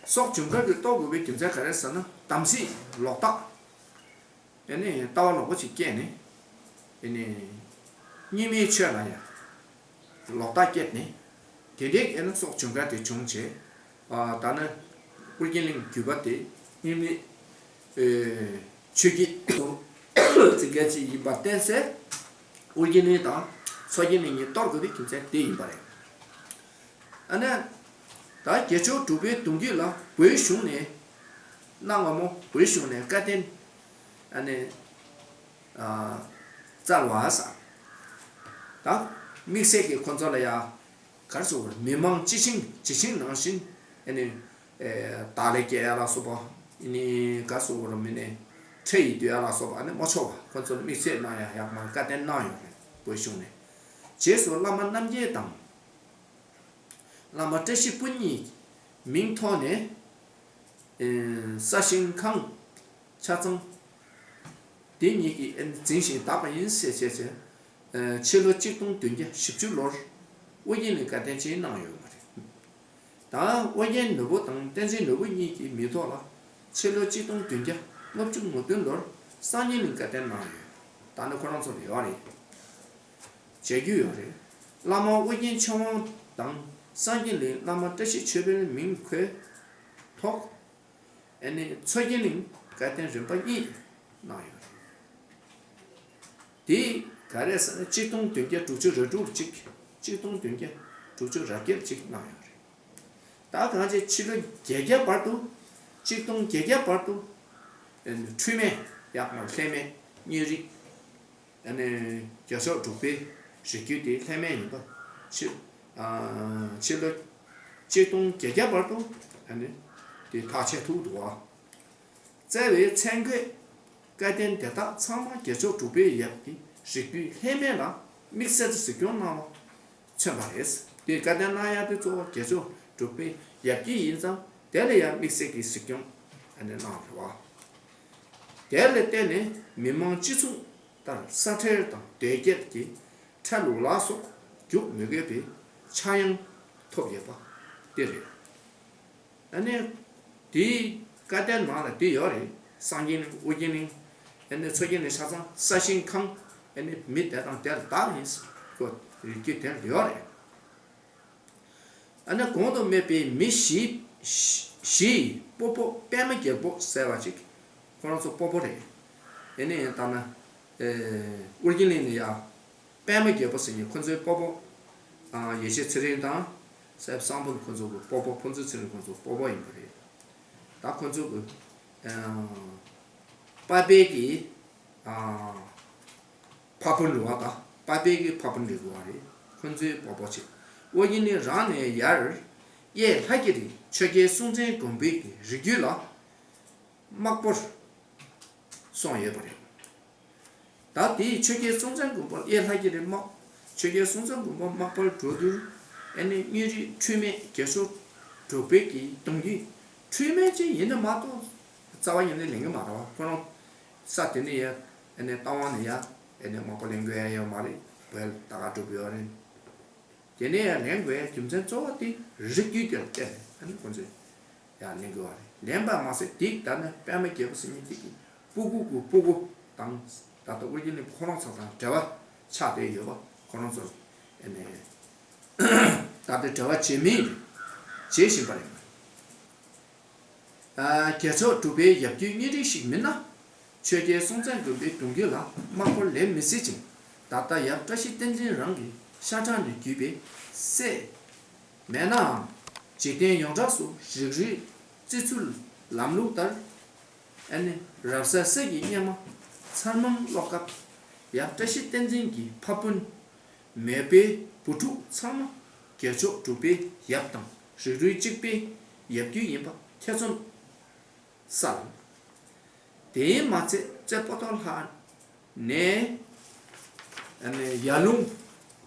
སོག་ཇུན་གར་གྱིས་གཏོར་དགོས་པའི་རྒྱུ་མཚན་ག་རེ་ཟེར་ན། དམ་སྲི་ལོག་ལྟ། ཨེ་ནི་ལྟ་བ་ལོག་པ་ཅིག་སྐྱེས་ནས། ཨེ་ནི་རྙིང་མའི་ཆོས་ལ་ཡང་ལོག་ལྟ་སྐྱེས་ནས། དེ་འདྲའི་ཨེ་ནི་སོག་ཇུན་གར་དེ་བྱུང་བྱས། ཨ། ད་ནི་ཨོ་རྒྱན་གླིང་བརྒྱུད་པ་དེ་རྙིང་མའི། ཨེ། ཆོས་ཀྱི་ཟུར་ཙི་གལ་ཆེ་ཡིན་པར་བརྟེན་སའི་ཨོ་རྒྱན་གླིང་དང་མཚོ་རྒྱན་གླིང་གཉིས་གཏོར་དགོས་པའི་རྒྱུ་མཚན་དེ་ཡིན་པ་རེད། ཨ་ནི། ད་རྒྱལ་མཆོག་དྲུག་པའི་གདུང་རྒྱུད་ལ་བོད་གཞུང་ནས། གནའ་སྔ་མོ་བོད་གཞུང་ནས་བཀའ་བསྟན། ཨ་ནི། ཨ། སྩལ་བ་ཟེར། ད་དམིགས་བསལ་གྱི་ཁོ་ཚོ་ལ་ཡ། ག་རེ་ཟེར་དགོས་རེད། མི་མང་སྤྱི་བྱིངས་སྤྱི་བྱིངས་ནང་བཞིན། ཨ་ནི། ཨེ། བདག་ལས་སྐྱེ་ཡ་ལ་སོགས་པ། ཨ་ནི་ག་རེ་ཟེར་དགོས་རེད། མི་ནི་ཁྲལ་ཡིད་དུ་ཡ་ལ་སོགས་པ་ཨ་ནི་མ་ཆོག་པ་ཁོ་ཚོ་ལ་དམིགས་བསལ་གནང་ཡ་ཡག་མ་བཀའ་བསྟན་གནང་ཡོད་རེད། བོད་གཞུང་ནས། རྗེས་སུ་བླ་མ་རྣམ་རྒྱལ་དང་། བླ་མ་བཀྲ་ཤིས་པོ་གཉིས་མིང་ཐོག་ནས། ཨེ། ས་ཞིང་ཁང་ཆ་ཚང་དེ་གཉིས་ཀྱིས་ཨེ་འཛིན་ཞིང་བདག་པ་ཡིན་ཟེར་བྱས་བྱས། ཨེ། ཕྱི་ལོ་གཅིག་སྟོང་བདུན་བརྒྱ་བཞི་བཅུ་ལོར་ཨོ་རྒྱན་ནས་བཀའ་བསྟན་ཅིག་གནང་ཡོད་པ་རེད། ད་ཨོ་རྒྱན་ནོར་བུ་དང་བསྟན་འཛིན་ནོར་བུ་གཉིས་ཀྱི་མིང་ཐོག་ལ་ཕྱི་ལོ་གཅིག་སྟོང་བདུན་བརྒྱ་ལྔ་བཅུ་ང་བདུན་ལོར་སངས་རྒྱས་གླིང་བཀའ་བསྟན་གནང་ཡོད། ད་ནི་ཁོ་རང་ཚོ་ལ་ཡོད་རེད། མཇལ་རྒྱུ་ཡོད་རེད། བླ་མ་ཨོ་རྒྱན་ཆོས་དབང་དང་སངས་རྒྱས་གླིང་བླ་མ་བཀྲ་ཤིས་ཆོས་འཕེལ་མིང་འཁོད་ཐོག་ཨ་ནི་མཚོ་རྒྱན་གླིང་བཀའ་བསྟན་རིམ་པ་གཉིས་གནང་ཡོད་རེད། དེ་ག་རེ་ཟེར་ན་གཅིག་སྟོང་བདུན་བརྒྱ་དྲུག་ཅུ་རེ་དྲུག་གཅིག་གཅིག་སྟོང་བདུན་བརྒྱ་དྲུག་ཅུ་རེ་བརྒྱད་ཅིག་གནང་ཡོད་རེད། ད་གང་ཅི་ཕྱི་ལོ་བརྒྱད་བརྒྱ་བར་དུ། གཅིག་སྟོང་བརྒྱད་བརྒྱ་བར་དུ། ཨ་ནི་འཁྲུལ་མེད་ཡག་མ་ལྷད་མེད་གཉན་རིགས། ཨ་ནི་རྒྱལ་མཆོག་དྲུག་པའི་རིགས་རྒྱུད་དེ་ལྷད་མེད་ཡིན་པ། ཕྱི། ཨ། ཕྱི་ལོ་གཅིག་སྟོང་བརྒྱད་བརྒྱ་བར་དུ་ཨ་ནི་དེ་ཐག་ཆད་ཐུབ་འདུག་བ། བསྩལ་བའི་མཚན་བཀོད་བཀའ་བསྟན་དེ་དག་ཚང་མ་རྒྱལ་མཆོག་དྲུག་པའི་ཡབ་ཀྱི་རིགས་རྒྱུད་ལྷད་མེད་ལ་དམིགས་བསལ་གཟིགས་སྐྱོང་གནང་བ། མཚོན་པ་རེད། དེ་བཀའ་བསྟན་གནང་ཡ་དེ་གཙོ་བོ་རྒྱལ་མཆོག་དྲུག་པའི་ཡབ་ཀྱི་ཡིན་ཙང་དེ་ལ་ཡང་དམིགས་བསལ་གྱི་གཟིགས་སྐྱོང་ཨ་ནི་གནང་རེད་བ། དེ་ལ་བརྟེན་ནས་མི་མང་སྤྱི་ཚོགས་ལྟར་ས་ཁྲལ་དང་དོས་སྐྱེལ་གྱི་ཁྲལ་ལུགས་ལ་སོགས་རྒྱུག་མི་དགོས་པའི་ཆག་ཡང་ཐོབ་ཡོད་པ་དེ་རེད། ཨ་ནི་དེའི་བཀའ་བསྟན་ནང་ལ་དེ་ཡོད་རེད། སངས་རྒྱས་གླིང་ཨོ་རྒྱན་གླིང་། ཨ་ནི་མཚོ་རྒྱན་གླིང་ཆ་ཚང་ས་ཞིང་ཁང་། ཨ་ནི་མི་དེ་དང་དེ་ལ་བདག་ཡིན་ཁོ་རིགས་རྒྱུད་དེ་ལ་ཡོད་རེད། ཨ་ནི་གོང་དུ་སྨྲས་པའི་མི་བཞི། བཞི་ཡི་སྤོ་བོ་པདྨ་རྒྱལ་པོ་ཟེར་བ་ཅིག་ཁོ་རང་ཚོ་སྤོ་བོ་རེད། ཨ་ནི་ཡང་ལྟར་ན། ཨོ་རྒྱན་གླིང་ནས་ཡ། པདྨ་རྒྱལ་པོ་ཟེར་མཁན་ཁོ་ཚོའི་སྤོ་བོ། ཨ། ཡེ་ཤེས་ཚེ་རིང་དང་། སྲས་བཟང་པོ་ཁོ་ཚོ་གི་སྤོ་བོ། ཕུན་ཚོགས་ཚེ་རིང་ཁོ་ཚོ་སྤོ་བོ་ཡིན་པ་རེད། ད་ཁོ་ཚོ་གི་ཨ་པ་ཕའི་གི་ཨ་ཕ་སྤུན་རེད་བ། ད་པ་ཕའི་གི་ཕ་སྤུན་རེད་དགོས་བ་རེད། ཁོ་ཚོའི་སྤོ་བོ་བྱས། ཨོ་རྒྱན་ནི་རང་ནས་ཡར་གཡས་ལྷ་རྒྱ་རི་ཆོས་རྒྱལ་སྲོང་བཙན་སྒམ་པོའི་གི་རིགས་རྒྱུད་ལ་དམག་དཔོན་སོང་ཡོད་པ་རེད། ད་དེའི་ཆོས་རྒྱལ་སྲོང་བཙན་སྒམ་པོ། གཡས་ལྷ་རྒྱ་རི་དམག་ཆོས་རྒྱལ་སྲོང་བཙན་སྒམ་པོ་དམག་དཔོན་འགྲོ་དུས། ཨ་ནི་དངོས་རིགས་འཁྲུལ་མེད་རྒྱལ་མཆོག་འབྲུག་པའི་གི་གདུང་རྒྱུད་འཁྲུལ་མེད་ཅིག་ཡིན་ན་མ་གཏོགས་རྩ་བ་ཉིད་ནས་ལེན་གི་མ་རེད་བ། ཁོ་རང་ས་དེ་ནས་ཡ། ཨ་ནི་རྟ་དབང་ནས་ཡ། ཨ་ནི་དམག་དཔོན་ལེན་དགོས་ཡ་ཡོད་མ་རེད། བོད་ད་ག་འགྲོ་གི་ཡོད་རེད། དེ་ནས་ཡང་ལེན་དགོས་ཡ་རྒྱུ་མཚན་གཙོ་བོ་དེ་རིགས་རྒྱུད་དེ་ལ་བརྟེན་ནས་ཨ་ནི་ཁོ་ཚོས་ཡང་ལེན་དགོས་བ་རེད། ལེན་པ་མ་ཟད་དེ་ད་ནི་པདྨ་རྒྱལ་པོ་ཟེར་མཁན་དེ་གི་སྤུ་གུ་གི་སྤུ་གུ་དང་། ད་ལྟ་ཨོ་རྒྱན་གླིང་པ་ཁོ་རང་ཚོ་དང་འབྲེལ་བ་ཆགས་བསྡད་ཡོད་པ། ཁོ་རང་ཚོ་ལ་ཨ་ནི་ད་ལྟ་འབྲེལ་བ་བྱེད་མིན་བྱེད་བཞིན་པ་རེད། རྒྱལ་མཆོག་འབྲུག་པའི་ཡབ་རྒྱུད་གཉེན་སྒྲིག་ཞིག་མིན་ན། ཆོས་རྒྱལ་སྲོང་བཙན་སྒམ་པོའི་གདུང་རྒྱུད་ལ་དམག་དཔོན་ལེན་མི་སྲིད་ཅིང་། ད་ལྟ་ཡབ་བཀྲ་ཤིས་བསྟན་འཛིན་རང་གི་ཤ་ཁྲག་ནས་བརྒྱུད་པའི་སྲས་མེད་ནའང་། འཇིག་རྟེན་ཡོངས་གྲགས་སུ་རིགས་རུས་བརྩི་ཚུལ་ལམ་ལུགས་ལྟར། ཨ་ནི་རབ་གསལ་སྲས་ཀྱི་སྙེ་མ་ཚར་མང་སློག་སྐབས། ཡབ་བཀྲ་ཤིས་བསྟན་འཛིན་གྱི་ཕ་སྤུན་མེས་པོའི་བུ་ཕྲུག་ཚང་མ་རྒྱལ་མཆོག་འབྲུག་པའི་ཡབ་དང་རིགས་རུས་གཅིག་པའི་ཡབ་རྒྱུད་ཡིན་པ་ཐེ་ཚོམ་སེལ། དེས་མ་ཚད་རྩེ་སྤོ་ཏོ་ལྷ་ནས་ཨ་ནི་ཡར་ཀླུང་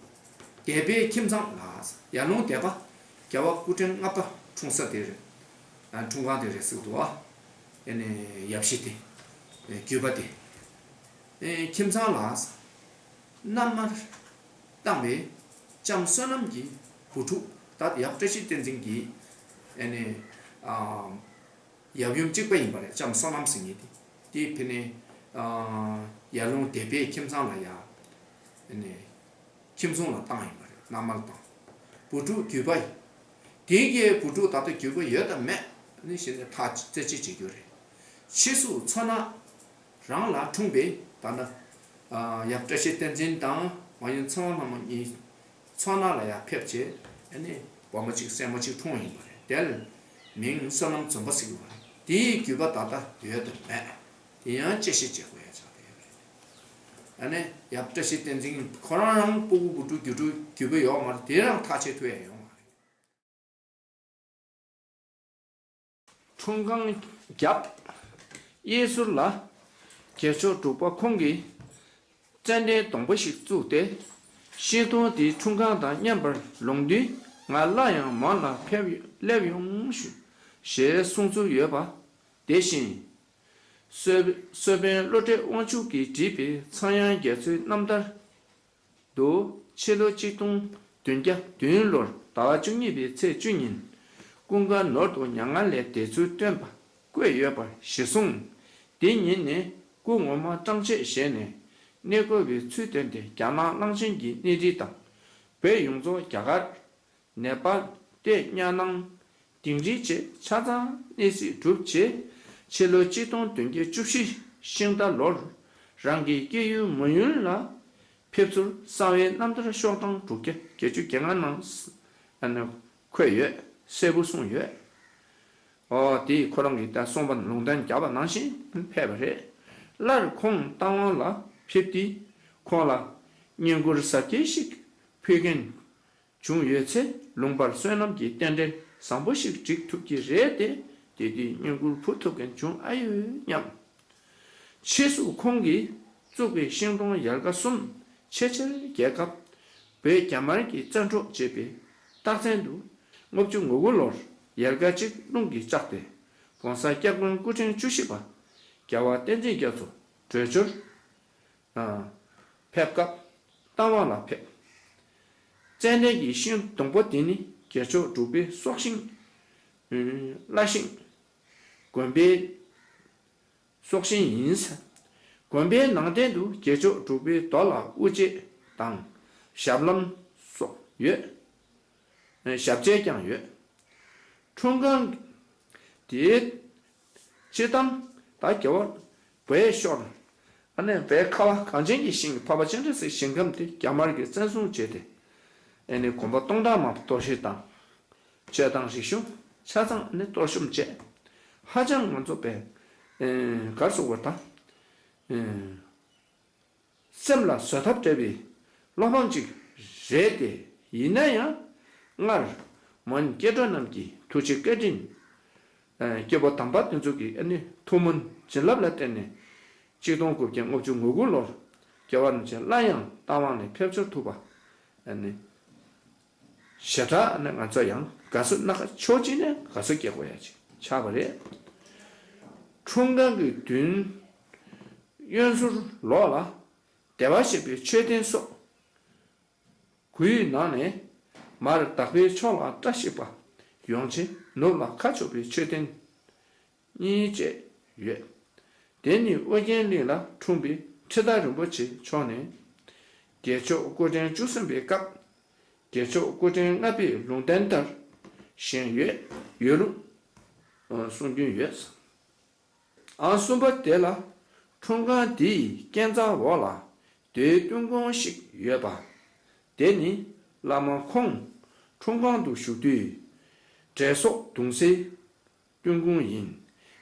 སྡེ་པའི་ཁྱིམ་ཚང་ལ། ཡར་ཀླུང་སྡེ་པ་རྒྱལ་བ་སྐུ་ཕྲེང་ལྔ་པ་འཁྲུངས་ས་དེ་རེད། ཨ་འཁྲུངས་ཁང་དེ་རེད་ཟེར་གི་འདུག་བ། ཨ་ནི་ཡབ་གཞིས་དེ། ཨེ་རྒྱུད་པ་དེ། ཨེ་ཁྱིམ་ཚང་ལ་མནའ་མར་བཏང་བའི་ལྕམ་བསོད་ནམས་ཀྱི་བུ་ཕྲུག། ད་ཡབ་བཀྲ་ཤིས་བསྟན་འཛིན་གྱི་ཨ་ནི་ཨ་ཡབ་ཡུམ་གཅིག་པ་ཡིན་པ་རེད། ལྕམ་བསོད་ནམས་ཟེར་མཁན་དེ། དེ་ཕ་ནས་ཨ་ཡར་ཀླུང་སྡེ་པའི་ཁྱིམ་ཚང་ལ་ཡ། ཨ་ནི་ཁྱིམ་ཚང་ལ་བཏང་ཡིན་པ་རེད། མནའ་མར་བཏང་། བུ་ཕྲུག་རྒྱུད་པ་ཡིན། དེའི་གི་བུ་ཕྲུག་ད་ལྟ་རྒྱུད་པ་ཡོད་དམ་མེད་ནི་གཞི་ནས་ཐག་རྩད་གཅོད་བྱེད་རྒྱུ་རེད། ཕྱིས་སུ་མཚོ་སྣ་རང་ལ་འཁྲུངས་པའི་ད་ལྟ་ཨ་ཡབ་བཀྲ་ཤིས་བསྟན་འཛིན་དང་མ་ཡུམ་ཚེ་དབང་ལྷ་མོ་གཉིས་མཚོ་སྣ་ལ་ཡར་ཕེབས་བྱས། ཨ་ནི་བུ་མོ་གཅིག་སྲས་མོ་གཅིག་འཁྲུངས་ཡིན་པ་རེད། དེ་ལ་མིང་བསོད་ནམས་འཛོམས་པ་ཟེར་གྱི་ཡོད་པ་རེད། དེའི་རྒྱུད་པ་ད་ལྟ་ཡོད་དམ་མེད། དེ་ཡང་དཔྱད་ཞིབ་བྱེད་དགོས་ཡ་ཆགས་བསྡད་ཡོད་རེད། ཨ་ནི་ཡབ་བཀྲ་ཤིས་བསྟན་འཛིན་ཁོ་རང་རང་སྤུ་གུ་བུ་ཕྲུག་རྒྱུད་ཕྲུག་རྒྱུད་པ་ཡོད་མ་རེད། དེ་རང་ཐག་བཅད་ཐུབ་ཡ་ཡོད་མ་རེད། འཁྲུངས་སྐར་བརྒྱབ། གཡས་ཟུར་ལ་རྒྱལ་མཆོག་འབྲུག་པ་ཁོང་གིས་ཙན་དན་སྡོང་པོ་ཞིག་བཙུགས་ཏེ། ཤིང་སྡོང་དེའི་འཁྲུངས་སྐར་དང་མཉམ་པར་ལོངས་དུས་ང་སླར་ཡང་མོན་ལ་ཕེབས་སླེབས་ཡོང་ཞུ་ཞེས་གསུངས་ཚུལ་ཡོད་པ། དེ་བཞིན། གསོལ་གསོལ་དཔོན་བློ་གྲོས་དབང་ཕྱུག་གིས་བྲིས་པའི་ཚངས་དབྱངས་རྒྱ་མཚོའི་རྣམ་ཐར་དུ། ཕྱི་ལོ་གཅིག་སྟོང་བདུན་བརྒྱ་བདུན་ལོར་ཟླ་བ་བཅུ་གཉིས་པའི་ཚེས་བཅུ་ཉིན་ཀུན་དགའ་ནོར་དུ་མྱ་ངན་ལས་འདས་ཚུལ་བཏོན་པ་བཀོད་ཡོད་པར་གཞི་བཟུང་། དེ་ཉིན་ནས་སྐུ་ངོ་མ་སྤྲང་ཆེ་བཞེས་ནས་གནས་དགོས་པའི་ཚུལ་བསྟན་ཏེ། རྒྱ་ནག་གླང་ཆེན་གྱི་གནས་རི་དང་བོད་ཡོངས་རྫོགས། རྒྱ་གར། ནེ་པཱལ། ཏེ་ཉ་ནང་། དིང་རི་བཅས་ཆ་ཚང་གནས་གཟིགས་གྲུབ་རྗེས། ཕྱི་ལོ་གཅིག་སྟོང་བདུན་བརྒྱ་བཅུ་བཞི་ཤིང་རྟ་ལོར་རང་གི་སྐྱེ་ཡུལ་མོན་ཡུལ་ལ་ཕེབས་ཚུལ་གསང་བའི་རྣམ་ཐར་ཤོག་གྲངས་དྲུག་བརྒྱ་བརྒྱད་ཅུ་གྱ་ལྔ་ནང་ཨ་ནི་འཁོད་ཡོད། གསལ་པོ་གསུངས་ཡོད། འོ་དེ་ཁོ་རང་གིས་ད་གསུངས་པ་ལུང་བསྟན་བརྒྱབ་པ་ནང་བཞིན་ཕེབས་པ་རེད། སླར་ཁོང་རྟ་དབང་ལ་ཕེབས་དུས་ཁོང་ལ་བསྙེན་བཀུར་གཟབ་རྒྱས་ཤིག་ཕུལ་མཁན་བྱུང་ཡོད་ཚེ། ལུང་པར་བསོད་ནམས་ཀྱི་རྟེན་འབྲེལ་བཟང་པོ་ཞིག་སྒྲིག་ཐུབ་ཀྱི་རེད་དེ། དེ་དུས་བསྙེན་བཀུར་ཕུལ་ཐུབ་མཁན་བྱུང་ཨ་ཡོད་སྙམ། ཕྱིས་སུ་ཁོང་གིས་བཙུགས་པའི་ཤིང་སྡོང་ཡལ་ག་གསུམ་ཆེས་ཆེར་རྒྱས་སྐབས། བོད་རྒྱ་དམར་གྱིས་བཙན་འཕྲོག་བྱས་པའི་རྟགས་མཚན་དུ། ལྔ་བཅུ་ང་དགུ་ལོར་ཡལ་ག་གཅིག་རླུང་གིས་བཅག་སྟེ། ༸གོང་ས་༸སྐྱབས་མགོན་སྐུ་ཕྲེང་བཅུ་བཞི་པ་རྒྱལ་བ་བསྟན་འཛིན་རྒྱ་མཚོ་བྲོས་བྱོལ་ཕེབས་སྐབས་རྟ་དབང་ལ་ཕེབས། ཙན་དན་གྱི་ཤིང་སྡོང་པོ་དེ་ནི་རྒྱལ་མཆོག་འབྲུག་པའི་སྲོག་ཤིང་། བླ་ཤིང་། དགོན་པའི་སྲོག་ཤིང་ཡིན། དགོན་པའི་ནང་རྟེན་དུ་རྒྱལ་མཆོག་འབྲུག་པའི་རྡོ་ལ་དབུ་འབྱེད་དང་ཞབས་ལྷམ་སོགས་ཡོད། ཞབས་རྗེས་ཀྱང་ཡོད། འཁྲུངས་སྐར་དེའི་སྤྱི་བཏང་ད་རྒྱལ་བ་བོད་ཤོར། ཨ་ནི་བོད་ཁ་བ་གངས་ཅན་གྱི་ཞིང་འཕགས་པ་སྤྱན་རས་གཟིགས་ཞིང་ཁམས་དེ་རྒྱ་དམར་གྱིས་བཙན་བཟུང་བྱས་ཏེ། ཨ་ནི་དགོན་པ་སྟོང་ཕྲག་མང་པོ་གཏོར་བཤིག་དང་ བྱེད་སྟངས་རིག་གཞུང་ཆ་ཚང་ནི་གཏོར་བཤོམ་བྱས། ཧ་ཅང་ང་ཚོ་པས་གར་སོང་བ་དང་། སེམས་ལ་བཟོད་ཐབས་བྲལ་བའི་བློ་ཕམ་ཅིག་རེད་དེ། ཡིན་ན་ཡང་སྔར་མོན་སྐྱེ་འགྲོ་རྣམས་ཀྱི་ཐུགས་རྗེ་བཀའ་དྲིན། སྐྱེ་བོ་དམ་པ་དེ་ཚོ་གི་ཨ་ནི་ཐུགས་སྨོན་བྱིན་རླབས་ལ་བརྟེན་ནས་གཅིག་སྟོང་དགུ་བརྒྱ་ལྔ་བཅུ་ང་དགུ་ལོར་རྒྱལ་བ་རིན་པོ་ཆེ་སླར་ཡང་རྟ་དབང་ལས་ཕེབས་འབྱོར་ཐུབ་པ་ཨ་ནི། ཞེ་དྲག་ནི་ང་ཚོ་ཡང་དགའ་བསུ་སྣ་ཁ་ཕྱོགས་གཅིག་ནས་དགའ་བསུ་སྐྱེ་དགོས་ཡ་ཅིག་ཆགས་པ་རེད། འཁྲུངས་སྐར་གྱི་བདུན། གཡོན་ཟུར་ལོགས་ལ་བདེ་བར་གཤེགས་པའི་མཆོད་རྟེན་སོགས། གུར་ནང་ནས་མར་དྭགས་པོའི་ཕྱོགས་ལ་བཀྲ་ཤིས་པ་ཡོང་ཆེད་ནུབ་ལ་ཁ་ཕྱོགས་པའི་མཆོད་རྟེན་གཉིས་བཅས་ཡོད། དེ་ནི་ཨོ་རྒྱན་གླིང་ལ་འཁྲུངས་པའི་ཁྲི་ཟླ་རིན་པོ་ཆེ་མཆོག་ནས། རྒྱལ་མཆོག་སྐུ་ཕྲེང་བཅུ་གསུམ་པའི་སྐབས། རྒྱལ་མཆོག་སྐུ་ཕྲེང་ལྔ་པའི་ལུང་བསྟན་ལྟར་བཞེངས་ཡོད་ཡོད་ལུགས་གསུང་རྒྱུན་ཡོད། ཨང་གསུམ་པ་དེ་ལ་འཁྲུངས་ཁང་འདིའི་སྐས་འཛེག་འོག་ལ་རྡོའི་སྟོན་ཁུང་ཞིག་ཡོད་པ། དེ་ནི་བླ་མ་ཁོང་འཁྲུངས་ཁང་དུ་བཞུགས་དུས་དྲེད་སོགས་བརྡུང་སའི་སྟོན་ཁུང་ཡིན།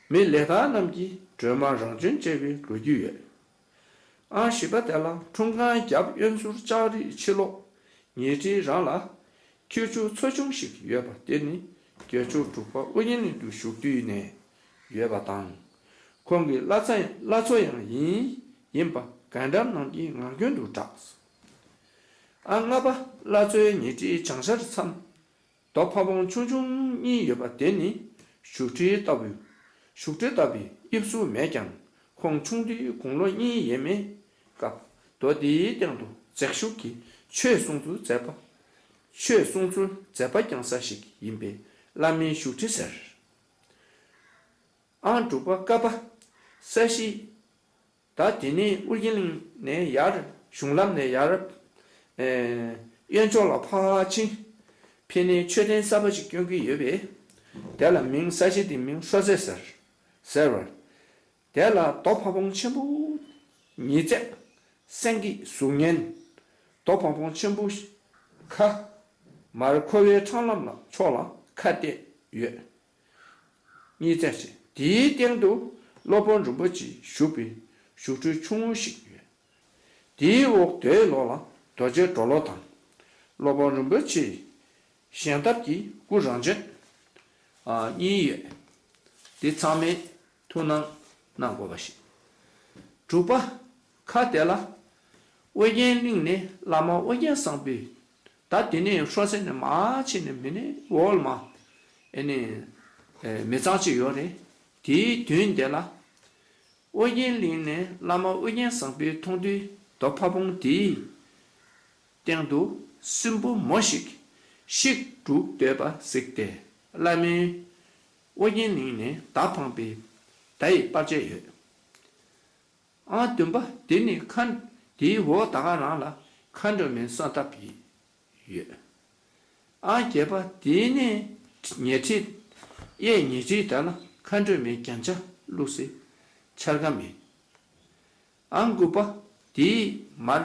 མི་ལས་དག་རྣམས་ཀྱིས་སྒྲོལ་མ་རང་བྱོན་བཅས་པའི་ལོ་རྒྱུས་ཡོད། ཨང་བཞི་པ་དེ་ལ་འཁྲུངས་ཁང་རྒྱབ་གཡོན་ཟུར་ལྕགས་རིའི་ཕྱི་ལོགས་ཉེ་འཁྲིས་རང་ལ་ཁྱུ་ཆུ་ཚོ་ཆུང་ཞིག་ཡོད་པ་དེ་ནི་རྒྱལ་མཆོག་འབྲུག་པ་ཨོ་རྒྱན་གླིང་དུ་བཞུགས་དུས་ནས་ཡོད་པ་དང་། ཁོང་གི་བླ་ཚ་བླ་མཚོ་ཡང་ཡིན་ཡིན་པ་སྒར་འགྲམ་རྣམས་ཀྱིས་ངག་རྒྱུན་དུ་གྲགས། ཨང་ལྔ་པ་བླ་མཚོའི་ཉེ་འཁྲིས་བྱང་ཤར་མཚམས། རྡོ་ཕ་བོང་ཆུང་ཆུང་གཉིས་ཡོད་པ་དེ་ནི་བཞུགས་ཁྲི་ལྟ་བུ། བཞུགས་ཁྲི་ལྟ་བུའི་དབྱིབས་སུ་མེད་ཀྱང་ཁོང་ཆུང་དུས་དགུང་ལོ་གཉིས་ཡས་མས་སྐབས་རྡོ་དེའི་སྟེང་དུ་འཛེག་ཞུགས་ཀྱིས་ཆོས་གསུང་ཚུལ་མཛད་པ། ཆོས་གསུང་ཚུལ་མཛད་པ་བསྐྱངས་ས་ཞིག་ཡིན་པས་བླ་མའི་བཞུགས་ཁྲི་ཟེར། ཨང་དྲུག་པ་ཀ་པ་ས་གཞི། ད་དེ་ནས་ཨོ་རྒྱན་གླིང་ནས་ཡར་གཞུང་ལམ་ནས་ཡར་ཨེ་གཡོན་ཕྱོགས་ལ་ཕར་ཕྱིན། ཕྱི་ནས་མཆོད་རྟེན་གསར་པ་ཞིག་བསྐྱོན་གྱི་ཡོད་པས། དེ་ལ་མིང་ས་གཞི་དེ་མིང་ཧྲོ་ཟེ་ཟེར་ཟེར་བར། དེ་ལ་རྡོ་ཕ་བོང་ཆེན་པོ་ཉིས་བརྩེགས་སེང་གེའི་གཟུགས་བརྙན། རྡོ་ཕ་བོང་ཆེན་པོ་ཁ་མར་ཁོ་བོའི་འཕྲང་ལམ་ལ་ཕྱོགས་ལ་ཁ་གཏད་ཡོད། གཉིས་བརྩེགས་ཤིང་དེའི་སྟེང་དུ་སློབ་དཔོན་རིན་པོ་ཆེ་བཞུགས་པའི་བཞུགས་ཁྲི་ཆུང་ངུ་ཞིག་ཡོད། དེའི་འོག་རྡོའི་ལོགས་ལ་རྡོ་རྗེ་གྲོ་ལོད་དང་། སློབ་དཔོན་རིན་པོ་ཆེའི་བཞེངས་སྟབས་ཀྱི་སྐུ་རང་བྱོན་གཉིས་ཡོད། དེ་ཚང་མས་ཐུགས་སྣང་གནང་དགོས་པ་ཞིག་དྲུག་པ། ཁ་དེ་ལ་ཨོ་རྒྱན་གླིང་ནས་བླ་མ་ཨོ་རྒྱན་བཟང་པོའི། ད་དེ་ནས་ཧྲོ་ཟེ་ནས་མར་ཕྱིན་ནས་མི་ནི་འོག་ལ་མ་ཨེ་ནི་མི་ཚང་ཅིག་ཡོད་རེད། དེའི་མདུན་དེ་ལ་ཨོ་རྒྱན་གླིང་ནས་བླ་མ་ཨོ་རྒྱན་བཟང་པོའི་མཐོང་དུས་རྡོ་ཕ་བོང་དེའི་སྟེང་དུ་སྲིན་པོ་མོ་ཞིག་ཤིག་འབྲུག་བསྡད་པ་གཟིགས་ཏེ་བླ་མའི་ཨོ་རྒྱན་གླིང་ནས་མདའ་འཕངས་པའི་མདའ་ཡི་པར་ཆས་ཡོད། ཨང་བདུན་པ་དེ་ནི་མཁའ་དེའི་འོག་ད་ག་རང་ལ་མཁའ་འགྲོ་མའི་གསོལ་ཐབ་ཡོད། ཨང་བརྒྱད་པ་དེ་ནི་ཉེ་འཁྲིས་གཡས་ཉེ་འཁྲིས་དེ་ལ་མཁའ་འགྲོ་མའི་རྒྱན་ཆ་བླུགས་སའི་འཆར་ཀ་མེད། ཨང་དགུ་པ་དེའི་མར་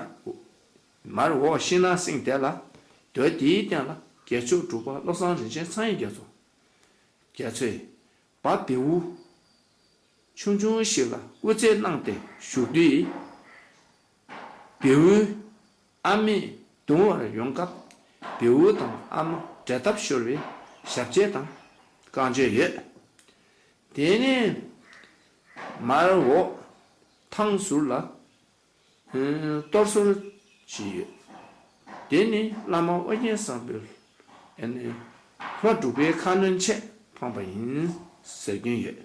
མར་འོག་ཤིང་ནགས་སེང་དེ་ལ་རྡོ་དེའི་སྟེང་ལ་རྒྱལ་མཆོག་འབྲུག་པ་བློ་བཟང་རིན་ཆེན་ཚངས་དབྱངས་རྒྱ་མཚོ། རྒྱ་མཚོས་བ་བེའུ་ཆུང་ཆུང་ཞིག་ལ་སྐུ་རྩེད་གནང་སྟེ་བཞུགས་དུས། བེའུའི་ཨ་མས་རྡུང་བར་ཡོང་སྐབས་བེའུ་དང་ཨ་མ་འབྲལ་ཐབས་ཤོར་བའི་ཞབས་རྗེས་དང་བསྐང་བརྗོད་ཡོད། དེ་ནས་མར་འོག་ཐང་ཟུར་ལ་གཏོར་ཟོར་ཞིག་ཡོད། དེ་ནི་བླ་མ་ཨོ་རྒྱན་བཟང་པོའི་ཨེ་ནི་ལྷོ་འབྲུག་པའི་ཁ་གནོན་ཆེད་འཕངས་པ་ཡིན་ཟེར་མཁན་ཡོད།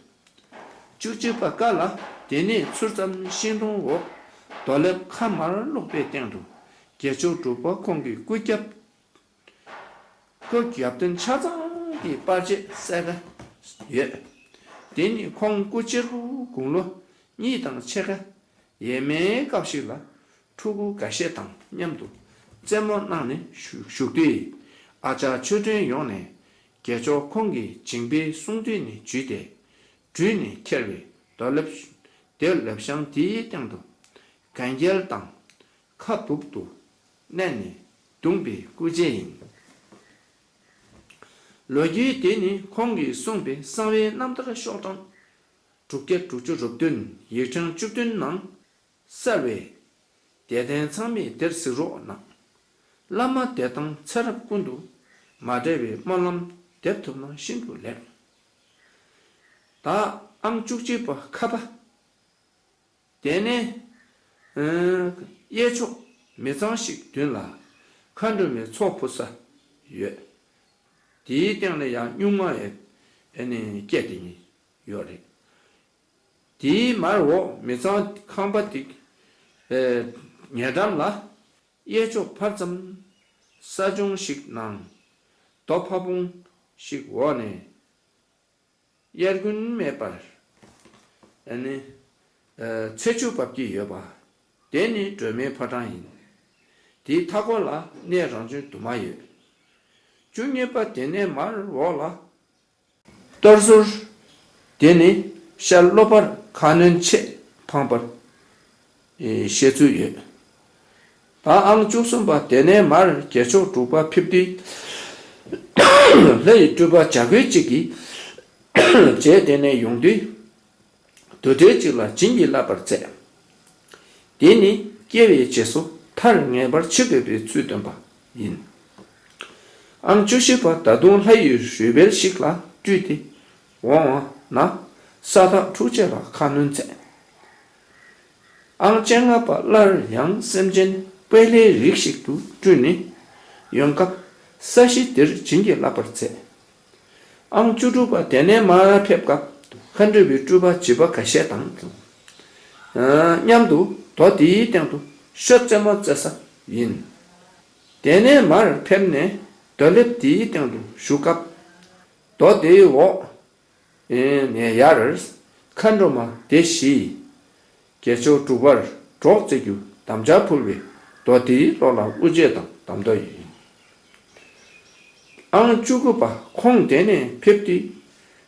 བཅུ་གཅིག་པ་ཀ་ལ་དེ་ནས་ཚུར་ཙམ་ཤིང་སྡོང་འོག་རྡོ་ལེབ་ཁ་མར་བླུགས་པའི་སྟེང་དུ་རྒྱལ་མཆོག་འབྲུག་པ་ཁོང་གི་སྐུ་རྒྱབ་སྐུ་རྒྱབ་རྟེན་ཆ་ཚང་གི་པར་ཆས་གསལ་ཁ་ཡོད། དེ་ནི་ཁོང་སྐུ་གཅེར་བུ་དགུང་ལོ་གཉིས་དང་ཕྱེད་ཀ་ཡས་མའི་སྐབས་ཤིག་ལ་ཕྲུ་གུ་འགའ་ཤས་དང་མཉམ་དུ་རྩེད་མོ་གནང་ནས་བཞུགས་བཞུགས་དུས། ཨ་ཅག་ཆོས་སྒྲོན་ཡོང་ནས་རྒྱལ་མཆོག་ཁོང་གི་མཇིང་པའི་གསུང་ཐོས་ནས་འཇུས་ཏེ་བྲུས་ནས་ཁྱེར་བའི་རྡོ་ལེབ་དེ་ལེབ་ཤང་དེའི་སྟེང་དུ་གན་རྐྱལ་དང་ཁ་སྦུབ་ཏུ་མནན་ནས་བརྡུངས་པའི་སྐུ་རྗེས་ཡིན། ལོ་རྒྱུས་དེ་ནི་ཁོང་གིས་གསུངས་པའི་གསང་བའི་རྣམ་ཐར་ཤོག་གྲངས་དྲུག་བརྒྱ་དྲུག་ཅུ་རེ་བདུན། ཡིག་ཕྲེང་བཅུ་བདུན་ནང་གསལ་བའི། དད་ལྡན་ཚང་མས་དེར་གཟིགས་རོགས་གནང་། བླ་མ་བདེ་ཐང་ཚེ་རབས་ཀུན་ཏུ་མ་བྲལ་བའི་སྨོན་ལམ་འདེབས་ཐུབ་ན་ཤིན་ཏུ་ལེགས། ད་ཨང་བཅུ་གཅིག་པ་ཁ་པ། དེ་ནས་གཡས་ཕྱོགས་མི་ཚང་ཞིག་མདུན་ལ་མཁའ་འགྲོ་མའི་ཚོགས་འཕུར་ས་ཡོད། དེའི་སྟེང་ལ་ཡང་སྨྱུག་མ་ཡང་ཨ་ནི་སྐད་དེ་གཉིས་ཡོད་རེད། དེའི་མར་འོག་མི་ཚང་ཁང་པ་དེ་ཉེ་འགྲམ་ལ་གཡས་ཕྱོགས་ཕར་ཙམ་ས་ཆུང་ཞིག་ནང་རྡོ་ཕ་བོང་ཞིག་འོག་ནས། དབྱར་དགུན་མེད་པར་ཨ་ནི་ཚེས་བཅུ་འབབ་ཀྱི་ཡོད་པ། དེ་ནི་སྒྲོལ་མའི་ཕོ་བྲང་ཡིན། དེའི་མཐའ་སྐོར་ལ་གནས་རང་བྱོན་དུ་མ་ཡོད། བཅུ་གཉིས་པ་དེ་ནས་མར་འོག་ལ་གཏོར་ཟོར། དེ་ནི་ཤར་གློ་བུར་ཁ་གནོན་ཆེད་འཕངས་པར་བཤད་ཚུལ་ཡོད། ད་ཨང་བཅུ་གསུམ་པ་དེ་ནས་མར་རྒྱལ་མཆོག་འབྲུག་པ་ཕེབས་དུས། ལྷ་ཡི་སྤྲུལ་པ་བྱ་རྒོད་ཅིག་གིས་རྗེས་དེད་ནས་ཡོང་དུས། དུར་ཁྲོད་ཅིག་ལ་བྱིན་གྱིས་བརླབས་པར་མཛད། དེ་ནི་སྐྱེ་བའི་རྗེས་སུ་མཐར་ངེས་པར་འཆི་དགོས་པའི་ཚུལ་སྟོན་པ་ཡིན། ཨང་བཅུ་བཞི་པ་ད་དུང་ལྷ་ཡི་རུས་སྦལ་ཞིག་ལ་སྤྲུལ་ཏེ་འོང་བ་ན་ས་ཐག་འཁྲུག་ཆེ་ལ་ཁ་གནོན་མཛད། ཨང་བཅོ་ལྔ་པ་སླར་ཡང་སེམས་ཅན་དཔལ་ལྷའི་རིགས་ཤིག་ཏུ་སྤྲུལ་ནས་ཡོང་སྐབས་ས་གཞི་དེར་བྱིན་གྱིས་བརླབས་པར་མཛད། ཨང་བཅུ་དྲུག་པ་དེ་ནས་མར་ཕེབས་སྐབས་མཁའ་འགྲོ་བའི་སྤྲུལ་པ་བྱིས་པ་འགའ་ཤས་དང་མཉམ་དུ་རྡོ་དེའི་སྟེང་དུ་ཤོ་རྩེད་མོ་རྩེ་ས་ཡིན། དེ་ནས་མར་ཕེབས་ནས་རྡོ་ལེབ་དེའི་སྟེང་དུ་བཞུགས་སྐབས་རྡོ་དེའི་འོག་ནས་ཡར་མཁའ་འགྲོ་མ་སྡེ་བཞིས་རྒྱལ་མཆོག་འབྲུག་པར་གྲོགས་བྱེད་རྒྱུ་དམ་བཅའ་ཕུལ་བའི་རྡོ་དེའི་ཀློང་ལ་དབུ་འབྱེད་དང་དམ་དོ་ཡིན། ཨང་བཅུ་དགུ་པ་ཁོང་དེ་ནས་ཕེབས་དུས་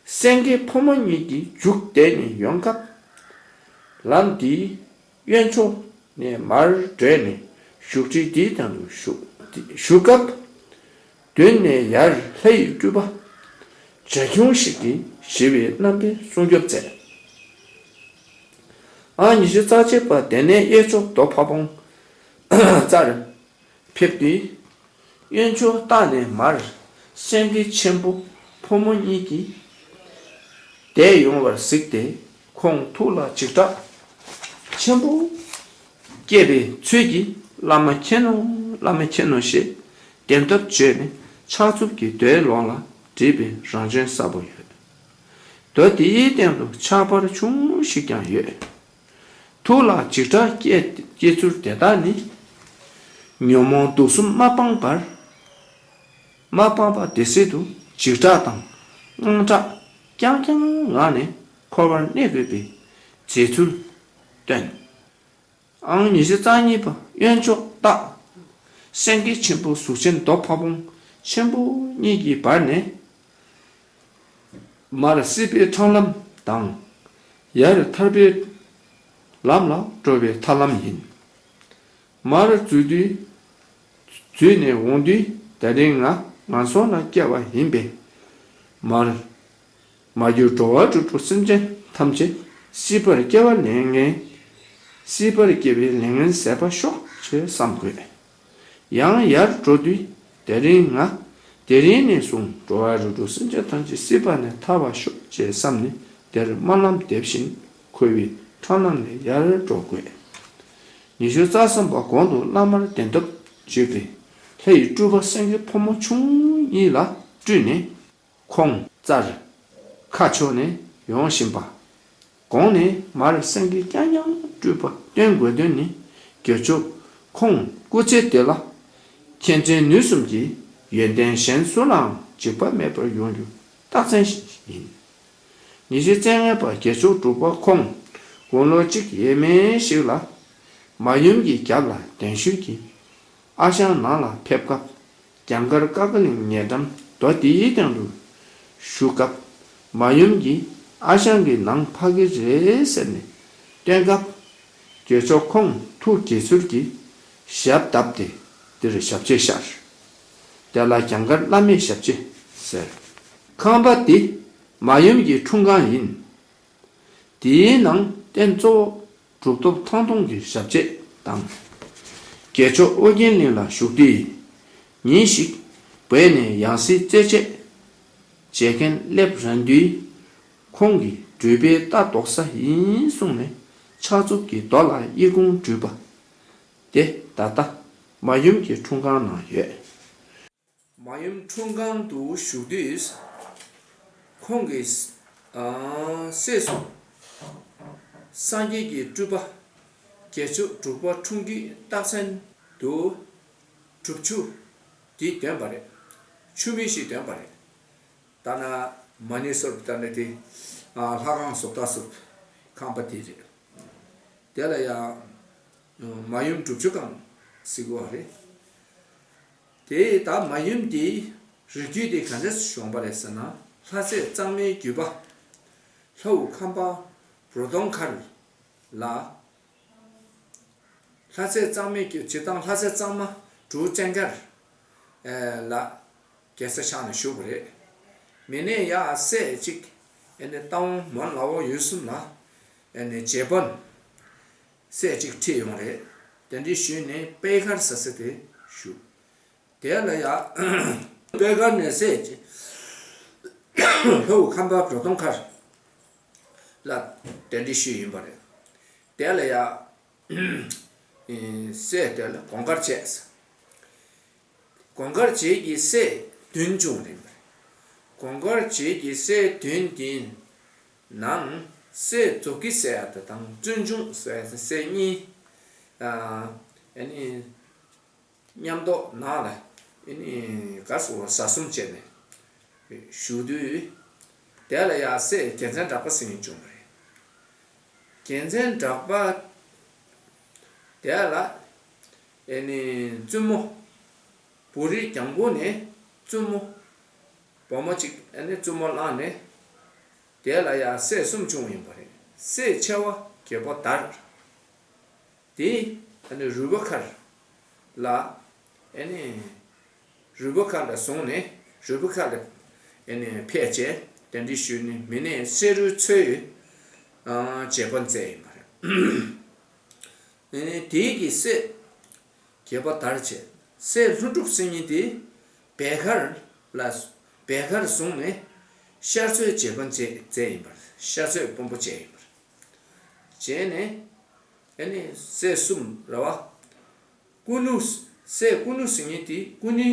སེང་གེ་ཕོ་མོ་གཉིས་ཀྱི་རྒྱུགས་དེད་ནས་ཡོང་སྐབས། ལམ་འདིའི་གཡོན་ཕྱོགས་ནས་མར་བགྲོད་ནས་བཞུགས་ཁྲི་འདིའི་སྟེང་དུ་བཞུགས། བཞུགས་སྐབས། མདུན་ནས་ཡར་ལྷ་ཡི་སྤྲུལ་པ་བྱ་ཁྱུང་ཞིག་གིས་ཞི་བའི་རྣམ་པའི་སྲུང་སྐྱོབ་མཛད། ཨང་ཉི་ཤུ་རྩ་གཅིག་པ་དེ་ནས་གཡས་ཕྱོགས་རྡོ་ཕ་བོང་རྩར་ཕེབས་དུས། གཡོན་ཕྱོགས་ལྟག་ནས་མར་སེང་གེ་ཆེན་པོ་ཕོ་མོ་གཉིས་ཀྱིས་དེད་ཡོང་བར་གཟིགས་ཏེ་ཁོང་ཐུགས་ལ་འཇིགས་སྐྲག་ཆེན་པོ་སྐྱེས་པའི་ཚུལ་གྱིས་བླ་མ་མཁྱེན་ནོ། བླ་མ་མཁྱེན་ནོ་ཞེས་བདེན་སྟོབས་བརྗོད་ནས་ཕྱག་མཛུབ་ཀྱིས་རྡོའི་ཀློང་ལ་བྲིས་པའི་རང་བྱོན་གསལ་པོ་ཡོད། རྡོ་དེའི་སྟེང་དུ་ཆག་འབར་ཆུང་ཞིག་ཀྱང་ཡོད། ཐུགས་ལ་འཇིགས་སྐྲག་སྐྱེ་སྐྱེ་ཚུལ་དེ་དག་ནི། ཉོན་མོངས་དུག་གསུམ་མ་སྤངས་པར། མ་སྤངས་པ་དེ་སྲིད་དུ་འཇིགས་སྐྲག་དང་དངངས་སྐྲག་རྐྱང་རྐྱང་ངང་ནས་འཁོར་བར་གནས་དགོས་པའི་མཛད་ཚུལ་སྟོན། ཨང་ཉི་ཤུ་རྩ་གཉིས་པ་གཡོན་ཕྱོགས་ལྟག་སེང་གེ་ཆེན་པོ་གཟུགས་ཅན་རྡོ་ཕ་བོང་ཆེན་པོ་གཉིས་ཀྱི་བར་ནས། མར་སྲིད་པའི་འཕྲང་ལམ་དང་། ཡར་ཐར་པའི་ལམ་ལ་འགྲོ་བའི་ཐར་ལམ་ཡིན། མར་འཛུལ་དུས། འཛུལ་ནས་འོང་དུས་དེ་རིང་ང་ངན་སོང་ལ་སྐྱེ་བ་ཡིན་པས། མར། མ་གྱུར་འགྲོ་བ་རིགས་དྲུག་སེམས་ཅན་ཐམས་ཅད་སྲིད་པར་སྐྱེ་བ་ལེན་ངེས། སྲིད་པར་སྐྱེ་བའི་ལས་ངན་ཟད་པ་ཤོག་ཅེས་བསམ་དགོས། ཡང་ཡར་འགྲོ་དུས་དེ་རིང་ང་། དེ་རིང་ནས་བཟུང་འགྲོ་བ་རིགས་དྲུག་སེམས་ཅན་ཐམས་ཅད་སྲིད་པ་ནས་ཐར་བར་ཤོག་ཅེས་བསམ་ནས་དེར་སྨོན་ལམ་འདེབས་བཞིན་འཁོར་བའི་འཕྲང་ལམ་ནས་ཡར་འགྲོ་དགོས། ཉི་ཤུ་རྩ་གསུམ་པ་གོང་དུ་བླ་མར་བདེན་སྟོབས་བརྗོད་པའི་ལྷ་ཡི་སྤྲུལ་པ་སེང་གེ་ཕོ་མོ་ཆུང་གཉིས་ལ་སྤྲུལ་ནས། ཁོང་རྩར་ཁ་ཕྱོགས་ནས་ཡོང་བཞིན་པ། གོང་ནས་མར་སེང་གེ་རྐྱང་རྐྱང་སྤྲུལ་པ་སྟོན་དགོས་དོན་ནི་རྒྱལ་མཆོག་ཁོང་སྐུ་ཚེ་འདི་ལ་མཁྱེན་བརྩེ་ནུས་གསུམ་གྱིས་ཡོན་ཏན་གཞན་སུ་ལའང་འཇིགས་པ་མེད་པར་ཡོང་རྒྱུ་རྟགས་མཚན་ཞིག་ཡིན། ཉི་ཤུ་རྩ་ལྔ་པ་རྒྱལ་མཆོག་འབྲུག་པ་ཁོང་དགུང་ལོ་གཅིག་ཡས་མས་ཤིག་ལ་མ་ཡུམ་གྱི་རྒྱབ་ལ་གདན་ཞུས་ཀྱིས་ཨ་ཞང་ནང་ལ་ཕེབས་སྐབས། རྒྱང་མཁར་ཀ་ཀ་གླིང་ཉེ་འགྲམ་རྡོ་དེའི་སྟེང་དུ་བཞུགས་སྐབས། མ་ཡུམ་གྱིས་ཨ་ཞང་གི་ནང་ཕ་གི་རེད་ཟེར་ནས་བསྟན་སྐབས། རྒྱལ་མཆོག་ཁོང་ཐུགས་དགྱེས་ཚུལ་གྱིས་ཞབས་བརྡབས་ཏེ་འདིར་ཞབས་རྗེས་ཤར། དེ་ལ་རྒྱང་མཁར་བླ་མའི་ཞབས་རྗེས་ཟེར། ཁང་པ་དེ་མ་ཡུམ་གྱི་འཁྲུངས་ཁང་ཡིན། དེའི་ནང་རྟེན་གཙོ་བོ་གྲུབ་ཐོབ་ཐང་སྟོང་གི་ཞབས་རྗེས་དང་། རྒྱལ་མཆོག་ཨོ་རྒྱན་གླིང་ལ་བཞུགས་དུས། ཉིན་ཞིག་བོད་ནས་ཡང་སྲིད་རྩད་གཅོད་བྱེད་མཁན་སླེབས་རན་དུས། ཁོང་གིས་འགྲུལ་པའི་རྟ་འདོགས་ས་ཡིན་གསུངས་ནས། ཕྱག་མཛུབ་ཀྱི་རྡོ་ལ་གཡུལ་ཁུང་བྲུས་པ་དེ་ད་ལྟ་མ་ཡུམ་གྱི་འཁྲུངས་ཁང་ནང་ཡོད། མ་ཡུམ་འཁྲུངས་ཁང་དུ་བཞུགས་དུས། ཁོང་གི་ཨ་སྲས་སུ་སངས་རྒྱས་ཀྱི་སྤྲུལ་པ་རྒྱལ་མཆོག་འབྲུག་པ་འཁྲུངས་རྒྱུའི་རྟགས་མཚན་དུ་སྒྲུབ་ཆུ་དེ་འདོན་པ་རེད། ཆུ་མིག་ཞིག་འདོན་པ་རེད། ད་ན་མ་ཎི་སོར་ད་ནི་དེ་ཨ་ལྷ་ཁང་བཟོ་ལྟ་སོར་ཁང་པ་དེ་རེད། དེ་ལ་ཡང་མ་ཡུམ་སྒྲུབ་ཆུ་ཁང་ཟེར་གོ་བ་རེད། དེ་ད་མ་ཡུམ་དེའི་རིགས་རྒྱུད་དེ་ག་འདྲས་བྱུང་བ་རེད་ཟེར་ན། ལྷ་སྲས་གཙང་མའི་བརྒྱུད་པ་ལྷའུ་ཁམས་པ་རོ་དོང་མཁར་ལ། ལྷ་སྲས་གཙང་མའི་བརྒྱུད་སྤྱིར་བཏང་ལྷ་སྲས་གཙང་མ་འབྲུག་བཙན་མཁར་ལ་རྒྱལ་ས་ཆགས་ནས་བཞུགས་པ་རེད། མི་ནས་ཡ་སྲས་གཅིག་ཨེ་ནི་རྟ་དབང་མོན་ལ་འོག་ཡུལ་གསུམ་ལ་ཨེ་ནི་རྗེ་དཔོན་སྲས་གཅིག་ཁྲིད་ཡོང་རེད། དེ་འདྲའི་ཞུས་ནས་པད་མཁར་ཟེར་ས་དེ་བཞུགས། དེ་ལ་ཡ་པད་མཁར་ནས་སྲས་ལྷའུ་ཁམས་པ་རོ་དོང་མཁར་ལ་གདན་འདྲེན་ཞུས་ཡིན་པ་རེད། དེ་ལ་ཡ་སྲས་དེ་ལ་དགོངས་སྐར་བྱས། དགོངས་སྐར་རྗེས་ཀྱི་སྲས་བདུན་བྱུང་རེད། དགོངས་སྐར་རྗེས་ཀྱི་སྲས་བདུན་དེའི་ནང་སྲས་རྫོགས་དཀའི་སྲས་ཡ་དེ་དང་བཙུན་ཆུང་སྲས་སྲས་གཉིས། ཨ་ནི་མཉམ་ཐོག་ནང་ལ་ཨེ་ནི་ག་སོ་བཟའ་གསུམ་བྱས་ནས་བཞུགས་དུས། དེ་ལ་ཡང་སྲས་རྒྱལ་མཚན་གྲགས་པ་ཟེར་མཁན་བྱུང་བ་རེད། རྒྱལ་མཚན་གྲགས་པ་དེ་ལ་ཨེ་ནི་བཙུན་མོ་བུ་རིགས་རྒྱང་པོ་ནས་བཙུན་མོ་བུ་མོ་གཅིག་ཨེ་ནི་བཙུན་མོ་བླངས་ནས། དེ་ལ་ཡང་སྲས་གསུམ་བྱུང་ཡིན་པ་རེད། སྲས་ཆེ་བ་རྒྱལ་པོ་དར། དེ་ཨ་ནི་རུས་པ་མཁར་ལ་ཨ་ནི་རུས་པ་མཁར་ལ་བཟུང་ནས་རུས་པ་མཁར་ལ་ཨ་ནི་ཕེབས་བྱས་གདན་འདྲེན་ཞུས་ནས། མི་ནས་སྲས་རུས་ཚོའི་རྗེ་དཔོན་མཛད་ཡིན་པ་རེད། ཨ་ནི་དེའི་གི་སྲས་རྒྱལ་པོ་དར་བྱས། སྲས་ལྷུན་གྲུབ་ཟེར་མཁན་དེ་བེ་མཁར་ལ་བེ་མཁར་བཟུང་ནས་ཤར་ཚོའི་རྗེ་དཔོན་མཛད་མཛད་ཡིན་པ་རེད། ཤར་ཚོའི་དཔོན་པོ་མཛད་ཡིན་པ་རེད། བྱས་ནས་ཨ་ནི་སྲས་གསུམ་རེད་བ། ཀུ་ནུ། སྲས་ཀུ་ནུ་ཟེར་མཁན་དེ་ཀུ་ནུའི་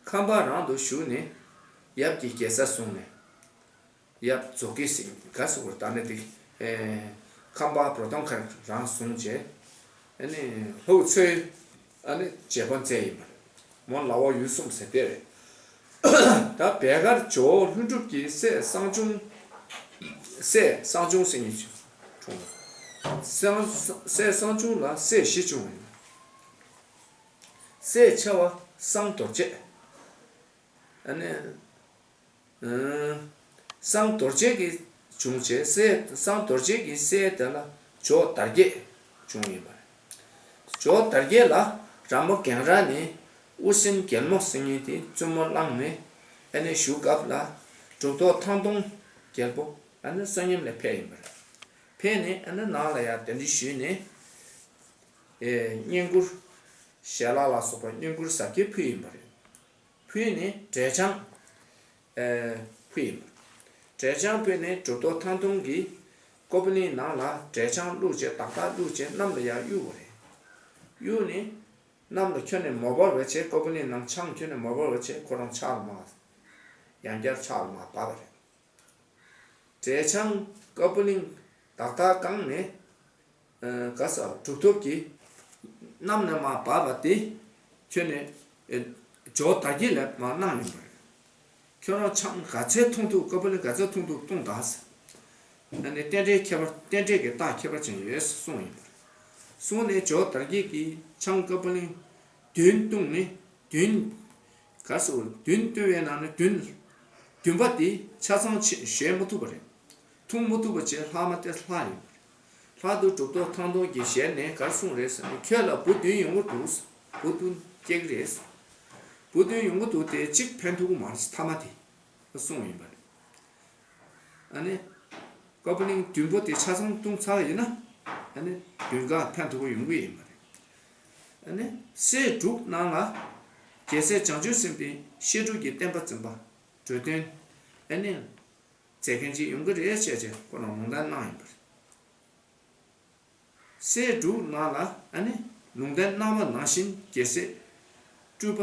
ཁང་པ་རང་དུ་བཞུགས་ནས་ཡབ་ཀྱི་རྒྱལ་ས་བཟུང་ནས། ཡབ་རྫོགས་དཀའི་སྲས་ག་ཟེར་བར་ད་ནི་དེ་ཨེ་ཁམས་པ་རོ་དོང་མཁར་རང་བཟུང་བྱས། ཨ་ནི་ལྷའུ་ཚོའི་ཨ་ནི་རྗེ་དཔོན་མཛད་ཡིན་པ་རེད། མོན་ལ་འོག་ཡུལ་གསུམ་ཟེར་དེ་རེད། ད་བེ་མཁར་ཇོ་བོ་ལྷུན་གྲུབ་ཀྱི་སྲས་གསང་ཆུང་། སྲས་གསང་ཆུང་ཟེར་མཁན་ཅིག་འཁྲུངས། གསང་སྲས་གསང་ཆུང་ལ་སྲས་བཞི་བྱུང་ཡིན། སྲས་ཆེ་བ་གསང་རྡོ་རྗེ། ཨ་ནི་ཨ་གསང་རྡོ་རྗེ་གི་བྱུང་བྱས། སྲས་གསང་རྡོ་རྗེ་གི་སྲས་དེ་ལ་ཇོ་དར་རྒྱས་བྱུང་ཡིན་པ་རེད། ཇོ་དར་རྒྱས་ལ་ར་མོ་གངས་ར་ནས་དབུ་སེམས་རྒྱལ་མོ་ཟེར་མཁན་དེ་བཙུན་མོ་བླངས་ནས་ཨ་ནི་བཞུགས་སྐབས་ལ་གྲུབ་ཐོབ་ཐང་སྟོང་རྒྱལ་པོ་ཨ་ནི་གསང་ཉམས་ལ་ཕེབས་ཡིན་པ་རེད། ཕེབས་ནས་ཨ་ནི་ནང་ལ་ཡང་གདན་འདྲེན་ཞུས་ནས་ཨེ་བསྙེན་བཀུར། ཞལ་ལག་ལ་སོགས་པ་བསྙེན་བཀུར་ཟབ་རྒྱས་ཕུལ་ཡིན་པ་རེད། ཕུལ་ནས་འབྲས་ཆང་ཨེ་ཕུལ་ཡིན་པ། འབྲས་ཆང་ཕུལ་ནས་གྲུབ་ཐོབ་ཐང་སྟོང་གིས་ཀོ་པ་ལིང་ནང་ལ་འབྲས་ཆང་བླུགས་བྱས་དག་དག་བླུགས་བྱས་གནམ་ལ་ཡར་གཡུགས་པ་རེད། གཡུགས་ནས་གནམ་ལ་ཁྱོན་ནས་མ་བབས་པ་བྱས། ཀོ་པ་ལིང་ནང་ཆང་ཁྱོན་ནས་མ་བབས་པ་བྱས་ཁོ་རང་ཕྱག་ལ་མར་ཡང་བསྐྱར་ཕྱག་ལ་མར་བབས་པ་རེད། འབྲས་ཆང་ཀོ་པ་ལིང་དག་དག་བཀང་ནས། ཨ་ག་ས་གྲུབ་ཐོབ་ཀྱིས་གནམ་ནས་མར་བབས་པ་དེ་ཁྱོན་ནས་ཨེ་ཇོ་དར་རྒྱས་ལ་མར་གནང་ཡོང་བ་རེད། ཁྱོད་རང་ཆང་ག་ཚད་འཐུང་ཐུབ། ཀོ་པ་ལིང་ག་ཚད་འཐུང་ཐུབ་འཐུང་དང་ཟེར། ཨ་ནི་རྟེན་འབྲེལ་ཁྱད་པར་རྟེན་འབྲེལ་གྱི་རྟགས་ཁྱད་པར་ཅན་ཡོད་ཟེར་གསུངས་ཡིན་པ་རེད། གསུངས་ནས་ཇོ་དར་རྒྱས་ཀྱིས་ཆང་ཀོ་པ་ལིང་བདུན་བཏུང་ནས་བདུན། ག་ཟེར་བ་བདུན་བཏུང་བའི་ནང་ནས་བདུན། བདུན་པ་དེ་ཆ་ཚང་ཆེ་བཞེས་མ་ཐུབ་པ་རེད། འཐུང་མ་ཐུབ་པ་བྱས་ལྷག་མ་དེ་ལྷག་ཡིན་པ་རེད། ལྷག་དུས་གྲུབ་ཐོབ་ཐང་སྟོང་གི་ཞལ་ནས་ག་རེ་གསུངས་རེད་ཟེར་ན། ཁྱོད་ལ་བུ་བདུན་ཡོང་གི་འདུག་བུ་བདུན་སྐྱེ་གི་རེད། བུ་བདུན་ཡོང་གི་འདུག་དེ་གཅིག་ཕན་ཐོགས་ཀྱི་མ་རེད་ཟེར། ཐ་མ་དེ། གསུངས་ཡིན་པ་རེད། ཨ་ནི། ཀོ་པ་ལིང་བདུན་པོ་དེ་ཆ་ཚང་བཏུང་ཚར་ཡིན་ན། ཨ་ནི། བདུན་ག་ཕན་ཐོགས་ཡོང་གི་ཡིན་པ་རེད། ཨ་ནི། སྲས་དྲུག་ནང་ལ། རྒྱལ་སྲས་བྱང་ཆུབ་སེམས་དཔའི་བཤད་སྒྲུབ་ཀྱི་བསྟན་པ་འཛིན་པ། འགྲོ་དོན། ཨ་ནི། མཛད་མཁན་ཅིག་ཡོང་གི་རེད་ཅེས་བྱས་ཁོ་རང་ལུང་བསྟན་གནང་ཡིན་པ་རེད། སྲས་དྲུག་ནང་ལ་ཨ་ནི་ལུང་བསྟན་གནང་བ་ནང་བཞིན་རྒྱལ་སྲས་སྤྲུལ་པ་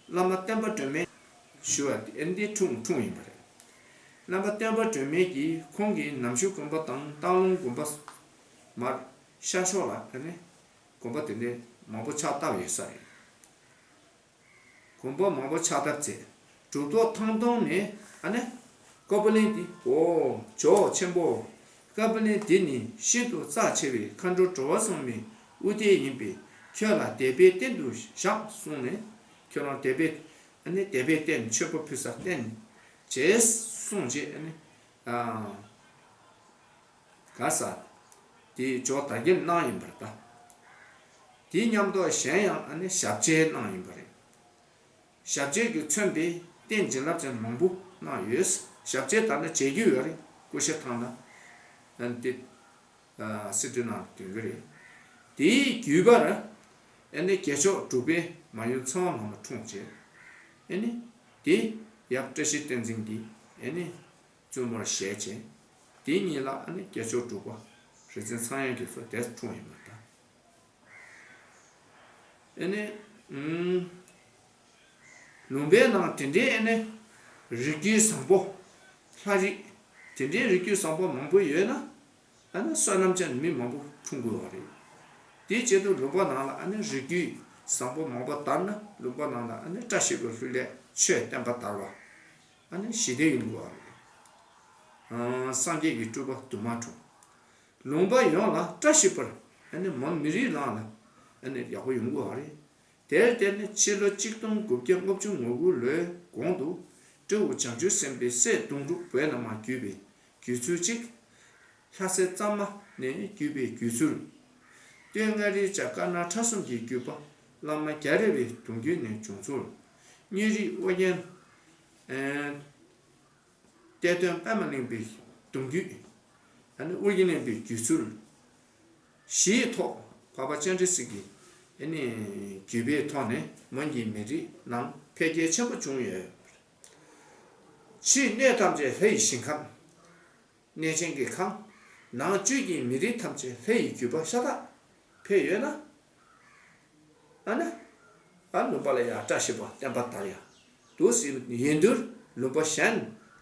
བླ་མ་བསྟན་པ་སྒྲོན་མེ་ཞུ་བ་ཨ་ནི་འཁྲུངས་འཁྲུངས་ཡིན་པ་རེད། བླ་མ་བསྟན་པ་སྒྲོན་མེ་གིས་ཁོང་གིས་ནམ་ཞོ་དགོན་པ་དང་སྟག་ལུང་དགོན་པ་མར་ཤར་ཕྱོགས་ལ་ཨ་ནི་དགོན་པ་དེ་འདྲའི་མང་པོ་ཕྱག་བཏབ་ཡོད་ས་རེད། དགོན་པ་མང་པོ་ཕྱག་བཏབ་མཛད། གྲུབ་ཐོབ་ཐང་སྟོང་ནས་ཨ་ནི་ཀོ་པ་ལིང་འདི་འོ་ཇོ་བོ་ཆེན་པོ། ཀོ་པ་ལིང་འདི་ནི་ཤིན་ཏུ་རྩ་ཆེ་བའི་མཁའ་འགྲོ་འགྲོ་བ་སྲུང་མའི་དབུ་རྟེན་ཡིན་པས་ཁྱོད་ལ་དད་པའི་རྟེན་དུ་བཞག་གསུངས་ནས་ཁྱོད་རང་དད་པའི་ཨ་ནི་དད་པའི་རྟེན་མཆོད་པ་ཕུལ་ས་རྟེན་བྱས་གསུངས་རྗེས་ཨ་ནི་ཨ། ག་ས། དེའི་ཇོ་བོ་དར་རྒྱས་གནང་ཡིན་པར་གདའ། དེ་མཉམ་དུ་གཞན་ཡང་ཨ་ནི་ཞབས་རྗེས་གནང་ཡིན་པ་རེད། ཞབས་རྗེས་ཀྱིས་མཚོན་པའི་རྟེན་བྱིན་རླབས་ཅན་མང་པོ་གནང་ཡོད། ཞབས་རྗེས་དག་ན་བྱེད་རྒྱུ་ཡོད་རེད་ཀུ་ཤ་ཐང་ལ། ཨ་ནི་དེ། ཨ་སི་ཏུ་ནང་དུ་འདོན་གྱི་རེད། དེའི་བརྒྱུད་པར། ཨ་ནི་རྒྱལ་མཆོག་འབྲུག་པའི་མ་ཡུམ་ཚེ་དབང་ལྷ་མོ་འཁྲུངས་རྗེས། ཨ་ནི། དེ། ཡབ་བཀྲ་ཤིས་བསྟན་འཛིན་གྱིས། ཨ་ནི། བཙུན་མོར་བཞེས་བྱས། དེ་ཉིད་ལ་ཨ་ནི་རྒྱལ་མཆོག་འབྲུག་པ་རིག་འཛིན་ཚངས་དབྱངས་ཀྱི་སྲོག་དེ་འཁྲུངས་ཡིན་པར་གདའ། ཨ་ནི། ཨུམ། ལུང་པའི་ནང་དེ་འདྲའི་ཨ་ནི། རིགས་རྒྱུད་བཟང་པོ། ལྷ་རིགས། དེ་འདྲའི་རིགས་རྒྱུད་བཟང་པོ་མང་པོ་ཡོད་ན། ཨ་ནི་བསོད་ནམས་ཅན་མི་མང་པོ་འཁྲུངས་དགོས་པ་རེད། དེའི་ཆེད་དུ་ལུང་པ་ནང་ལ་ཨ་ནི་རིགས་རྒྱུད་བཟང་པོ་མང་པོ་དར་ན་ལུང་པ་ནང་ལ་ཨ་ནི་བཀྲ་ཤིས་པའི་ལྷུ་ལས་ཆོས་བསྟན་པ་དར་བ། ཨ་ནི་ཞི་བདེ་ཡོང་དགོས་པ་རེད། ཨ་སངས་རྒྱས་ཀྱི་སྤྲུལ་པ་དུ་མ་འཁྲུངས། ལུང་པ་ཡོངས་ལ་བཀྲ་ཤིས་པར་ཨ་ནི་མོན་མི་རིགས་ནང་ལ་ཨ་ནི་ཡག་པོ་ཡོང་དགོས་པ་རེད། དེར་བརྟེན་ནས་ཕྱི་ལོ་གཅིག་སྟོང་དགུ་བརྒྱ་ལྔ་བཅུ་ང་དགུ་ལོའི་གོང་དུ་སྤྲེའུ་བྱང་ཆུབ་སེམས་དཔའི་སྲས་གདུང་དྲུག་བོད་ནང་མར་བརྒྱུད་པའི་བརྒྱུད་ཚུལ་གཅིག་ལྷ་སྲས་གཙང་མ་ནས་བརྒྱུད་པའི་བརྒྱུད་ཚུལ། སྟོད་མངའ་རིས་བྱ་དཀར་ནག་ཁྲ་གསུམ་གྱི་བརྒྱུད་པ་བླ་མ་རྒྱ་རས་པའི་གདུང་བརྒྱུད་ནས་བྱུང་ཚུལ། སྨྱོ་རིགས་ཨོ་རྒྱན། ཨེ། གཏེར་སྟོན་པདྨ་གླིང་པའི་གདུང་བརྒྱུད། ཨ་ནི་ཨོ་རྒྱན་གླིང་པའི་བརྒྱུད་ཚུལ། བཞིའི་ཐོག་འཕགས་པ་སྤྱན་རས་གཟིགས་ཀྱི་ཨ་ནི་བརྒྱུད་པའི་ཐོག་ནས་མོན་གྱི་མི་རིགས་ནང་འཕེལ་རྒྱས་ཆེན་པོ་བྱུང་ཡོད། ཕྱིའི་གནས་ཐམས་ཅད་ལྷ་ཡི་ཞིང་ཁམས། གནས་ཆེན་གྱི་ཁམས། ནང་བཅུད་ཀྱི་མི་རིགས་ཐམས་ཅད་ལྷ་ཡི་བརྒྱུད་པ་ཤ་སྟག་འཕེལ་ཡོད་ན། ཨ་ནི། ཨ་ལུང་པ་ལ་ཡང་བཀྲ་ཤིས་པ་བསྟན་པ་དར་ཡ། འདུག་སེ་ཡིན་དུས་ལུང་པ་གཞན་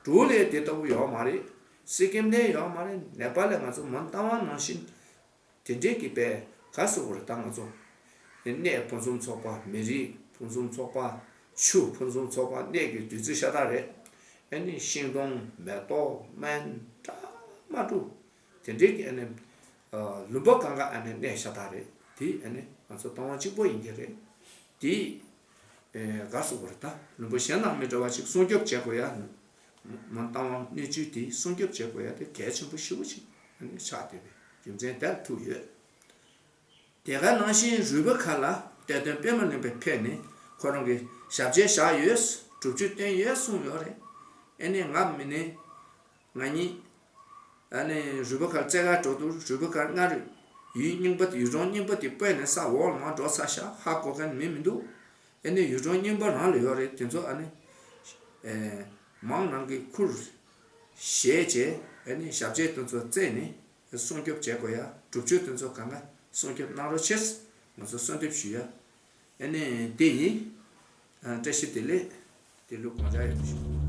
འབྲུག་ལ་དེ་ལྟ་བུ་ཡོད་མ་རེད། སི་ཀིམ་ལ་ཡོད་མ་རེད། ནེ་པཱལ་ལ་ང་ཚོ་མོན་རྟ་དབང་ནང་བཞིན་དེ་འདྲས་ཀྱི་པའི་ག་སུ་བར་ད་ང་ཚོ་གནས་ཕུན་སུམ་ཚོགས་པ། མི་རིགས་ཕུན་སུམ་ཚོགས་པ། ཆུ་ཕུན་སུམ་ཚོགས་པ། གནས་ཀྱི་བདུད་རྩི་ཤ་སྟག་རེད། ཨ་ནི་ཤིང་སྡོང་མེ་ཏོག་སྨན་འདྲ་མ་འདྲ། དེ་འདྲའི་གི་ཨ་ནི་ལུང་པ་གང་ག་ཨ་ནི་གནས་ཤ་སྟག་རེད། དེ་ཨ་ནི་ང་ཚོ་རྟ་དབང་གཅིག་པོ་ཡིན་གྱི་རེད། དེ་ག་སོགས་པར་ད་ལུང་པ་གཞན་དང་མི་འདྲ་བ་ཞིག་སྲུང་སྐྱོབ་བྱེད་དགོས་ཡ། མོན་རྟ་དབང་སྣོད་བཅུད་དེ་སྲུང་སྐྱོབ་བྱེད་དགོས་ཡ་དེ་གལ་ཆེན་པོ་ཞེ་པོ་ཅིག་ཨ་ནི་ཆགས་བསྡད་པའི་རྒྱུ་མཚན་དེར་ཐུག་ཡོད། དེ་ག་ནང་བཞིན་རུས་པ་མཁར་ལ་གཏེར་སྟོན་པདྨ་གླིང་པས་ཕེབས་ནས་ཁོ་རང་གི་ཞབས་རྗེས་བཞག་ཡོད། སྒྲུབ་མཆོད་བསྟན་ཡོད་གསུངས་ཡོད་རེད། ཨ་ནི་ང་མི་ནི། ང་གཉིས། ཨ་ནི་རུས་པ་མཁར་རྩེ་ཁར་འགྲོ་དུས་རུས་པ་མཁར་སྔར་ཡུལ་རྙིང་པ་ཡུལ་གྲོང་རྙིང་པ་དེ་སྤོས་ནས་ས་འོག་ལ་མར་འགྲོ་ཚར་ཤག་ཧ་གོ་མཁན་མི་མི་འདུག་ཨ་ནི་ཡུལ་གྲོང་རྙིང་པ་རང་ལ་ཡོད་རེད། དེ་ཚོ་ཨ་ནི་ཨེ་མང་རང་གི་ཁུར་བཞེས་བྱས་ཨ་ནི་ཞབས་རྗེས་དེ་ཚོ་བརྩེས་ནས་སྲུང་སྐྱོབ་བྱེད་དགོས་ཡ། སྒྲུབ་མཆོད་དེ་ཚོ་གང་ག་སྲུང་སྐྱོབ་གནང་རོགས་བྱེད། ང་ཚོ་གསོལ་འདེབས་ཞུ་ཡ། ཨ་ནི་དེ་ཡིན། ཨ་བཀྲ་ཤིས་བདེ་ལེགས། དེ་ལུགས་དགོངས་འཇགས་ཡོད་པ་ཞུ།